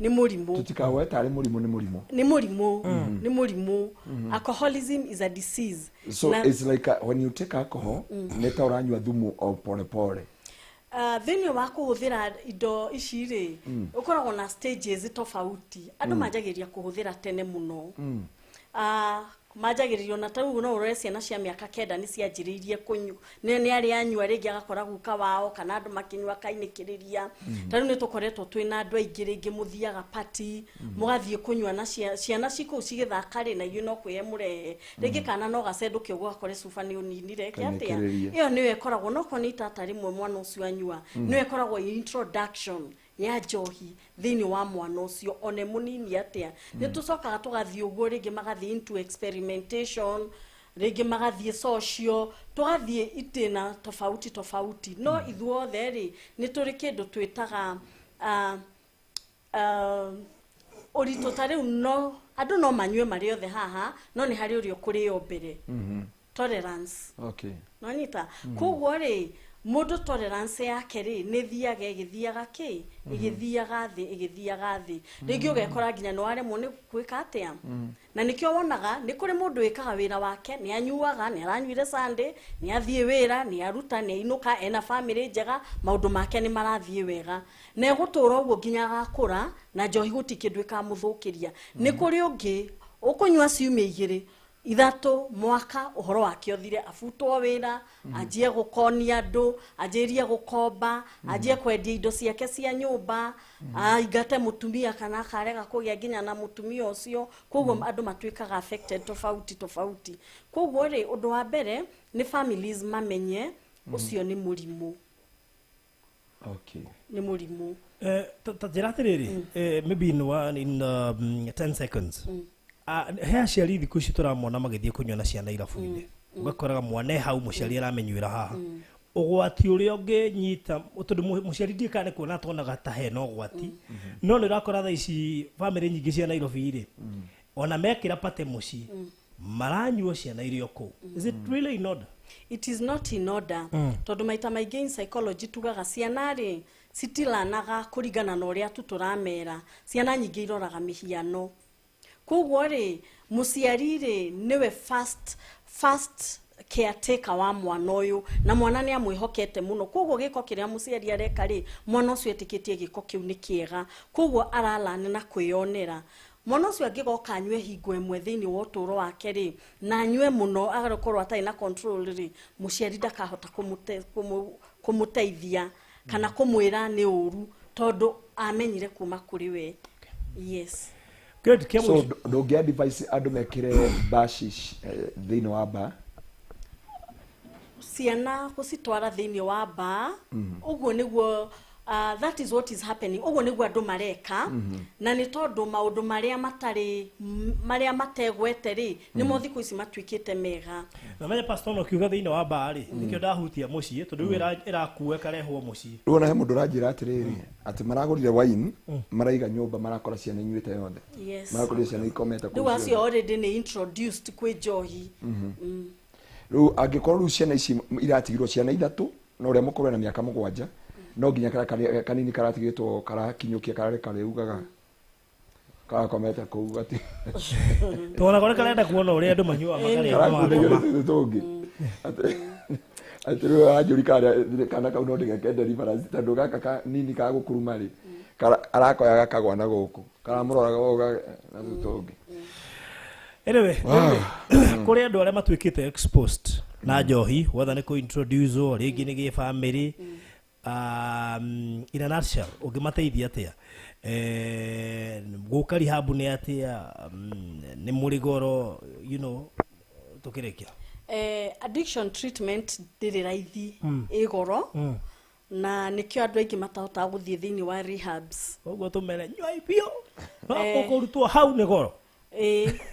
[SPEAKER 4] nĩ mũrimũ.
[SPEAKER 3] Tũtikawoe tarĩ mũrimũ, nĩ mũrimũ.
[SPEAKER 4] Nĩ mũrimũ, nĩ mũrimũ. Alcoholism is a disease.
[SPEAKER 3] So it's like when you take alcohol, nĩ ta ũranyua thumu o pole pole.
[SPEAKER 4] Thĩinĩ wa kũhũthĩra indo ici rĩ, ũkoragwo na stages tofauti. Andũ manjagĩrĩria kũhũthĩra tene mũno. Manjagĩrĩrio na tarĩu no ũrore ciana cia mĩaka 9 nĩ cianjĩrĩirie kũnyua, nĩ arĩa anyua rĩngĩ agakora guka wao kana andũ makĩnyua akainĩkĩrĩria. Tarĩu nĩ tũkoretwo twĩna andũ aingĩ rĩngĩ mũthiaga party, mũgathiĩ kũnyua na ciana cikũu cigĩthaka rĩ, na inyuĩ no kwĩhe mũrehe. Rĩngĩ kana no gacendũke ũguo gakore cuba nĩ ũninire, kĩ atĩa? Ĩyo nĩyo ĩkoragwo, no korwo nĩ itata rĩmwe mwana ũcio anyua, nĩyo ĩkoragwo introduction ya njohi thĩinĩ wa mwana ũcio one mũnini atĩa. Nĩ tũcokaga tũgathiĩ ũguo rĩngĩ magathiĩ into experimentation, rĩngĩ magathiĩ social, tũgathiĩ itĩna tofauti tofauti. No ithuothe rĩ, nĩ tũrĩ kĩndũ twĩtaga ũritũ. Ta rĩu no andũ no manyue marĩ othe haha, no nĩ harĩ ũrĩa ũkũrĩo mbere. Tolerance. No nyita. Koguo rĩ, mũndũ tolerance yake rĩ, nĩ thiaga ĩgĩthiaga kĩ? Ĩgĩthiaga thĩ, ĩgĩthiaga thĩ. Rĩngĩ ũgekora nginya nĩ waremwo nĩ gwĩka atĩa. Na nĩkĩo wonaga nĩ kũrĩ mũndũ wĩkaga wĩra wake, nĩ anyuaga, nĩ aranyuire Sunday, nĩ athiĩ wĩra, nĩ aruta, nĩ ainũka, ena family njega, maũndũ make nĩ marathiĩ wega. Na egũtũra ũguo nginya agakũra, na njohi gũtirĩ kĩndũ ĩkamũthũkĩria. Nĩ kũrĩ ũngĩ ũkũnyua ciumia 2 3 mwaka, ũhoro wake ũthire, abutwo wĩra, anjie gũkonia andũ, anjĩrie gũkomba, anjie kwendia indo ciake cia nyũmba, aingate mũtumia kana akarega kũgĩa nginya na mũtumia ũcio. Koguo andũ matuĩkaga affected tofauti tofauti. Koguo rĩ, ũndũ wa mbere nĩ families mamenye ũcio nĩ mũrimũ. Nĩ mũrimũ.
[SPEAKER 2] Ta njĩra atĩrĩrĩ, maybe in 10 seconds. He aciari thikũ ici tũramona magĩthiĩ kũnyua na ciana irabu-inĩ, ũgakoraga mwana hau mũciari aramenyuĩra haha. Ũgwati ũrĩa ũngĩnyita, tondũ mũciari ndiũĩ kana nĩ kuona tonaga ta hena ũgwati, no nĩ ũrakora thaa ici bamĩrĩ nyingĩ cia Nairobi rĩ, ona mekĩra pate mũciĩ, maranyua ciana iria kũu. Is it really in order?
[SPEAKER 4] It is not in order. Tondũ maita maingĩ in psychology tugaga ciana rĩ, citilanaga kũringana na ũrĩa tu tũramera. Ciana nyingĩ iroraga mĩhiano. Koguo rĩ, mũciari rĩ, nĩwe first caretaker wa mwana ũyũ, na mwana nĩ amwĩhokete mũno. Koguo gĩko kĩrĩa mũciari areka rĩ, mwana ũcio etĩkĩtie gĩko kĩu nĩ kĩega. Koguo aralana na kwĩyonera. Mwana ũcio angĩgoka anyue hingo ĩmwe thĩinĩ wa ũtũũro wake rĩ, na anyue mũno agakorwo atarĩ na control rĩ, mũciari ndakahota kũmũteithia kana kũmwĩra nĩ ũru, tondũ amenyire kuma kũrĩ we. Yes.
[SPEAKER 2] Good.
[SPEAKER 3] So ndũngĩ advise andũ mekĩre bashish thĩinĩ wa bar?
[SPEAKER 4] Ciana gũcitwara thĩinĩ wa bar, ũguo nĩguo that is what is happening. Ũguo nĩguo andũ mareka, na nĩ tondũ maũndũ marĩa matarĩ, marĩa mategwete rĩ, nĩmo thikũ ici matuĩkĩte mega.
[SPEAKER 2] Na menya pastor no kiuga thĩinĩ wa bar rĩ, nĩkĩo ndahutia mũciĩ, tondũ rĩu ĩrakua ĩkarehwo mũciĩ.
[SPEAKER 3] Rĩu ona he mũndũ ũranjĩra atĩrĩrĩ, atĩ maragũrire wine, maraiga nyũmba, marakora ciana inyuĩte yothe. Marakorire ciana ikomete kũu.
[SPEAKER 4] Rĩu acio already nĩ introduced kwĩ njohi.
[SPEAKER 3] Rĩu angĩkorwo rĩu ciana ici iratigirwo ciana 3, na ũrĩa mũkũrũ ena mĩaka 7, No nginya karĩa kanini karatigĩtwo karakinyũkia kararĩ karĩugaga karakomete kũu gati
[SPEAKER 2] tona kore karenda kuona ũrĩa andũ manyuaga makarĩa
[SPEAKER 3] karakunderio nĩ tũngĩ atĩ rĩu anjũri kana kau no ndĩgeke deliverance tondũ gaka kanini ka gũkuruma rĩ arakoya gakagwa na gũkũ karamũroraga ũguo na tũngĩ.
[SPEAKER 2] Anyway, kũrĩ andũ arĩa matuĩkĩte exposed na njohi whether nĩ kũ introduce rĩngĩ nĩ gĩ family in a nutshell ũngĩmateithia atĩa gũka rehab nĩ atĩa nĩ mũrĩ goro you know tũkĩrĩkia
[SPEAKER 4] addiction treatment ndĩrĩ raithi ĩ goro na nĩkĩo andũ aingĩ matahotaga gũthiĩ thĩinĩ wa rehabs
[SPEAKER 2] koguo tũmere nyuai biũ no kũrutwo hau nĩ goro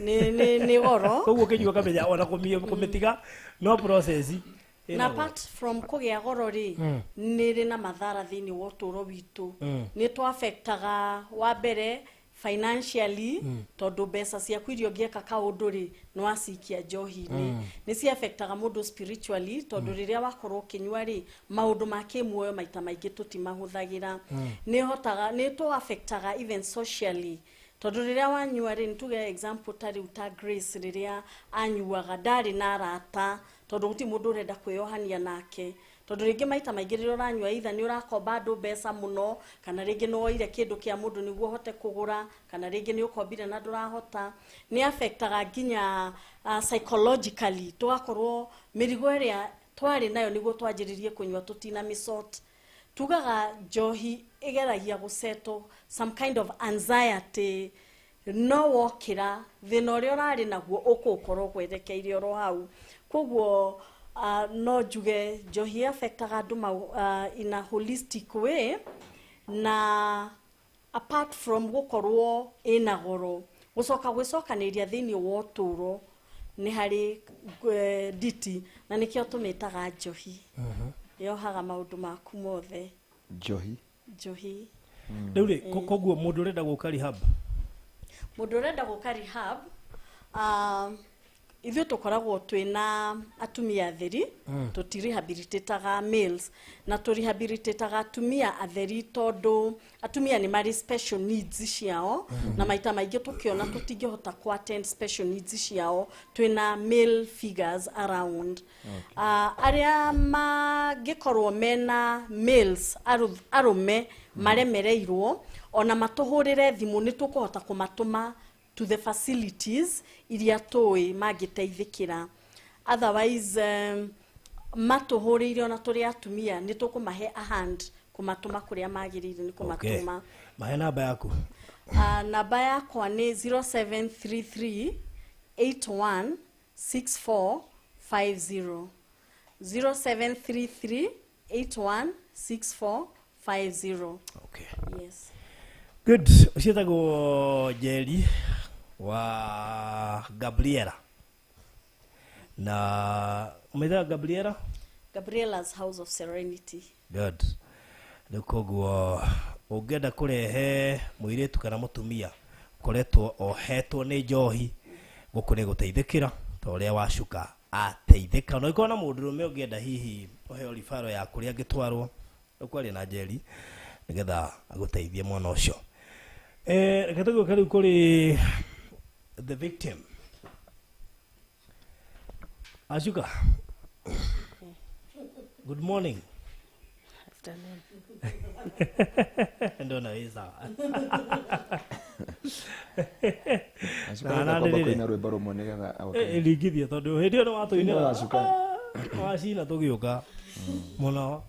[SPEAKER 4] nĩ goro
[SPEAKER 2] koguo kĩnyua kamenya ona kũmĩtiga no process
[SPEAKER 4] na apart from kũgĩa goro rĩ nĩ rĩ na mathara thĩinĩ wa ũtũũro witũ nĩ twaffectaga wa mbere financially tondũ mbeca ciaku iria ũngĩeka kaũndũ rĩ nĩ wacikia njohi-inĩ nĩ ciaffectaga mũndũ spiritually tondũ rĩrĩa wakorwo ũkĩnyua rĩ maũndũ ma kĩmuoyo maita maingĩ tũtimahũthagĩra nĩ hotaga nĩ tũaffectaga even socially tondũ rĩrĩa wanyua rĩ nĩtuge example ta rĩu ta Grace rĩrĩa anyuaga ndarĩ na arata tondũ gũtirĩ mũndũ ũrenda kwĩyohania nake tondũ rĩngĩ maita maingĩ rĩrĩa ũranyua either nĩ ũrakomba andũ mbeca mũno kana rĩngĩ nĩ woire kĩndũ kĩa mũndũ nĩguo ũhote kũgũra kana rĩngĩ nĩ ũkombire na ndũrahota nĩ affectaga nginya psychologically tũgakorwo mĩrigo ĩrĩa twarĩ nayo nĩguo twanjĩrĩrie kũnyua tũtina mĩsort tugaga njohi ĩgeragia gũsettle some kind of anxiety no wokĩra thĩna ũrĩa ũrarĩ naguo ũkũũkorwo gwerekeire oro hau koguo no njuge njohi affectaga andũ in a holistic way na apart from gũkorwo ĩna goro gũcoka gwĩcokanĩria thĩinĩ wa ũtũũro nĩ harĩ nditi na nĩkĩo tũmĩtaga njohi yohaga maũndũ maku mothe
[SPEAKER 3] njohi
[SPEAKER 4] njohi
[SPEAKER 2] rĩu rĩ koguo mũndũ ũrenda gũka rehab
[SPEAKER 4] mũndũ ũrenda gũka rehab ithuĩ tũkoragwo twĩna atumia atheri tũtirehabilitataga males na tũrehabilitataga atumia atheri tondũ atumia nĩ marĩ special needs ciao na maita maingĩ tũkĩona tũtingĩhota ku attend special needs ciao twĩna male figures around. Arĩa mangĩkorwo mena males arũme maremereirwo ona matũhũrĩre thimũ nĩ tũkũhota kũmatũma to the facilities iria tũĩ mangĩteithĩkĩra. Otherwise matũhũrĩire ona tũrĩ atumia nĩ tũkũmahe a hand kũmatũma kũrĩa magĩrĩire nĩ kũmatũma.
[SPEAKER 2] Mahe namba yaku.
[SPEAKER 4] Namba yakwa nĩ 0733 816450 0733 816450.
[SPEAKER 2] Okay.
[SPEAKER 4] Yes.
[SPEAKER 2] Good. Ũciĩtagwo Njeri wa Gabriela na umeithaga Gabriela?
[SPEAKER 4] Gabriela's House of Serenity.
[SPEAKER 2] Good. Rĩu koguo ũngĩenda kũrehe mũirĩtu kana mũtumia ũkoretwo ohetwo nĩ njohi gũkũ nĩ gũteithĩkĩra ta ũrĩa wacuka ateithĩka no ikorwo na mũndũrũme ũngĩenda hihi ũheo ribaro ya kũrĩa angĩtwarwo ũkwaria na Njeri nĩgetha agũteithie mwana ũcio. Reke tũgĩũke rĩu kũrĩ the victim. Ashuka, good morning.
[SPEAKER 5] Afternoon.
[SPEAKER 2] Ndona wĩ sawa.
[SPEAKER 3] Ashuka kwamba kũina rwĩmbo rũmwe nĩgetha aoke.
[SPEAKER 2] Ringithia tondũ hĩndĩ ĩyo nĩ watũinĩra
[SPEAKER 3] Ashuka.
[SPEAKER 2] Wacina tũgĩũka mũno.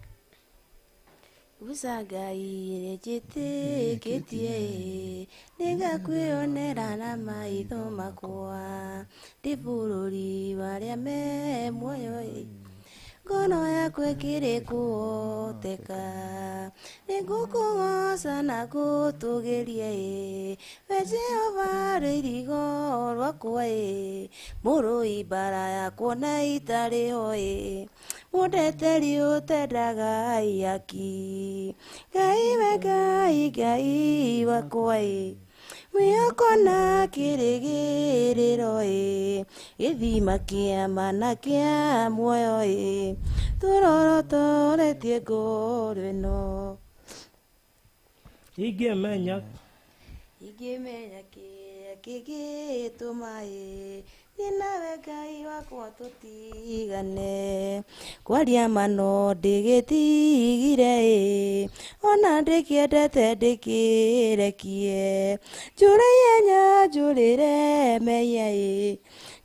[SPEAKER 5] Guca Ngai njĩtĩkĩtie nĩngakwĩonera na maitho makwa ndĩ bũrũri wa arĩa me muoyo ngono yakwa ĩkĩrĩ kũhoteka nĩngũkũgoca na gũtũgĩrie we Jehova rũirigo rwakwa mũrũi mbara yakwa na itarĩ ho mũndeteri ũtendaga ihaki Ngai we Ngai Ngai wakwa mwĩhoko na kĩrĩgĩrĩro Gĩthima kĩa mana kĩa muoyo ĩ tũrorotoretie ngoro ĩno.
[SPEAKER 2] Ingĩmenya
[SPEAKER 5] Ingĩmenya kĩrĩa kĩngĩtũma ĩ niĩ nawe Ngai wakwa tũtigane. Kwaria ma no ndĩgĩtigire ĩ ona ndĩkĩendete ndĩkĩrekie. Njũre ihenya njũrĩre mehia ĩ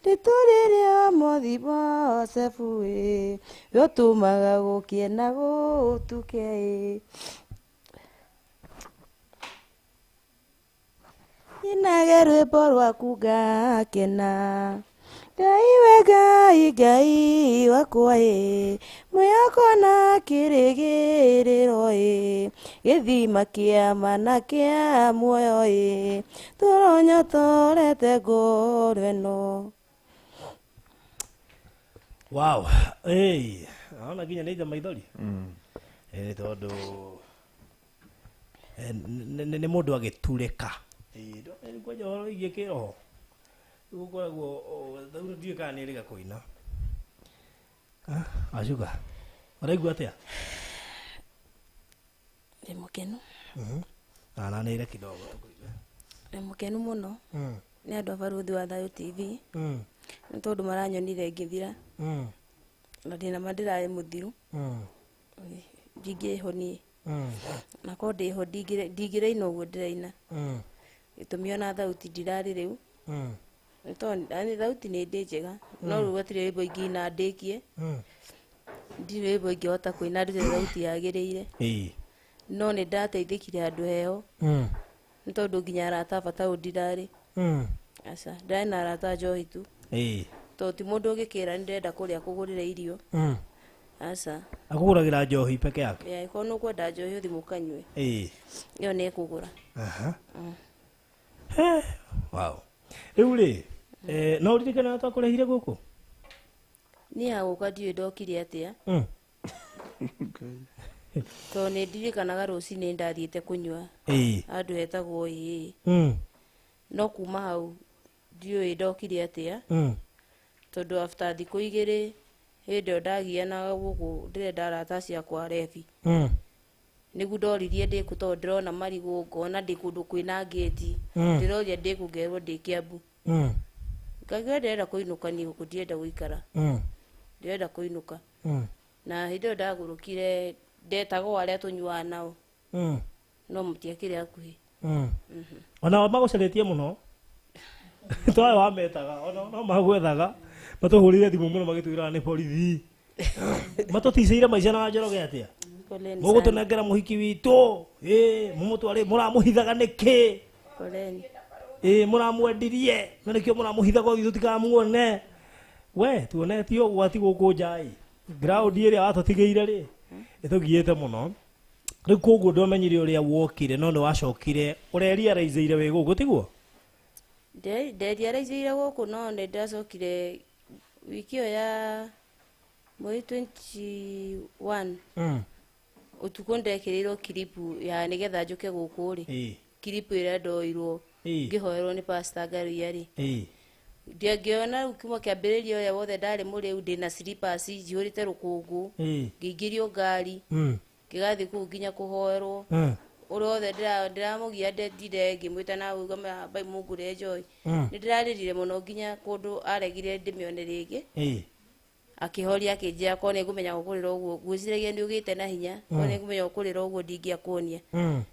[SPEAKER 5] ndĩtũrĩre ũmũthĩ Josefu ĩ we ũtũmaga gũkĩe na gũtuke ĩ. Nyinage rwĩmbo rwaku ngakena. Ngai we Ngai Ngai wakwa ĩ mwĩhoko na kĩrĩgĩrĩro ĩ gĩthima kĩa mana kĩa muoyo ĩ tũronyotorete ngoro ĩno.
[SPEAKER 2] Wow. Hey, naona nginya nĩ ithe maithori. Tondũ nĩ mũndũ agĩturĩka. Kwanja ũhoro wĩgiĩ kĩroho gũkoragwo rĩu ndiũĩ kana nĩ ĩrĩga kũina. Acuka ũraigua atĩa?
[SPEAKER 5] Ndĩ mũkenu.
[SPEAKER 2] Aranĩire kidogo tũkũigue.
[SPEAKER 5] Ndĩ mũkenu mũno nĩ andũ a Barũthi wa Thayũ TV nĩ tondũ maranyonire ngĩthira na ndĩna ma ndĩrarĩ mũthiru ndingĩrĩ ho niĩ na korwo ndĩho ndingĩraina ũguo ndĩraina gĩtũmi ona thauti ndirarĩ rĩu nĩ tondũ thauti nĩ ndĩ njega no rĩu gũtirĩ rwĩmbo ingĩina ndĩkie ndirĩ rwĩmbo ingĩhota kũina ndute thauti yagĩrĩire no nĩ ndateithĩkire handũ heho nĩ tondũ nginya arata aba tau ndirarĩ aca ndirarĩ na arata njohi tu tondũ ti mũndũ ũngĩkĩra nĩ ndĩrenda kũrĩa kũgũrĩra irio aca
[SPEAKER 2] akũgũragĩra njohi peke yake.
[SPEAKER 5] Angĩkorwo nĩ ũkwenda njohi ũthiĩ mũkanyue ĩyo nĩ ĩkũgũra.
[SPEAKER 2] Wow. Rĩu rĩ no ũririkane ũrĩa twakũrehire gũkũ?
[SPEAKER 5] Niĩ hagũka ndiũĩ ndokire atĩa tondũ nĩ ndirikanaga rũcinĩ ndathiĩte kũnyua handũ hetagwo ĩĩ no kuma hau ndiũĩ ndokire atĩa tondũ after thikũ igĩrĩ hĩndĩ ĩyo ndagianaga gũkũ ndĩrenda arata ciakwa rebi nĩguo ndoririe ndĩkũ tondũ ndĩrona marigũ ngona ndĩ kũndũ kwĩna ngĩti ndĩroria ndĩkũ ngerwo ndĩ Kĩambu ngakiuga ndĩrenda kũinũka niĩ gũkũ ndirenda gũikara ndĩrenda kũinũka na hĩndĩ ĩyo ndagũrũkire ndetagwo arĩa tũnyuaga nao no mũtiakĩrĩ hakuhĩ.
[SPEAKER 2] Ona magũcarĩtie mũno twawe wametaga ona no magwethaga matũhũrĩre thimũ mũno magĩtwĩraga nĩ borithi matũticĩire maica na Njoroge atĩa mũgũtũnengera mũhiki witũ mũmũtware mũramũhithaga nĩkĩ mũramwendirie na nĩkĩo mũramũhithaga ũthiũ tũtikamuone we tuonetio ũgwati gũkũ nja ĩ ground ĩrĩa watũtigĩire rĩ ĩtũgiĩte mũno rĩu koguo ndwamenyire ũrĩa wokire no nĩ wacokire ũreriaraizeire wĩ gũkũ tiguo?
[SPEAKER 5] Nderiaraizeire gũkũ no nĩ ndacokire wiki ĩyo ya mweri 21 ũtukũ ndekĩrĩirwo kiripu ya nĩgetha njũke gũkũ rĩ kiripu ĩrĩa ndoirwo ngĩhoerwo nĩ Pastor Ngaruiya rĩ ndingĩona rĩu kuma kĩambĩrĩria ũrĩa wothe ndarĩ mũrĩu ndĩna slippers njihũrĩte rũkũngũ ngĩingĩrio ngari ngĩgathiĩ kũu nginya kũhoerwo ũrĩa wothe ndĩramũgia ndendire ngĩmwĩta na uga mbai mũngũrĩre njohi nĩ ndĩrarĩrire mũno nginya kũndũ aregire ndĩmĩone rĩngĩ akĩhoria akĩnjĩra korwo nĩ ngũmenya gũkũrĩra ũguo ngwĩciragia nĩ ũgĩte na hinya korwo nĩ ngũmenya gũkũrĩra ũguo ndingĩakuonia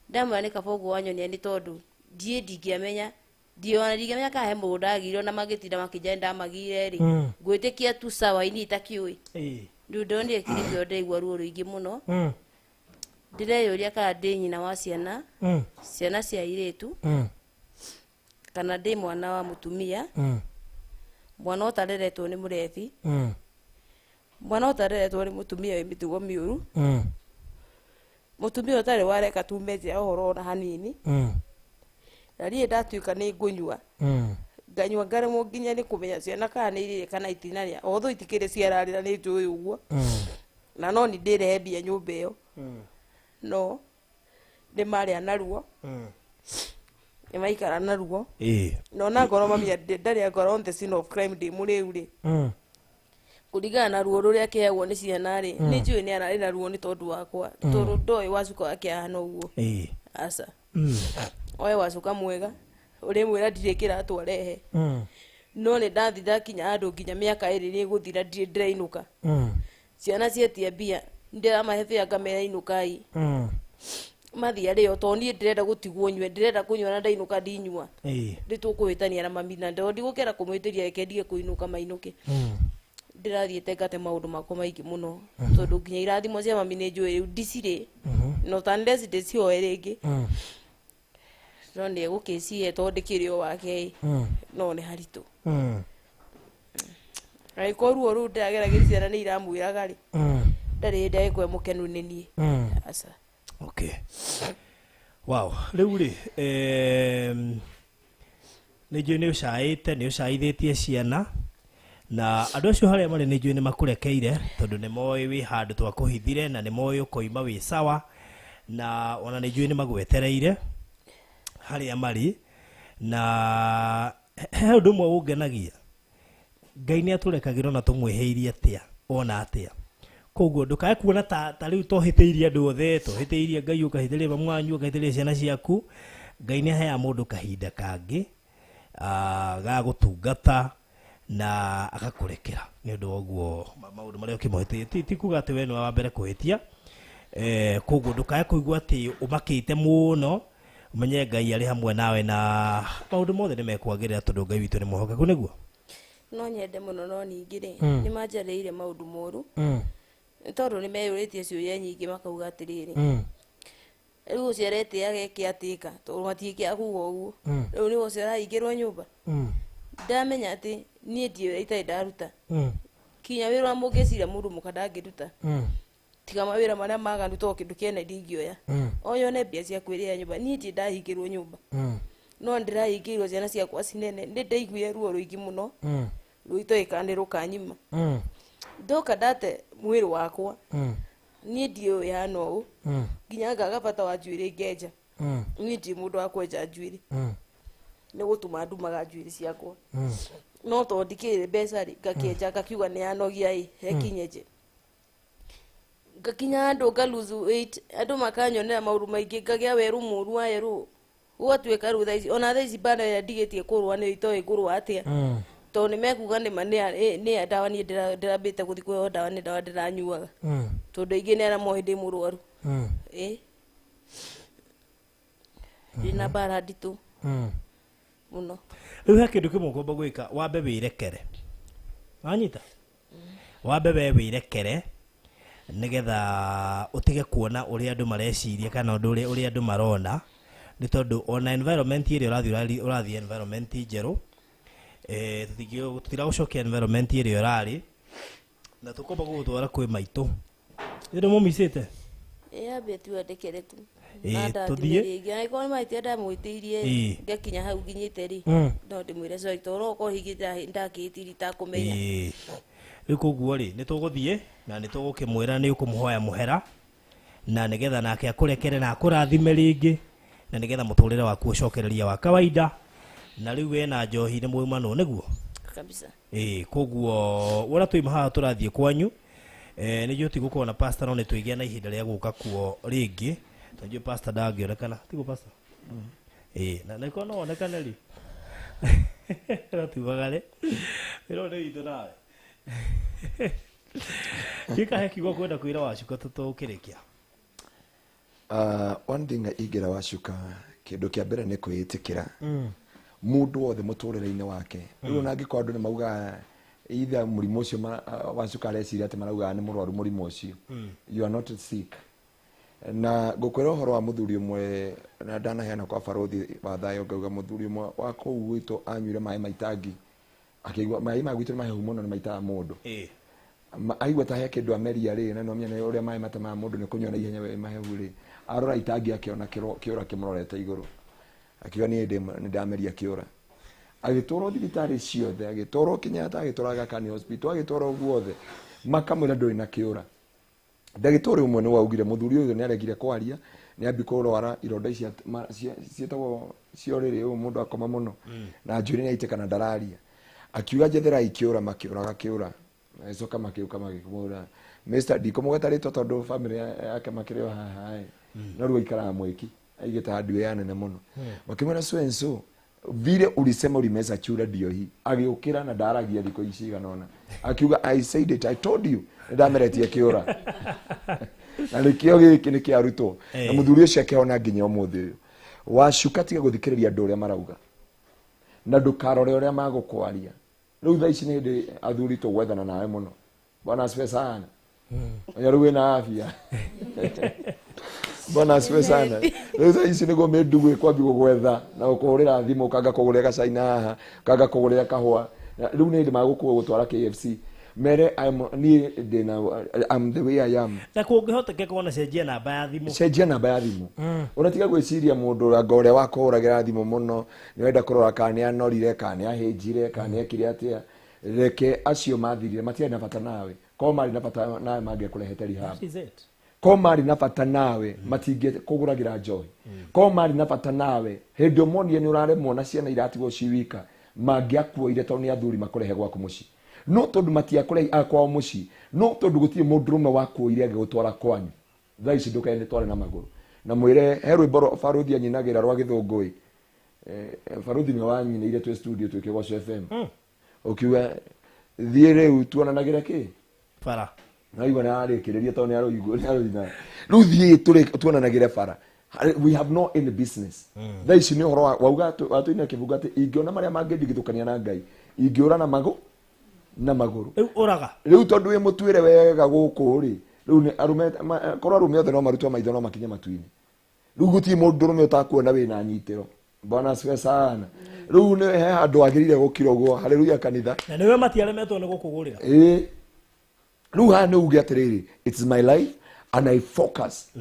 [SPEAKER 5] ndamwĩra nĩ kaba ũguo wanyonia nĩ tondũ ndiĩ ndingĩamenya ndiona ndingĩamenya kana he mũndũ ndagĩirwo na magĩtinda makĩnjĩra nĩ ndamagire rĩ ngwĩtĩkia tu sawa ini itakĩũĩ rĩu ndonire kiribu ĩyo ndĩraigua ruo rũingĩ mũno ndĩreyũria kana ndĩ nyina wa ciana ciana cia airĩtu kana ndĩ mwana wa mũtumia mwana ũtareretwo nĩ mũrebi mwana ũtareretwo nĩ mũtumia wĩ mĩtugo mĩũru mũtumia ũtarĩ wareka tume nja ya ũhoro ona hanini na niĩ ndatuĩka nĩ ngũnyua nganyua ngaremwo nginya nĩ kũmenya ciana kana nĩ irĩrĩ kana itinarĩa although itikĩrĩ ciararĩra nĩ njũĩ ũguo na no nĩ ndĩrehe mbia nyũmba ĩyo no nĩ marĩa naruo
[SPEAKER 6] Nĩ maikara na ruo. Na ona ngorwo mami ndarĩ angorwo on the scene of crime ndĩ mũrĩu rĩ. Kũringana na ruo rũrĩa akĩheagwo nĩ ciana rĩ, nĩ njũĩ nĩ ararĩ na ruo nĩ tondũ wakwa. Tondũ ndoĩ Wacuka wake ahana ũguo. Aca. Oe Wacuka mwega, ũrĩmwĩra ndirĩ kĩratũ arehe. No nĩ ndathi ndakinya handũ nginya mĩaka ĩrĩ nĩ ĩgũthira ndirĩ ndĩrainũka. Ciana cietia mbia, ndĩramahe bĩa ngamera inũkai. Mathiĩ arĩo tondũ niĩ ndĩrenda gũtigwo nyue, ndĩrenda kũnyua na ndainũka ndinyua. Nĩ tũkũhĩtania na mami na ndigũkĩenda kũmwĩtĩria reke ndige kũinũka mainũke. Ndĩrathiĩte ngate maũndũ makwa maingĩ mũno. Tondũ nginya irathimo cia mami nĩ njũĩ rĩu ndicirĩ. No ta unless ndĩcioe rĩngĩ. No nĩ egũkĩcihe tondũ ndĩkĩrĩ o wake ĩ. No nĩ haritũ. Angĩkorwo ruo rũu ndĩrageragĩria ciana nĩ iramwĩraga rĩ. Ndarĩ hĩndĩ agĩkorwo e mũkenu nĩ niĩ. Aca.
[SPEAKER 2] Okay. Wow. Rĩu rĩ, nĩ njũĩ nĩ ũcaĩte, nĩ ũcaithĩtie ciana na andũ acio harĩa marĩ nĩ njũĩ nĩ makũrekeire tondũ nĩ moĩ wĩ handũ twakũhithire na nĩ moĩ ũkoima wĩ sawa na ona nĩ njũĩ nĩ magwetereire harĩa marĩ na he ũndũ ũmwe ũngenagia. Ngai nĩ atũrekagĩra ona tũmwĩhĩirie atĩa ona atĩa. Koguo ndũkae kuona ta rĩu tohĩtĩirie andũ othe, tohĩtĩirie Ngai, ũkahĩtĩria mamu wanyu, ũkahĩtĩria ciana ciaku. Ngai nĩ aheaga mũndũ kahinda kangĩ ga gũtungata na agakũrekera nĩ ũndũ wa ũguo maũndũ marĩa ũkĩmũhĩtĩirie. Ti kuga atĩ we nĩwe wa mbere kũhĩtia. Koguo ndũkae kũigua atĩ ũmakĩte mũno, ũmenye Ngai arĩ hamwe nawe na maũndũ mothe nĩ mekwagĩrĩra tondũ Ngai witũ nĩ mwĩhokeku, nĩguo?
[SPEAKER 6] No nyende mũno no ningĩ rĩ, nĩ manjarĩire maũndũ moru. Tondũ nĩ meyũrĩtie ciũria nyingĩ makauga atĩrĩrĩ. Rĩu ũcio aretĩaga eke atĩka tondũ matiĩkĩaga kuga ũguo. Rĩu nĩ ũcio arahingĩrwo nyũmba. Ndamenya atĩ niĩ ndiĩ wĩra itarĩ ndaruta. Kinya wĩra mũngĩciria mũndũ mũka ndangĩruta. Tiga mawĩra marĩa maganu tondũ kĩndũ kĩene ndingĩoya. O yone mbia cia kwĩrĩha nyũmba. Niĩ ndirĩ ndahingĩrwo nyũmba. No ndĩrahingĩirwo ciana ciakwa cinene. Nĩ ndaiguire ruo rũingĩ mũno. Rũitoĩ kana nĩ rũkanyima. Ndoka ndate mwĩrĩ wakwa. Niĩ ndiũĩ hana ũũ. Nginya ngaga bata wa njuĩrĩ ngenja. Niĩ ndirĩ mũndũ wa kwenja njuĩrĩ. Nĩ gũtuma ndumaga njuĩrĩ ciakwa. No tondũ ndikĩrĩ mbeca rĩ, ngakĩenja ngakiuga nĩ yanogia ĩ, he kinyenje. Ngakinya handũ nga lose weight, andũ makanyonera maũndũ maingĩ, ngagĩa werũ mũru wa yerũ. Gũgatuĩka rĩu thaa ici, ona thaa ici mbara ĩrĩa ndigĩtie kũrũa nĩyo itoĩ ngũrũa atĩa. Tondũ nĩ mekuga nĩ ma nĩ ndawa niĩ ndĩrambĩte gũthiĩ kũheo ndawa nĩ ndawa ndĩranyuaga. Tondũ aingĩ nĩ arĩa moĩ ndĩ mũrwaru. Ndĩna mbara nditũ. Mũno.
[SPEAKER 2] Rĩu he kĩndũ kĩmwe ũkwamba gwĩka, wambe wĩrekere. Wanyita? Wambe we wĩrekere nĩgetha ũtige kuona ũrĩa andũ mareciria kana ũndũ ũrĩa andũ marona. Nĩ tondũ ona environment ĩrĩa ũrathiĩ ũrathiĩ environment njerũ. Tũtiragũcokia environment ĩrĩa ũrarĩ na tũkwamba gũgũtwara kwĩ maitũ. Nĩ mũmicĩte?
[SPEAKER 6] Ambe tu andĩkĩre tu.
[SPEAKER 2] Tũthiĩ.
[SPEAKER 6] Angĩkorwo nĩ mahĩtia ndamwĩtĩirie ngakinya hau nginyĩte rĩ, no ndĩmwĩre sorry tondũ no ũkorwo hingĩte ndakĩhĩtirie itakũmenya.
[SPEAKER 2] Rĩu koguo rĩ, nĩ tũgũthiĩ na nĩ tũgũkĩmwĩra nĩ ũkũmũhoya mũhera na nĩgetha nake akũrekere na akũrathime rĩngĩ na nĩgetha mũtũrĩre waku ũcokererie wa kawaida. Na rĩu we na njohi nĩ mwaumanwo nĩguo?
[SPEAKER 6] Kabisa.
[SPEAKER 2] Koguo wona twauma haha tũrathiĩ kwanyu. Nĩ njũĩ tigũkorwo na pastor no nĩ twĩgĩa na ihinda rĩa gũka kuo rĩngĩ. Tondũ njũĩ pastor ndangĩonekana. Tiguo pastor? Na nĩkorwo no onekane rĩ. No tumagare. Wĩra ũyũ nĩ witũ nawe. Gĩka he kiugo kwenda kwĩra Wacuka tũkĩrĩkia.
[SPEAKER 3] One thing ingĩra Wacuka, kĩndũ kĩa mbere nĩ kwĩĩtĩkĩra. Mũndũ wothe mũtũrĩre-inĩ wake. Rĩu ona angĩkorwo andũ nĩ maugaga either mũrimũ ũcio Wacuka areciria atĩ maraugaga nĩ mũrwaru mũrimũ ũcio. You are not sick. Na ngũkwĩra ũhoro wa mũthuri ũmwe na ndanaheana kwa barothi wa thayũ ngauga mũthuri ũmwe wa kũu gwitũ anyuire maĩ ma itangi. Akĩigua maĩ ma gwitũ nĩ mahehu mũno nĩ maitaga mũndũ. Aigua ta he kĩndũ ameria rĩ, na no amenye ũrĩa maĩ matemaga mũndũ nĩ kũnyua na ihenya we mahehu rĩ. Arora itangi akĩona kĩũra kĩmũrorete igũrũ. Akiuga niĩ nĩ ndameria kĩũra. Agĩtwarwo thibitarĩ ciothe, agĩtwarwo Kenyatta, agĩtwarwo Aga Khan Hospital, agĩtwarwo guothe. Makamwĩra ndũrĩ na kĩũra. Ndagĩtarĩ ũmwe nĩ waugire mũthuri ũyũ nĩ aregire kwaria, Nĩ ambi kũrwara ironda ici ciĩtagwo cia ũrĩrĩ ũũ mũndũ akoma mũno. Na njuĩrĩ nĩ aitĩka na ndararia. Akiuga njetherai kĩũra makĩũraga kĩũra. Magĩcoka makĩũka magĩkĩmwĩra Mr. ndikũmũgweta rĩtwa tondũ family yake makĩrĩ o haha ĩ. No rĩu aikaraga mwĩki aigĩte handũ ya nene mũno. Makĩmwĩra so and so vile ulisema ulimeza chura ndio hii. Agĩũkĩra na ndaragia thikũ ici cigana ũna. Akiuga I said it, I told you. Nĩndameretie kĩũra. Na nĩkĩo gĩkĩ nĩ kĩarutwo. Na mũthuri ũcio akĩhona nginya ũmũthĩ ũyũ. Wacuka tiga gũthikĩrĩria andũ ũrĩa marauga. Na ndũkarore ũrĩa magũkwaria. Rĩu thaa ici nĩ hĩndĩ athuri tũgwethana nawe mũno. Bwana asifiwe sana. Oya rĩu wĩna afya. Bwana asifiwe sana. Rĩu thaa ici nĩguo mĩndugu ĩkwambia gũgwetha na gũkũhũrĩra thimũ kanga kũgũrĩra gacai na haha kanga kũgũrĩra kahũa. Rĩu nĩ hĩndĩ magũkua gũtwara KFC. Mere I'm niĩ ndĩna I'm the way I am.
[SPEAKER 2] Na kũngĩhotekeka ona cenjia namba ya thimũ.
[SPEAKER 3] Cenjia namba ya thimũ. Ũratiga gwĩciria mũndũ anga ũrĩa wakũhũragĩra thimũ mũno nĩ wenda kũrora kana nĩ anorire kana nĩ ahĩnjire kana nĩ ekire atĩa. Reke acio mathirire matiarĩ na bata nawe. Korwo marĩ na bata nawe mangĩakũrehete rehab. Korwo marĩ na bata nawe matingĩkũgũragĩra njohi. Korwo marĩ na bata nawe hĩndĩ ũmonire nĩ ũraremwo na ciana iratigwo ci wika mangĩakuoire tondũ nĩ athuri makũrehe gwaku mũciĩ. No tondũ matiakũrehe akwao mũciĩ, no tondũ gũtirĩ mũndũrũme wakuoire agĩgũtwara kwanyu. Thaa ici ndũkae tware na magũrũ. Na mwĩre he rwĩmbo Baruthi anyinagĩra rwa gĩthũngũ ĩ. Baruthi nĩwe wanyinĩire twĩ studio twĩ Kĩgoco FM. Ũkiuga thiĩ rĩu tuonanagĩre kĩ?
[SPEAKER 2] Bara.
[SPEAKER 3] Naigua nĩ ararĩkĩrĩria tondũ nĩ arũigua nĩ arũina. Rĩu thiĩ tuonanagĩre bara. We have no any business. Thaa ici nĩ ũhoro wauga watũina kĩbungo atĩ ingĩona marĩa mangĩndigithũkania na Ngai ingĩũra na magũ na magũrũ.
[SPEAKER 2] Rĩu ũraga.
[SPEAKER 3] Rĩu tondũ wĩ mũtuĩre wega gũkũ rĩ, rĩu nĩ arũme korwo arũme othe no marutwo maitho no makinye matu-inĩ. Rĩu gũtirĩ mũndũrũme ũtakuona wĩna nyitĩro. Bwana asifiwe sana. Rĩu nĩ he handũ wagĩrĩire gũkira ũguo. Haleluya kanitha.
[SPEAKER 2] Na nĩwe matiaremetwo nĩ gũkũgũrĩra.
[SPEAKER 3] Ĩĩ. Rĩu haha nĩ uge atĩrĩrĩ, it's my life and I focus.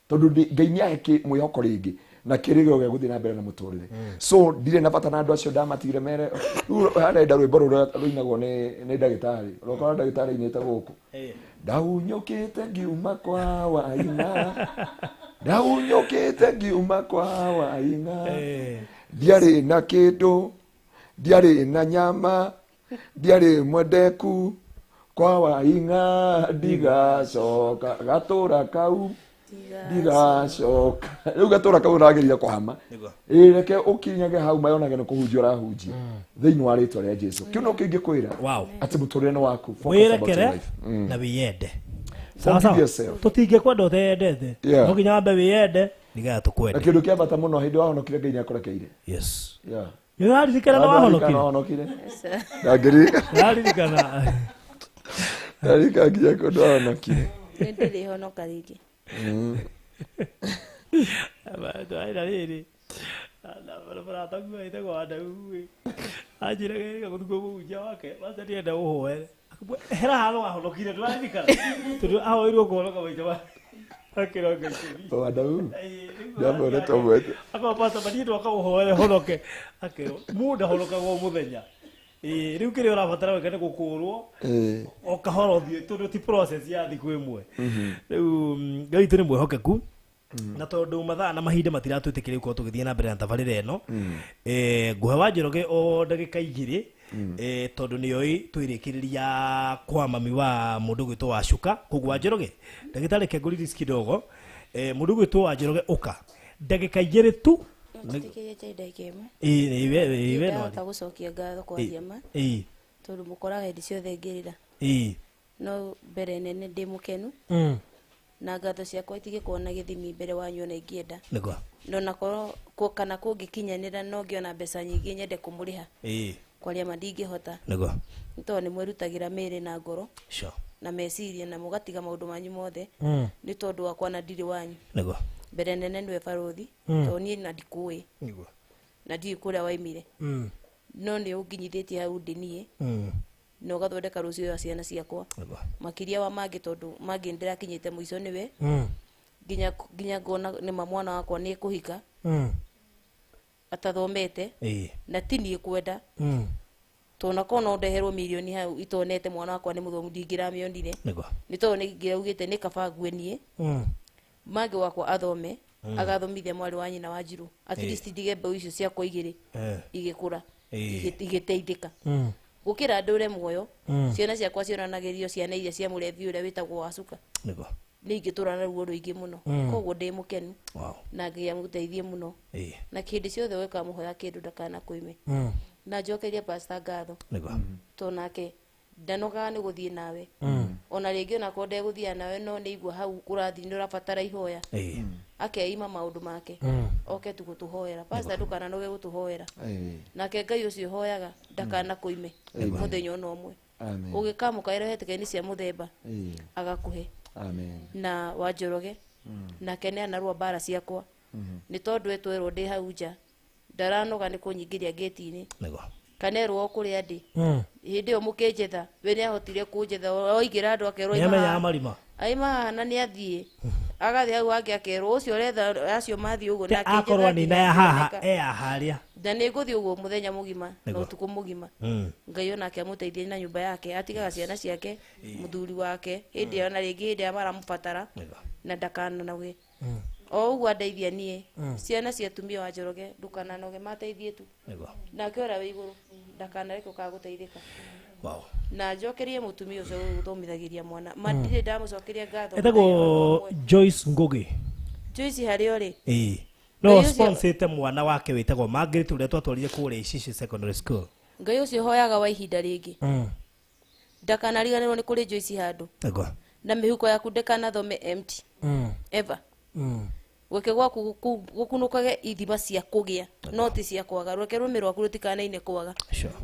[SPEAKER 3] Tondũ Ngai nĩ ahe mwĩhoko rĩngĩ na kĩrĩgĩrĩro gĩa gũthiĩ na mbere na mũtũrĩre. So ndirĩ na bata na andũ acio ndamatigire mere. Rĩu harenda rwĩmbo rũrĩa rũinagwo nĩ ndagĩtarĩ. Ũrokora ndagĩtarĩ ainĩte gũkũ. Ndahunyũkĩte ngiuma kwa Waing'a. Ndahunyũkĩte ngiuma kwa Waing'a. Ndiarĩ na kĩndũ, ndiarĩ na nyama, ndiarĩ mwendeku kwa Waing'a ndigacoka gatũra kau ndigacoka. Rĩu gatũra kau ũragĩrĩire kũhama. Ĩĩ reke ũkinyage hau mayonage nĩ kũhunjia ũrahunjia thĩinĩ wa rĩtwa rĩa Jesũ. Kĩu no kĩngĩ kwĩra atĩ mũtũrĩre nĩ waku.
[SPEAKER 2] Wĩrekere na wĩyende. Sawa sawa. Tũtingĩkwenda ũteyendete. No nginya wambe wĩyende nĩgetha tũkwende.
[SPEAKER 3] Na kĩndũ kĩa bata mũno hĩndĩ wahonokire Ngai nĩakũrekeire.
[SPEAKER 2] Yes.
[SPEAKER 3] Yeah.
[SPEAKER 2] Nĩ ũraririkana nĩ wahonokire?
[SPEAKER 3] Ndangĩririkana.
[SPEAKER 2] Ũraririkana.
[SPEAKER 3] Ndarika nginya kũndũ wahonokire.
[SPEAKER 5] Nĩ ndĩrĩhonoka rĩngĩ.
[SPEAKER 2] Twaĩra rĩrĩ barabara taguo ĩtagwo Wandau anjĩraga gũthikwo mũhunjia wake maca ndĩrenda ũhoere hera hano wahonokire ndũraririkana tondũ ahoirwo kũhonoka maita ma akĩronga ikũmi
[SPEAKER 3] Wandau ndamwona tomwete
[SPEAKER 2] akorwo pasta mathiĩ twaka ũhoere honoke akĩrwo mũndũ ahonokagwo mũthenya. Ĩĩ rĩu kĩrĩa ũrabatara gwĩka nĩ gũkũrwo o kahora ũthiĩ tondũ ti process ya thikũ ĩmwe. Rĩu Ngai witũ nĩ mwĩhokeku na tondũ mathaa na mahinda matiratwĩtĩkĩria gũkorwo tũgĩthiĩ na mbere na tabarĩra ĩno ngũhe wa Njoroge o ndagĩka igĩrĩ tondũ nĩoĩ twĩrĩkĩrĩria kwa mami wa mũndũ gwĩtwo Wacuka. Koguo wa Njoroge ndagĩtarĩ ke ngũrelease kidogo mũndũ gwĩtwo wa Njoroge ũka ndagĩka igĩrĩ tu.
[SPEAKER 5] Njĩtĩkĩrie njarie ndagĩka ĩmwe.
[SPEAKER 2] Ĩĩ we no
[SPEAKER 5] ndahota gũcokia ngatho kwa Thiama tondũ mũkoraga hĩndĩ ciothe ngĩrĩra. No mbere nene ndĩ mũkenu na ngatho ciakwa itigĩkorwo na gĩthimi mbere wanyu ona ingĩenda.
[SPEAKER 2] Nĩguo.
[SPEAKER 5] No nakorwo kana kũngĩkinyanĩra no ngĩona mbeca nyingĩ nyende kũmũrĩha. Kwaria ma ndingĩhota.
[SPEAKER 2] Nĩguo.
[SPEAKER 5] Nĩ tondũ nĩ mwĩrutagĩra mĩĩrĩ na ngoro.
[SPEAKER 2] Sure.
[SPEAKER 5] Na meciria na mũgatiga maũndũ manyu mothe nĩ tondũ wakwa na ndirĩ wanyu.
[SPEAKER 2] Nĩguo.
[SPEAKER 5] Mbere nene nĩwe barũthi tondũ niĩ na ndikũĩ.
[SPEAKER 2] Nĩguo.
[SPEAKER 5] Na ndiũĩ kũrĩa waimire. No nĩ ũnginyithĩtie hau ndĩ niĩ. Na ũgathondeka rũciũ rwa ciana ciakwa. Makĩria wa mangĩ tondũ mangĩ nĩndĩrakinyĩte mũico nĩwe. Nginya ngona nĩma mwana wakwa nĩ ekũhika. Atathomete. Na ti niĩ kwenda. Tondũ onakorwo no ndeherwo mirioni hau itonete mwana wakwa nĩ mũthomu ndingĩramĩonire.
[SPEAKER 2] Nĩguo.
[SPEAKER 5] Nĩ tondũ nĩ ngĩraugĩte nĩ kaba ngue niĩ. Mangĩ wakwa athome. Agathomithia mwarĩ wa nyina wa Njirũ. At least ndige mbeũ icio ciakwa igĩrĩ igĩkũra, igĩteithĩka. Gũkĩra ndũre muoyo, ciana ciakwa cionanagĩrio ciana iria cia mũrebi ũrĩa wĩtagwo Wacuka.
[SPEAKER 2] Nĩguo.
[SPEAKER 5] Nĩ ingĩtũra na ruo rũingĩ mũno. Koguo ndĩ mũkenu. Na Ngai amũteithie mũno. Na kĩndĩ ciothe ũkamũhoya kĩndũ ndakanakwĩme. Na njokerie pastor ngatho.
[SPEAKER 2] Nĩguo.
[SPEAKER 5] To nake ndanogaga nĩ gũthiĩ nawe. Ona rĩngĩ onakorwo ndegũthiaga nawe no nĩ igua hau kũrathiĩ nĩ ũrabatara ihoya. Akeima maũndũ make. Oke tu gũtũhoera. Pastor ndũkananoge gũtũhoera. Nake Ngai ũcio hoyaga ndakanakwĩme mũthenya ona ũmwe. Ũgĩkamũkaĩra hetĩka-inĩ cia mũthemba agakũhe.
[SPEAKER 3] Amen.
[SPEAKER 5] Na wa Njoroge nake nĩ anarũa mbara ciakwa. Nĩ tondũ etwerwo ndĩ hau nja ndaranoga nĩ kũnyingĩria ngĩti-inĩ.
[SPEAKER 2] Nĩguo.
[SPEAKER 5] Kana erwo o kũrĩa ndĩ. Hĩndĩ ĩyo mũkĩnjetha we nĩ ahotire kũnjetha oigĩra andũ akerwo
[SPEAKER 2] Nĩ amenyaga marima.
[SPEAKER 5] Aima haha na nĩ athiĩ. Agathiĩ hau hangĩ akerwo ũcio ũretha acio mathiĩ ũguo na akĩnjetha
[SPEAKER 2] Akorwo nina
[SPEAKER 5] nginya
[SPEAKER 2] ya haha
[SPEAKER 5] akĩoneka.
[SPEAKER 2] e ya harĩa.
[SPEAKER 5] Na nĩ ngũthiĩ ũguo mũthenya mũgima na ũtukũ mũgima. Ngai onake amũteithie na nyũmba yake atigaga ciana ciake mũthuri wake hĩndĩ ĩyo na rĩngĩ hĩndĩ ĩrĩa maramũbatara na ndakananoge. O ũguo andeithia niĩ ciana cia atumia wa Njoroge ndũkananoge mateithie tu.
[SPEAKER 2] Nĩguo.
[SPEAKER 5] Nake ũrĩa wĩ igũrũ ndakanareke ũkaga gũteithĩka.
[SPEAKER 2] Wow.
[SPEAKER 5] Na njokerie mũtumia ũcio ũthomithagĩria mwana. Ma ndirĩ ndamũcokeria ngatho.
[SPEAKER 2] Etagwo Joyce Ngugi.
[SPEAKER 5] Joyce harĩa ũrĩ?
[SPEAKER 2] No sponsete mwana wake wĩtagwo Margaret ũrĩa twatwarire kũrĩa Icici Secondary School.
[SPEAKER 5] Ngai ũcio hoyaga wa ihinda rĩngĩ. Ndakanariganĩrwo nĩ kũrĩ Joyce handũ.
[SPEAKER 2] Nĩguo.
[SPEAKER 5] Na mĩhuko yaku ndĩkanathome empty. Ever. Gweke gwaku gũkunũkage ithima cia kũgĩa no ti cia kwaga. Rweke rũrĩmĩ rwaku rũtikanaine kwaga.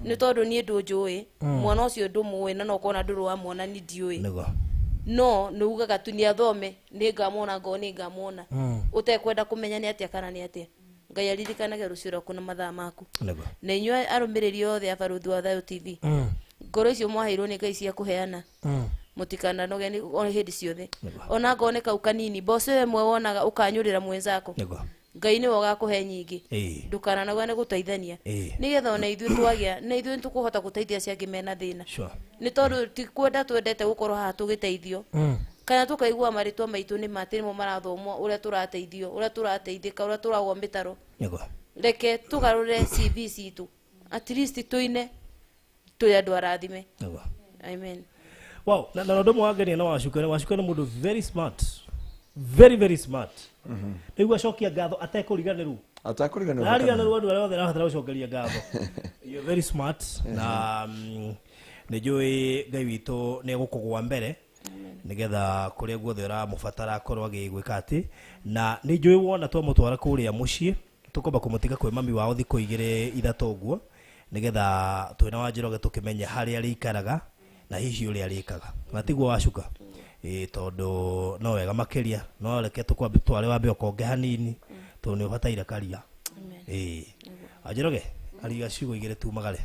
[SPEAKER 5] Nĩ tondũ niĩ ndũnjũĩ, mwana ũcio ndũmũĩ na no ũkona ndũrũ wa mwana ni ndiũĩ.
[SPEAKER 2] Nĩguo.
[SPEAKER 5] No nĩ ugaga tu nĩ athome nĩ ngamwona ngoo nĩ ngamwona. Ũtekwenda kũmenya nĩ atĩa kana nĩ atĩa. Ngai aririkanage rũciũ rwaku na mathaa maku.
[SPEAKER 2] Nĩguo.
[SPEAKER 5] Na inyuĩ arũmĩrĩri othe a Barũthi wa Thayũ TV. Ngoro icio mwaheirwo nĩ Ngai cia kũheana. Mũtikananoge nĩ o hĩndĩ ciothe. Ona ngoo nĩ kau kanini mboco ĩmwe wonaga ũkanyũrĩra mwenzako.
[SPEAKER 2] Nĩguo.
[SPEAKER 5] Ngai nĩwe ũgakũhe nyingĩ. Ndũkananoge nĩ gũteithania. Nĩgetha ona ithuĩ twagĩa na ithuĩ nĩtũkũhota gũteithia acio angĩ mena thĩna. Nĩ tondũ ti kwenda twendete gũkorwo haha tũgĩteithio. Kana tũkaigua marĩtwa maitũ nĩ matĩ nĩmo marathomwo ũrĩa tũrateithio, ũrĩa tũrateithĩka, ũrĩa tũragwa mĩtaro.
[SPEAKER 2] Nĩguo.
[SPEAKER 5] Reke tũgarũre CV citũ. At least tũine tũrĩ andũ arathime.
[SPEAKER 2] Nĩguo.
[SPEAKER 5] Amen.
[SPEAKER 2] Wow, na ũndũ ũmwe wangenia na Wacuka, Wacuka nĩ mũndũ very smart. Very very smart. Nĩguo acokia ngatho atekũriganĩrwo.
[SPEAKER 3] Atakũriganĩrwo.
[SPEAKER 2] Ariganĩrwo andũ arĩa othe arabatara gũcokeria ngatho. You're very smart na nĩ njũĩ Ngai witũ nĩ egũkũgũa mbere nĩgetha kũrĩa guothe ũramũbatara akorwo agĩgwĩka atĩ na nĩ njũĩ wona twamũtwara kũrĩa mũciĩ tũkwamba kũmũtiga kwĩ mami wao thikũ igĩrĩ ithatũ ũguo nĩgetha twĩna wa Njoroge tũkĩmenye harĩa arĩikaraga na hihi ũrĩa arĩkaga na tiguo Wacuka. Tondũ no wega makĩria no reke tũkwambe tware wambe ũkonge hanini tondũ nĩ ũbataire karia. Wanjoroge ariga ciugo igĩrĩ tumagare.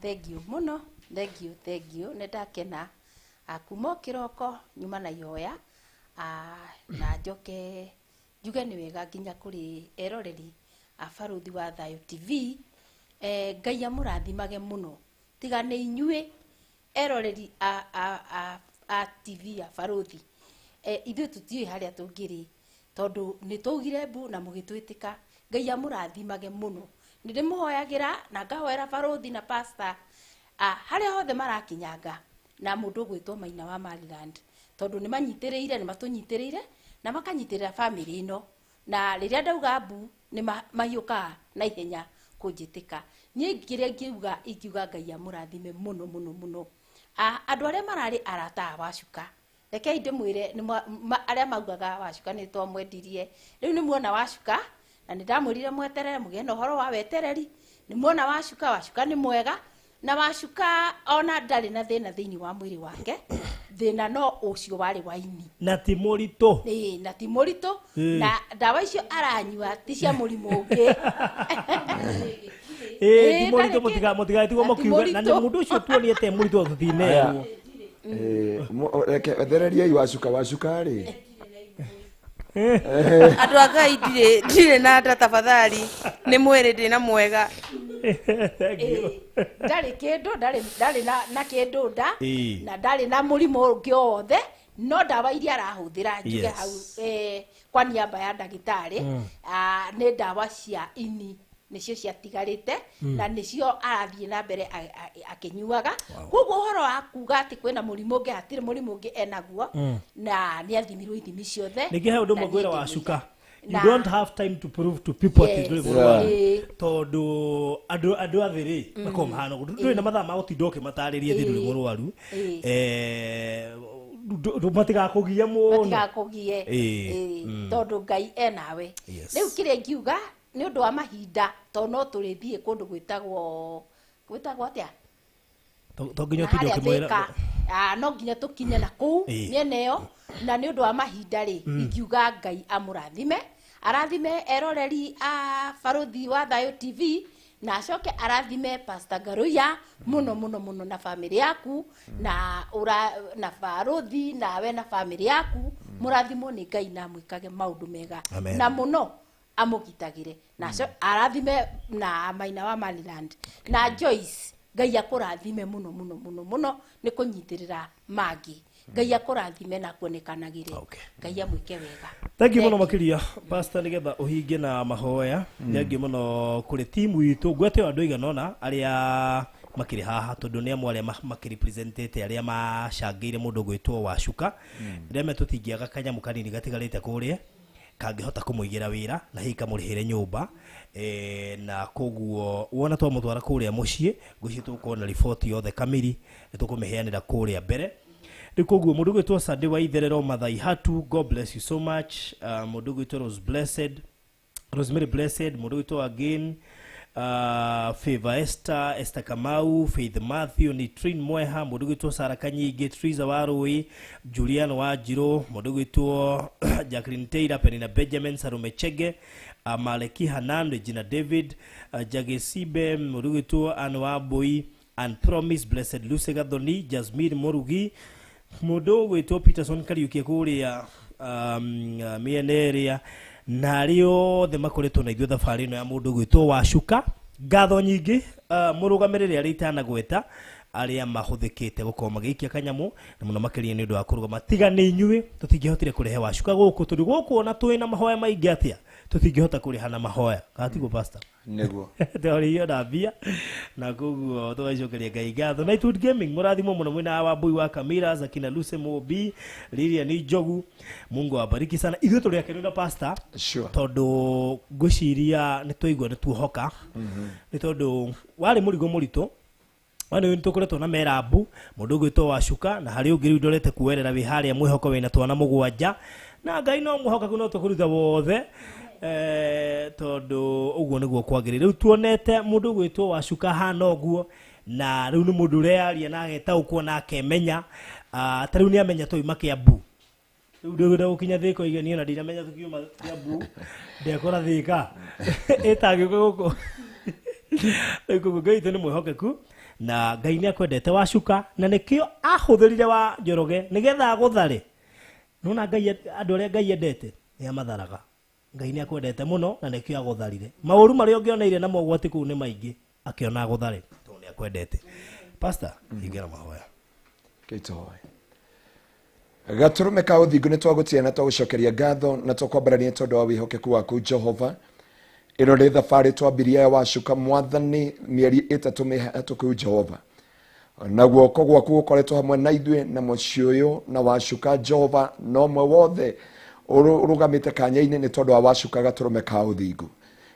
[SPEAKER 7] Thank you mũno, thank you, thank you. Nĩ ndakena. Kuma o kĩroko nyuma na ihoya. Na njoke njuge nĩ wega nginya kũrĩ eroreri a Barũthi wa Thayũ TV. Ngai amũrathimage mũno. Tiga nĩ inyuĩ eroreri a TV ya Barũthi. Ithuĩ tũtiũĩ harĩa tũngĩrĩ tondũ nĩ twaugire mbu na mũgĩtwĩtĩka. Ngai amũrathimage mũno. Nĩ ndĩmũhoyagĩra na ngahoera Barũthi na pastor harĩa hothe marakinyanga na mũndũ ũgwĩtwo Maina wa Maryland tondũ nĩ manyitĩrĩire, nĩ matũnyitĩrĩire na makanyitĩrĩra family ĩno. Na rĩrĩa ndauga mbu nĩ mahiũkaga na ihenya kũnjĩtĩka. Niĩ kĩrĩa ingiuga Ngai amũrathime mũno mũno mũno. Andũ arĩa mararĩ arata a Wacuka, rekei ndĩmwĩre arĩa maugaga Wacuka nĩ twamwendirie. Rĩu nĩ muona Wacuka na nĩ ndamwĩrire mweterere mũgĩe na ũhoro wa wetereri. Nĩ muona Wacuka, Wacuka nĩ mwega na Wacuka ona ndarĩ na thĩna thĩinĩ wa mwĩrĩ wake. Thĩna no ũcio warĩ wa ini.
[SPEAKER 2] Na ti mũritũ.
[SPEAKER 7] Na ti mũritũ. Na ndawa icio aranyua ti cia mũrimũ ũngĩ.
[SPEAKER 2] Ti mũritũ, mũtigatigwo mũkiuga. Na nĩ mũndũ ũcio tuoniete mũritũ tũtinerwo.
[SPEAKER 3] Reke thereriai Wacuka, Wacuka rĩ.
[SPEAKER 6] Andũ a Ngai ndirĩ na nda tafadhali. Nĩ mwĩrĩ ndĩ na mwega.
[SPEAKER 2] Thank you.
[SPEAKER 7] Ndarĩ kĩndũ, ndarĩ na kĩndũ nda, na ndarĩ na mũrimũ ũngĩ o wothe. No ndawa iria arahũthĩra njuge hau kwa niaba ya ndagĩtarĩ, nĩ ndawa cia ini nĩcio ciatigarĩte na nĩcio arathiĩ na mbere akĩnyuaga. Koguo ũhoro wa kuga atĩ kwĩna mũrimũ ũngĩ, hatirĩ mũrimũ ũngĩ enaguo, na nĩ athimirwo ithimi ciothe.
[SPEAKER 2] Ningĩ he ũndũ ũmwe ngwĩra Wacuka, you don't have time to prove to people atĩ ndũrĩ mũrwaru, tondũ andũ a thĩ rĩ makoragwo mahana ũguo, ndũrĩ na mathaa ma gũtinda ũkĩmatarĩria atĩ ndũrĩ mũrwaru, matigakũgie mũno,
[SPEAKER 7] matigakũgie tondũ Ngai enawe. Rĩu kĩrĩa ingiuga nĩ ũndũ wa mahinda, tondũ no tũrĩthiĩ kũndũ gwĩtagwo atĩa,
[SPEAKER 2] to nginya ũtinde ũkĩmwĩra,
[SPEAKER 7] no nginya tũkinye na kũu mĩena ĩyo. Na nĩ ũndũ wa mahinda rĩ, ingiuga Ngai amũrathime, arathime eroreri a Barũthi wa Thayũ TV, na acoke arathime Pastor Ngaruiya mũno mũno mũno na famĩlĩ yaku, na na Barũthi nawe na famĩlĩ yaku, mũrathimwo nĩ Ngai na mwĩkage maũndũ mega na mũno amũgitagĩre, na arathime na Maina wa Maryland na Joyce. Ngai akũrathime mũno mũno mũno mũno nĩ kũnyitĩrĩra Maggie. Ngai akũrathime na kuonekanagĩre. Ngai amwĩke wega.
[SPEAKER 2] Thank you mũno makĩria Pastor, nĩgetha ũhingie na mahoya. Thank you mũno kũrĩ timu itũ, ngwete andũ aigana ũna arĩa makĩrĩ haha, tondũ nĩ amwe arĩa makĩrepresentĩte arĩa macangĩire mũndũ gwĩtwo Wacuka. Rĩmwe tũtingĩaga kanyamũ kanini gatigarĩte kũrĩa kangĩhota kũmũigĩra wĩra na hihi kamũrĩhĩre nyũmba, na koguo wona twamũtwara kũrĩa mũciĩ, ngwĩciria tũgũkorwo na riboti yothe kamiri, nĩ tũkũmĩheanĩra kũrĩa mbere. Rĩu koguo mũndũ gwĩtwo Sunday wa Itherero Mathai Hatu, God bless you so much. Mũndũ gwĩtwo Rose Blessed, Rosemary Blessed, mũndũ gwĩtwo again Favor Esther, Esther Kamau, Faith Matthew, Nitrin Mweha, mũndũ gwĩtwo Sarah Kanyingĩ, Teresa Warũi, Julian Wanjirũ, mũndũ gwĩtwo Jacqueline Taylor, Penina Benjamin, Salome Chege, Maleki Hanan, Regina David, Jagesibe, mũndũ gwĩtwo Anne Wambui, and Promise Blessed Lucy Gathoni, Jasmine Murugi, mũndũ gwĩtwo Peterson Kariuki kũrĩa mĩena ĩrĩa, na arĩa othe makoretwo na ithuĩ thabarĩ ĩno ya mũndũ gwĩtwo Wacuka. Ngatho nyingĩ mũrũgamĩrĩri arĩa itanagweta, arĩa mahũthĩkĩte gũkorwo magĩikia kanyamũ, na mũno makĩria nĩ ũndũ wa kũrũgama. Tiga nĩ inyuĩ tũtingĩhotire kũrehe Wacuka gũkũ, tondũ gũkũ ona twĩ na mahoya maingĩ atĩa tũtingĩhota kũrĩha na mahoya. Kana tiguo Pastor?
[SPEAKER 3] Nĩguo.
[SPEAKER 2] Twarĩhio na mbia, na koguo tũgacokeria Ngai ngatho. Nightwood Gaming, mũrathimwo mũno mwĩna wa Mbui wa Kamira, Zakina Luce Mobi, Lilian Njogu, Mungu awabariki sana. Ithuĩ tũrĩ akenu na Pastor, tondũ ngwĩciria nĩ twaigua nĩ tuohoka, nĩ tondũ warĩ mũrigo mũritũ. Wani nĩ tũkoretwo na merambu, mũndũ ũgwĩtwo Wacuka, na harĩ ũngĩ rĩu ndorete kuoerera wĩ harĩa mwĩhoko wĩna twana mũgwanja, na Ngai no mwĩhokeku no tũkũruta wothe, tondũ ũguo nĩguo kwagĩrĩire. Rĩu tuonete mũndũ ũgwĩtwo Wacuka hana ũguo, na rĩu nĩ mũndũ ũrearia na agetaũkwo na akemenya. Ta rĩu nĩ amenya twauma Kĩambu, rĩu ndĩgwenda gũkinya Thĩka oige niĩ ona ndinamenya tũkiuma Kĩambu ndekora Thĩka ĩtangĩũka gũkũ. Rĩu koguo Ngai witũ nĩ mwĩhokeku na Ngai nĩ akwendete Wacuka, na nĩkĩo ahũthĩrire wa Njoroge nĩgetha agũthare. Nĩwona Ngai, andũ arĩa Ngai endete nĩ amatharaga. Ngai nĩ akwendete mũno na nĩkĩo agũtharire. Maũru marĩa ũngĩoneire na mogwati kũu nĩ maingĩ, akĩona agũthare tondũ nĩ akwendete. Pastor, ingĩra mahoya.
[SPEAKER 3] Kĩtoe. Gatũrũme ka ũthingu nĩ twagũtĩa na twagũcokeria ngatho na twakwambarania tondũ wa wĩhokeku waku Jehova. Ĩno nĩ thabarĩ twambirie ya Wacuka Mwathani mĩeri 3 mĩhetũku Jehova. Na guoko gwaku gũkoretwo hamwe na ithuĩ na mũciĩ ũyũ na Wacuka Jehova, na ũmwe wothe ũrũgamĩte kanya-inĩ nĩ tondũ wa Wacuka gatũrũme ka ũthingu.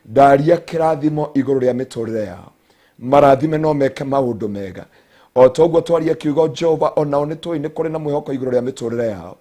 [SPEAKER 3] Ndaria kĩrathimo igũrũ rĩa mĩtũrĩre yao, marathime no meke maũndũ mega. O toguo twaria kiugo Jehova, onao nĩ tũĩ nĩ kũrĩ na mwĩhoko igũrũ rĩa mĩtũrĩre yao,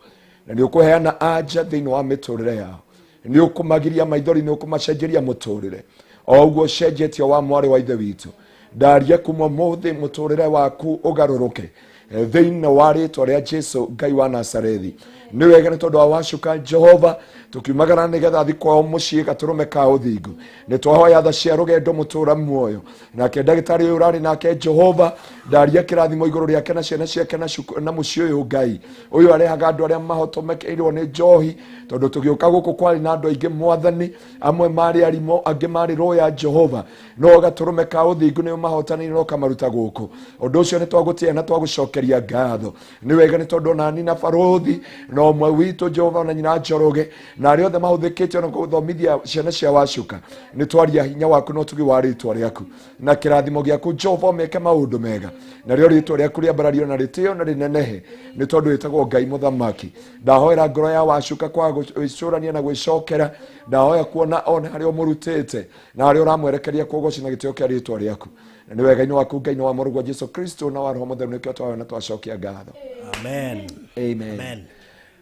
[SPEAKER 3] na nĩ ũkũheana anja thĩinĩ wa mĩtũrĩre yao, nĩ ũkũmagiria maithori, nĩ ũkũmacenjeria mũtũrĩre o ũguo ũcenjetio wa mwarĩ wa ithe witũ. Ndaria kuma ũmũthĩ mũtũrĩre waku ũgarũrũke thĩinĩ wa rĩtwa rĩa Jesu Ngai wa Nazarethi. Nĩ wega nĩ tondũ wa Wacuka Jehova, tũkiumagara nĩgetha thiĩ kwao mũciĩ gatũrũme ka ũthingu. Nĩ twahoya tha cia rũgendo mũtũra muoyo. Nake ndagĩtarĩ ũyũ ũrarĩ nake Jehova, ndaria kĩrathimo igũrũ rĩake na ciana ciake na mũciĩ ũyũ Ngai. Ũyũ arehaga andũ arĩa mahotomekeirwo nĩ njohi, tondũ tũgĩũka gũkũ kwarĩ na andũ aingĩ Mwathani, amwe marĩ arimũ, angĩ marĩ roya Jehova. No gatũrũme ka ũthingu nĩ mahotanĩire na ũkamaruta gũkũ. Ũndũ ũcio nĩ twagũtĩĩa na twagũcokeria ngatho. Nĩ wega nĩ tondũ nani na barũthi na ũmwe witũ Jehova na nyina Njoroge na arĩa othe mahũthĩkĩte ona gũthomithia ciana cia Wacuka, nĩ twaria hinya waku na ũtugi wa rĩtwa rĩaku na kĩrathimo gĩaku Jehova, meke maũndũ mega narĩo rĩtwa rĩaku rĩambarario na rĩtĩo na rĩnenehe, nĩ tondũ wĩtagwo Ngai mũthamaki. Ndahoera ngoro ya Wacuka kwa gwĩcũrania na gwĩcokera, ndahoya kuona one harĩa ũmũrutĩte na harĩa ũramwerekeria kũgoci na gĩtĩo kĩa rĩtwa rĩaku. Na nĩ wega-inĩ waku Ngai na wa Mũrũguo Jesu Kristo na wa Roho Mũtheru nĩkĩo twahoya na twacokia ngatho.
[SPEAKER 2] Amen.
[SPEAKER 3] Amen.
[SPEAKER 2] Amen.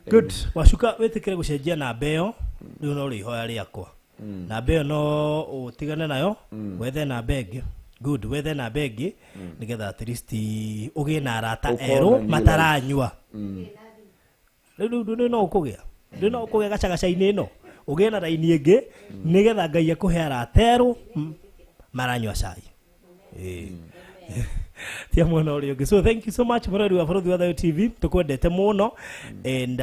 [SPEAKER 2] Good. Wacuka wĩtĩkĩre gũcenjia namba ĩyo, rĩu no rĩhoya rĩakwa. Namba ĩyo no ũtigane nayo, wethe namba ĩngĩ. Good, wethe namba ĩngĩ nĩgetha at least ũgĩe na arata erũ mataranyua. Rĩu no ũkũgĩa. Rĩu no ũkũgĩa gacagaca-inĩ ĩno. Ũgĩe na raini ĩngĩ nĩgetha Ngai akũhe arata erũ maranyua cai. Tia mwena ũrĩa ũngĩ. So thank you so much mũrori wa Barũthi wa Thayũ TV, tũkwendete mũno and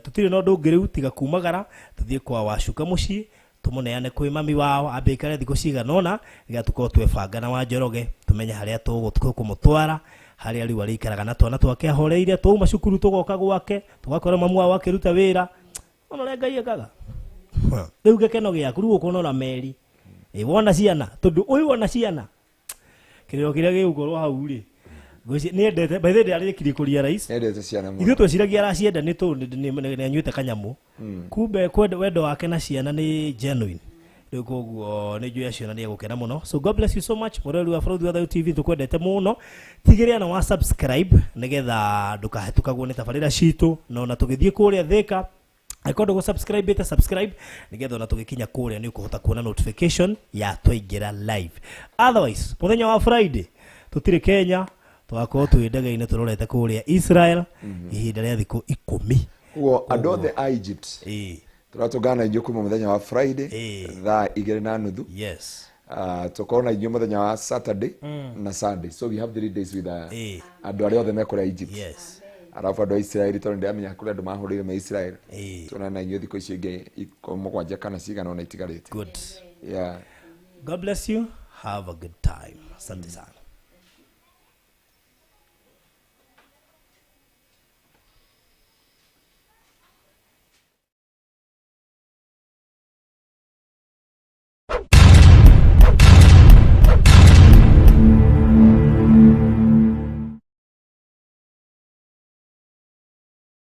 [SPEAKER 2] tũtirĩ na ũndũ ũngĩ rĩu tiga kumagara tũthiĩ kwa Wacuka mũciĩ tũmũneane kwĩ mami wao ambe aikare thikũ cigana ũna nĩgetha tũkorwo twebanga na wa Njoroge tũmenye harĩa tũkũmũtwara, harĩa rĩu arĩikaraga na twana twake ahoreire. Twauma cukuru tũgoka gwake tũgakora mamu wao akĩruta wĩra. Ona ũrĩa Ngai ekaga. Rĩu gĩkeno gĩaku rĩu ũkũnora meri. Wona ciana tondũ ũyũ wona ciana kĩrĩro kĩrĩa gĩgũkorwo hau rĩ, nĩendete by the way ndarĩkirie kũria rais.
[SPEAKER 3] Nĩendete ciana mũno.
[SPEAKER 2] Ithuĩ tweciragia aracienda nĩ tondũ nĩ anyuĩte kanyamũ. Kumbe wendo wake na ciana nĩ genuine. Rĩu koguo nĩ njũĩ acio na nĩ egũkena mũno. So God bless you so much mũrori wa Barũthi wa Thayũ TV, tũkwendete mũno. Tigĩrĩra na wa subscribe nĩgetha ndũkahetũkagwo nĩ tabarĩra citũ, na ona tũgĩthiĩ kũrĩa Thĩka angĩkorwo ndũgũ subscribe ĩte subscribe nĩgetha ona tũgĩkinya kũrĩa nĩ ũkũhota kuona notification ya twaingĩra live. Otherwise mũthenya wa Friday tũtirĩ Kenya, tũgakorwo twĩ ndege-inĩ tũrorete kũrĩa Israel ihinda rĩa thikũ 10.
[SPEAKER 3] Koguo andũ othe a Egypt tũratũngana na inyuĩ kuma mũthenya wa Friday thaa 2:30.
[SPEAKER 2] Yes.
[SPEAKER 3] Tũkorwo na inyuĩ mũthenya wa Saturday na Sunday. So we have 3 days with andũ arĩa othe me kũrĩa Egypt.
[SPEAKER 2] Yes.
[SPEAKER 3] Arabu andũ a Israeli tondũ ndĩramenya kũrĩ andũ mahũrĩire me Israel. Tuonane na inyuĩ thikũ icio ingĩ 7 kana cigana ũna itigarĩte.
[SPEAKER 2] Good.
[SPEAKER 3] Yeah.
[SPEAKER 2] God bless you. Have a good time. Asante sana.